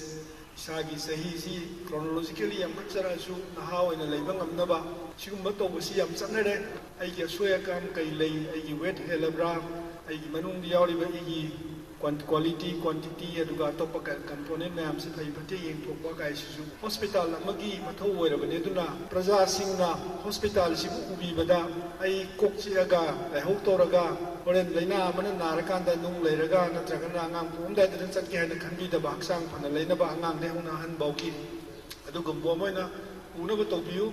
ꯏꯁꯥꯒꯤ ꯆꯍꯤꯁꯤ chronologically ꯌꯥꯝꯈꯠꯆꯔꯛꯑꯁꯨ ꯅꯍꯥ ꯑꯣꯏꯅ ꯂꯩꯕ ꯉꯝꯅꯕ ꯁꯤꯒꯨꯝꯕ ꯇꯧꯕꯁꯤ ꯌꯥꯝ ꯆꯠꯅꯔꯦ꯫ ꯑꯩꯒꯤ ꯑꯁꯣꯏ ꯑꯀꯥꯝ ꯀꯩ ꯂꯩ, ꯑꯩꯒꯤ weight ꯍꯦꯜꯂꯕ꯭ꯔꯥ, ꯑꯩꯒꯤ ꯃꯅꯨꯡꯗ ꯌꯥꯎꯔꯤꯕ ꯑꯩꯒꯤ quan-, quality, quantity, ꯑꯗꯨꯒ ꯑꯇꯣꯞꯄ ꯀ-, component ꯃꯌꯥꯝꯁꯤ ꯐꯩ ꯐꯠꯇꯦ ꯌꯦꯡꯊꯣꯛꯄ ꯀꯥꯏꯁꯤꯁꯨ ꯍꯣꯁꯄꯤꯇꯥꯜ ꯑꯃꯒꯤ ꯃꯊꯧ ꯑꯣꯏꯔꯕꯅꯤ꯫ ꯑꯗꯨꯅ ꯄ꯭ꯔꯖꯥꯁꯤꯡꯅ ꯍꯣꯁꯄꯤꯇꯥꯜꯁꯤꯕꯨ ꯎꯕꯤꯕꯗ ꯑꯩ ꯀꯣꯛ ꯆꯤꯛꯑꯒ ꯂꯥꯏꯍꯧ ꯇꯧꯔꯒ ꯍꯣꯔꯦꯟ ꯂꯥꯏꯅꯥ ꯑꯃꯅ ꯅꯥꯔꯀꯥꯟꯗ ꯅꯨꯡ ꯂꯩꯔꯒ ꯅꯠꯇ꯭ꯔꯒꯅ ꯑꯉꯥꯡ ꯄꯣꯛꯑꯝꯗꯥꯏꯗꯅ ꯆꯠꯀꯦ ꯍꯥꯏꯅ ꯈꯟꯕꯤꯗꯕ, ꯍꯛꯆꯥꯡ ꯐꯅ ꯂꯩꯅꯕ ꯑꯉꯥꯡꯗꯩ ꯍꯧꯅ ꯑꯍꯟ ꯐꯥꯎꯒꯤ ꯑꯗꯨꯒꯨꯝꯕ ꯑꯃ ꯑꯣꯏꯅ ꯎꯅꯕ ꯇꯧꯕꯤꯌꯨ꯫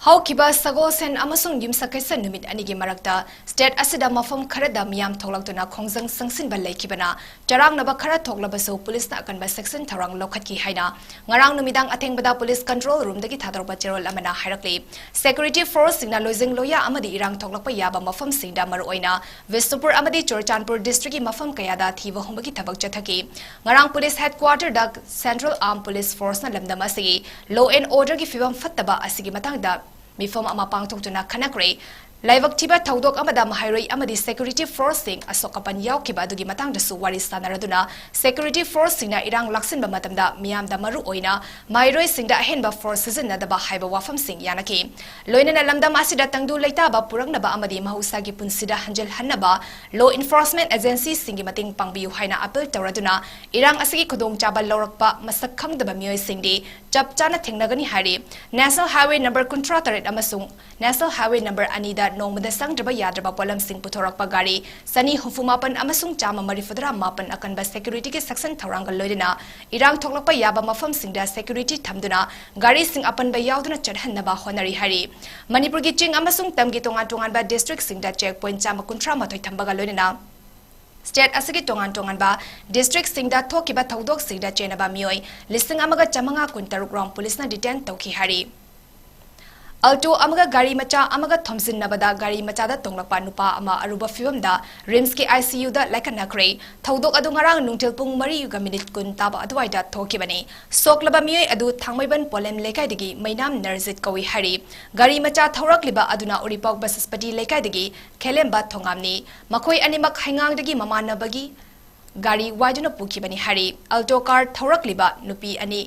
ꯍꯧꯈꯤꯕ ꯁꯒꯣꯜꯁꯦꯟ ꯑꯃꯁꯨꯡ ꯌꯨꯝꯁꯀꯩꯁ ꯅꯨꯃꯤꯠ ꯑꯅꯤꯒꯤ ꯃꯔꯛꯇ state ꯑꯁꯤꯗ ꯃꯐꯝ ꯈꯔꯗ ꯃꯤꯌꯥꯝ ꯊꯣꯛꯂꯛꯇꯨꯅ ꯈꯣꯡꯖꯪ ꯆꯪꯁꯤꯟꯕ ꯂꯩꯈꯤꯕꯅ ꯆꯔꯥꯡꯅꯕ ꯈꯔ ꯊꯣꯛꯂꯕꯁꯨ ꯄꯨꯂꯤꯁꯅ ꯑꯀꯟꯕ ꯆꯦꯛꯁꯤꯟ ꯊꯧꯔꯥꯡ ꯂꯧꯈꯠꯈꯤ ꯍꯥꯏꯅ ꯉꯔꯥꯡ ꯅꯨꯃꯤꯗꯥꯡ ꯑꯊꯦꯡꯕꯗ ꯄꯨꯂꯤꯁ control roomꯗꯒꯤ ꯊꯥꯗꯣꯔꯛꯄ ꯆꯦꯔꯣꯜ ꯑꯃꯅ ꯍꯥꯏꯔꯛꯂꯤ꯫ Security forceꯁꯤꯡꯅ ꯂꯣꯏꯖꯤꯡ ꯂꯣꯏꯌꯥ ꯑꯃꯗꯤ ꯏꯔꯥꯡ ꯊꯣꯛꯂꯛꯄ ꯌꯥꯕ ꯃꯐꯝꯁꯤꯡꯗ ꯃꯔꯨꯑꯣꯏꯅ ꯕꯤꯁꯅꯨꯄꯨꯔ ꯑꯃꯗꯤ ꯆꯨꯔꯆꯥꯟꯄꯨꯔ districtꯀꯤ ꯃꯐꯝ ꯀꯌꯥꯗ ꯊꯤꯕ ꯍꯨꯝꯕꯒꯤ ꯊꯕꯛ ꯆꯠꯊꯈꯤ꯫ ꯉꯔꯥꯡ ꯄꯨꯂꯤꯁ headquarterꯗ Central Armed Police Forceꯅ ꯂꯝꯗꯝ ꯑꯁꯤꯒꯤ law and orderꯒꯤ ꯐꯤꯕꯝ ꯐꯠꯇꯕ ꯑꯁꯤꯒꯤ ꯃꯇꯥꯡꯗ ꯃꯤꯐꯝ ꯑꯃ ꯄꯥꯡꯊꯣꯛꯇꯨꯅ ꯈꯟꯅꯈ꯭ꯔꯦ꯫ ꯂꯥꯏꯕꯛ ꯊꯤꯕ ꯊꯧꯗꯣꯛ ꯑꯃꯗ ꯃꯍꯩꯔꯣꯏ ꯑꯃꯗꯤ security forceꯁꯤꯡ ꯑꯁꯣꯛ ꯑꯄꯟ ꯌꯥꯎꯈꯤꯕ ꯑꯗꯨꯒꯤ ꯃꯇꯥꯡꯗꯁꯨ ꯋꯥꯔꯤ ꯁꯥꯟꯅꯔꯗꯨꯅ security forceꯁꯤꯡꯅ ꯏꯔꯥꯡ ꯂꯥꯛꯁꯤꯟꯕ ꯃꯇꯝꯗ ꯃꯤꯌꯥꯝꯗ ꯃꯔꯨ ꯑꯣꯏꯅ ꯃꯍꯩꯔꯣꯏꯁꯤꯡꯗ ꯑꯍꯦꯟꯕ force ꯁꯤꯖꯤꯟꯅꯗꯕ ꯍꯥꯏꯕ ꯋꯥꯐꯝꯁꯤꯡ ꯌꯥꯅꯈꯤ꯫ ꯂꯣꯏꯅꯅ ꯂꯝꯗꯝ ꯑꯁꯤꯗ ꯇꯪꯗꯨ ꯂꯩꯇꯥꯕ ꯄꯨꯔꯛꯅꯕ ꯑꯃꯗꯤ ꯃꯍꯧꯁꯥꯒꯤ ꯄꯨꯟꯁꯤꯗ ꯍꯟꯖꯤꯜꯍꯟꯅꯕ law enforcement agencyꯁꯤꯡꯒꯤ ꯃꯇꯦꯡ ꯄꯥꯡꯕꯤꯌꯨ ꯍꯥꯏꯅ appeal ꯇꯧꯔꯗꯨꯅ ꯏꯔꯥꯡ ꯑꯁꯤꯒꯤ ꯈꯨꯗꯣꯡꯆꯥꯕ ꯂꯧꯔꯛꯄ ꯃꯁꯛ ꯈꯪꯗꯕ ꯃꯤꯑꯣꯏꯁꯤꯡꯗꯤ ꯆꯞ ꯆꯥꯅ ꯊꯦꯡꯅꯒꯅꯤ ꯍꯥꯏꯔꯤ꯫ National Highway number ꯀꯨꯟꯊ꯭ꯔꯥ ꯇꯔꯦꯠ ꯑꯃꯁꯨꯡ National Highway number ꯑꯅꯤꯗ ꯅꯣꯡꯃꯗ ꯆꯪꯗ꯭ꯔꯕ ꯌꯥꯗ꯭ꯔꯕ ꯄꯣꯠꯂꯝꯁꯤꯡ ꯄꯨꯊꯣꯔꯛꯄ ꯒꯥꯔꯤ ꯆꯅꯤ ꯍꯨꯝꯐꯨ ꯃꯥꯄꯟ ꯑꯃꯁꯨꯡ ꯆꯥꯝꯃ ꯃꯔꯤꯐꯨ ꯇꯔꯥ ꯃꯥꯄꯟ ꯑꯀꯟꯕ securityꯒꯤ ꯆꯦꯛꯁꯤꯟ ꯊꯧꯔꯥꯡꯒ ꯂꯣꯏꯅꯅ ꯏꯔꯥꯡ ꯊꯣꯛꯂꯛꯄ ꯌꯥꯕ ꯃꯐꯝꯁꯤꯡꯗ security ꯊꯝꯗꯨꯅ ꯒꯥꯔꯤꯁꯤꯡ ꯑꯄꯟꯕ ꯌꯥꯎꯗꯅ ꯆꯠꯍꯟꯅꯕ ꯍꯣꯠꯅꯔꯤ ꯍꯥꯏꯔꯤ꯫ ꯃꯅꯤꯄꯨꯔꯒꯤ ꯆꯤꯡ ꯑꯃꯁꯨꯡ ꯇꯝꯒꯤ ꯇꯣꯉꯥꯟ ꯇꯣꯉꯥꯟꯕ districtꯁꯤꯡꯗ check point ꯆꯥꯝꯃ ꯀꯨꯟꯊ꯭ꯔꯥ ꯃꯥꯊꯣꯏ ꯊꯝꯕꯒ ꯂꯣꯏꯅꯅ state ꯑꯁꯤꯒꯤ ꯇꯣꯉꯥꯟ ꯇꯣꯉꯥꯟꯕ districtꯁꯤꯡꯗ ꯊꯣꯛꯈꯤꯕ ꯊꯧꯗꯣꯛꯁꯤꯡꯗ ꯆꯦꯟꯅꯕ ꯃꯤꯑꯣꯏ ꯂꯤꯁꯤꯡ ꯑꯃꯒ ꯆꯥꯃꯉꯥ ꯀꯨꯟꯇꯔꯨꯛ ꯔꯣꯝ ꯄꯨꯂꯤꯁꯅ detain ꯇꯧꯈꯤ ꯍꯥꯏꯔꯤ꯫ Alto ꯑꯃꯒ ꯒꯥꯔꯤ ꯃꯆꯥ ꯑꯃꯒ ꯊꯣꯝꯖꯤꯟꯅꯕꯗ ꯒꯥꯔꯤ ꯃꯆꯥꯗ ꯇꯣꯡꯂꯛꯄ ꯅꯨꯄꯥ ꯑꯃ ꯑꯔꯨꯕ ꯐꯤꯚꯝꯗ RIMSꯀꯤ ICUꯗ ꯂꯥꯏꯀꯠꯅꯈ꯭ꯔꯦ꯫ ꯊꯧꯗꯣꯛ ꯑꯗꯨ ꯉꯔꯥꯡ ꯅꯨꯡꯊꯤꯜ ꯄꯨꯡ ꯃꯔꯤꯒ minute ꯀꯨꯟ ꯇꯥꯕ ꯑꯗꯨꯋꯥꯏꯗ ꯊꯣꯛꯈꯤꯕꯅꯤ꯫ ꯁꯣꯛꯂꯕ ꯃꯤꯑꯣꯏ ꯑꯗꯨ ꯊꯥꯡꯃꯩꯕꯟ ꯄꯣꯂꯦꯝ ꯂꯩꯀꯥꯏꯗꯒꯤ ꯃꯩꯅꯥꯝ ꯅꯔꯖꯤꯠ ꯀꯧꯏ ꯍꯥꯏꯔꯤ꯫ ꯒꯥꯔꯤ ꯃꯆꯥ ꯊꯧꯔꯛꯂꯤꯕ ꯑꯗꯨꯅ ꯎꯔꯤꯄꯣꯛ ꯕꯁꯁꯄꯇꯤ ꯂꯩꯀꯥꯏꯗꯒꯤ ꯈꯦꯂꯦꯝꯕ ꯊꯣꯉꯥꯝꯅꯤ꯫ ꯃꯈꯣꯏ ꯑꯅꯤꯃꯛ ꯍꯩꯉꯥꯡꯗꯒꯤ ꯃꯃꯥꯟꯅꯕꯒꯤ ꯒꯥꯔꯤ ꯋꯥꯏꯗꯨꯅ ꯄꯨꯈꯤꯕꯅꯤ ꯍꯥꯏꯔꯤ꯫ Alto car ꯊꯧꯔꯛꯂꯤꯕ ꯅꯨꯄꯤ ꯑꯅꯤ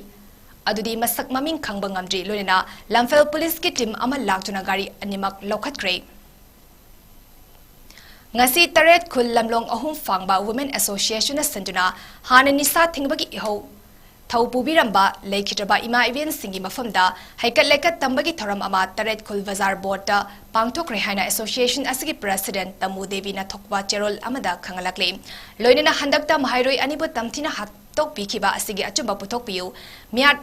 ꯑꯗꯨꯗꯤ ꯃꯁꯛ ꯃꯃꯤꯡ ꯈꯪꯕ ꯉꯝꯗ꯭ꯔꯤ꯫ ꯂꯣꯏꯅꯅ ꯂꯝꯐꯦꯜ ꯄꯨꯂꯤꯁꯀꯤ team ꯑꯃ ꯂꯥꯛꯇꯨꯅ ꯒꯥꯔꯤ ꯑꯅꯤꯃꯛ ꯂꯧꯈꯠꯈ꯭ꯔꯦ꯫ ꯉꯁꯤ ꯇꯔꯦꯠ ꯈꯨꯜ ꯂꯝꯂꯣꯡ ꯑꯍꯨꯝ ꯐꯥꯡꯕ Women Associationꯅ ꯁꯤꯟꯗꯨꯅ ꯍꯥꯟꯅ ꯅꯤꯁꯥ ꯊꯤꯡꯕꯒꯤ ꯏꯍꯧ ꯊꯧ ꯄꯨꯕꯤꯔꯝꯕ ꯂꯩꯈꯤꯗ꯭ꯔꯕ ꯏꯃꯥ ꯏꯕꯦꯟꯁꯤꯡꯒꯤ ꯃꯐꯝꯗ ꯍꯩꯀꯠ ꯂꯩꯀꯠ ꯇꯝꯕꯒꯤ ꯊꯧꯔꯝ ꯑꯃ ꯇꯔꯦꯠ ꯈꯨꯜ ꯕꯖꯥꯔ ꯕꯣꯔꯗꯇ ꯄꯥꯡꯊꯣꯛꯈ꯭ꯔꯦ ꯍꯥꯏꯅ association ꯑꯁꯤꯒꯤ president ꯇꯃꯨ ꯗꯦꯕꯤꯅ ꯊꯣꯛꯄ ꯆꯦꯔꯣꯜ ꯑꯃꯗ ꯈꯪꯍꯜꯂꯛꯂꯤ꯫ ꯂꯣꯏꯅꯅ ꯍꯟꯗꯛꯇ ꯃꯍꯩꯔꯣꯏ ꯑꯅꯤꯕꯨ ꯇꯝꯊꯤꯅ ꯍꯥꯠꯇꯣꯛꯄꯤꯈꯤꯕ ꯑꯁꯤꯒꯤ ꯑꯆꯨꯝꯕ ꯄꯨꯊꯣꯛꯄꯤꯌꯨ꯫ ꯃꯤꯌꯥꯠ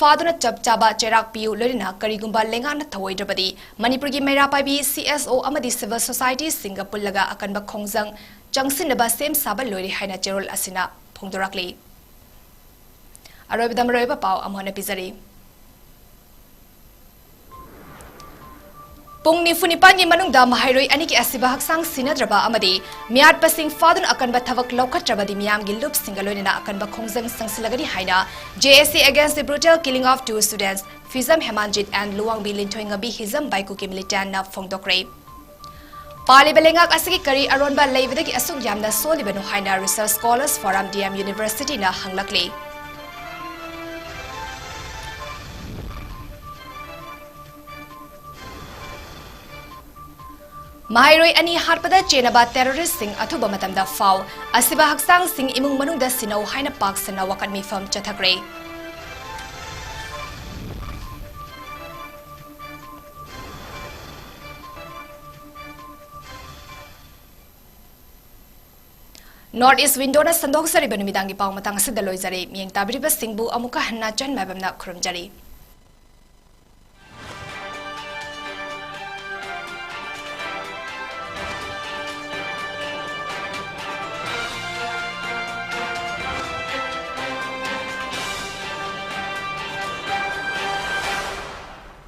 ꯐꯥꯗꯨꯅ ꯆꯞ ꯆꯥꯕ ꯆꯩꯔꯥꯛ ꯄꯤꯌꯨ, ꯂꯣꯏꯅꯅ ꯀꯔꯤꯒꯨꯝꯕ ꯂꯩꯉꯥꯛꯅ ꯊꯧꯑꯣꯏꯗ꯭ꯔꯕꯗꯤ ꯃꯅꯤꯄꯨꯔꯒꯤ ꯃꯩꯔꯥ ꯄꯥꯏꯕꯤ ꯁꯤ ꯑꯦꯁ ꯑꯣ ꯑꯃꯗꯤ ꯁꯤꯚꯤꯜ ꯁꯣꯁꯥꯏꯇꯤꯁꯤꯡꯒ ꯄꯨꯜꯂꯒ ꯑꯀꯟꯕ ꯈꯣꯡꯖꯪ ꯆꯪꯁꯤꯟꯅꯕ ꯁꯦꯝ ꯁꯥꯕ ꯂꯣꯏꯔꯦ ꯍꯥꯏꯅ ꯆꯦꯔꯣꯜ ꯑꯁꯤꯅ ꯐꯣꯡꯗꯣꯔꯛꯂꯤ꯫ ꯑꯔꯣꯏꯕꯗ ꯃꯔꯨꯑꯣꯏꯕ ꯄꯥꯎ ꯑꯃꯨꯛ ꯍꯟꯅ ꯄꯤꯖꯔꯤ꯫ ꯄꯨꯡ ꯅꯤꯐꯨ ꯅꯤꯄꯥꯟꯒꯤ ꯃꯅꯨꯡꯗ ꯃꯍꯩꯔꯣꯏ ꯑꯅꯤꯒꯤ ꯑꯁꯤꯕ ꯍꯛꯆꯥꯡ ꯁꯤꯟꯅꯗ꯭ꯔꯕ ꯑꯃꯗꯤ ꯃꯤꯌꯥꯠꯄꯁꯤꯡ ꯐꯥꯗꯨꯅ ꯑꯀꯟꯕ ꯊꯕꯛ ꯂꯧꯈꯠꯇ꯭ꯔꯕꯗꯤ ꯃꯤꯌꯥꯝꯒꯤ ꯂꯨꯞꯁꯤꯡꯒ ꯂꯣꯏꯅꯅ ꯑꯀꯟꯕ ꯈꯣꯡꯖꯪ ꯆꯪꯁꯤꯜꯂꯒꯅꯤ ꯍꯥꯏꯅ J A C Against the Brutal Killing of Two Students, Fizam Hemanjit and Luwangbi Linthoingam Hizam Baikuki militantꯅ ꯐꯣꯡꯗꯣꯛꯈ꯭ꯔꯦ꯫ ꯄꯥꯜꯂꯤꯕ ꯂꯩꯉꯥꯛ ꯑꯁꯤꯒꯤ ꯀꯔꯤ ꯑꯔꯣꯟꯕ ꯂꯩꯕꯗꯒꯤ ꯑꯁꯨꯛ ꯌꯥꯝꯅ ꯁꯣꯜꯂꯤꯕꯅꯣ ꯍꯥꯏꯅ Research Scholars Forum D M Universityꯅ ꯍꯪꯂꯛꯂꯤ꯫ ꯃꯍꯩꯔꯣꯏ ꯑꯅꯤ ꯍꯥꯠꯄꯗ ꯆꯦꯟꯅꯕ terroristꯁꯤꯡ ꯑꯊꯨꯕ ꯃꯇꯝꯗ ꯐꯥꯎ, ꯑꯁꯤꯕ ꯍꯛꯆꯥꯡꯁꯤꯡ ꯏꯃꯨꯡ ꯃꯅꯨꯡꯗ ꯁꯤꯟꯅꯧ ꯍꯥꯏꯅ ꯄꯥꯛ ꯁꯟꯅ ꯋꯥꯀꯠ ꯃꯤꯐꯝ ꯆꯠꯊꯈ꯭ꯔꯦ꯫ North East Windowꯅ ꯁꯟꯗꯣꯛꯆꯔꯤꯕ ꯅꯨꯃꯤꯗꯥꯡꯒꯤ ꯄꯥꯎ ꯃꯇꯥꯡ ꯑꯁꯤꯗ ꯂꯣꯏꯖꯔꯦ꯫ ꯃꯤꯠꯌꯦꯡ ꯇꯥꯕꯤꯔꯤꯕꯁꯤꯡꯕꯨ ꯑꯃꯨꯛꯀ ꯍꯟꯅ ꯆꯟ ꯃꯥꯏꯕꯝꯅ ꯈꯨꯔꯨꯝꯖꯔꯤ꯫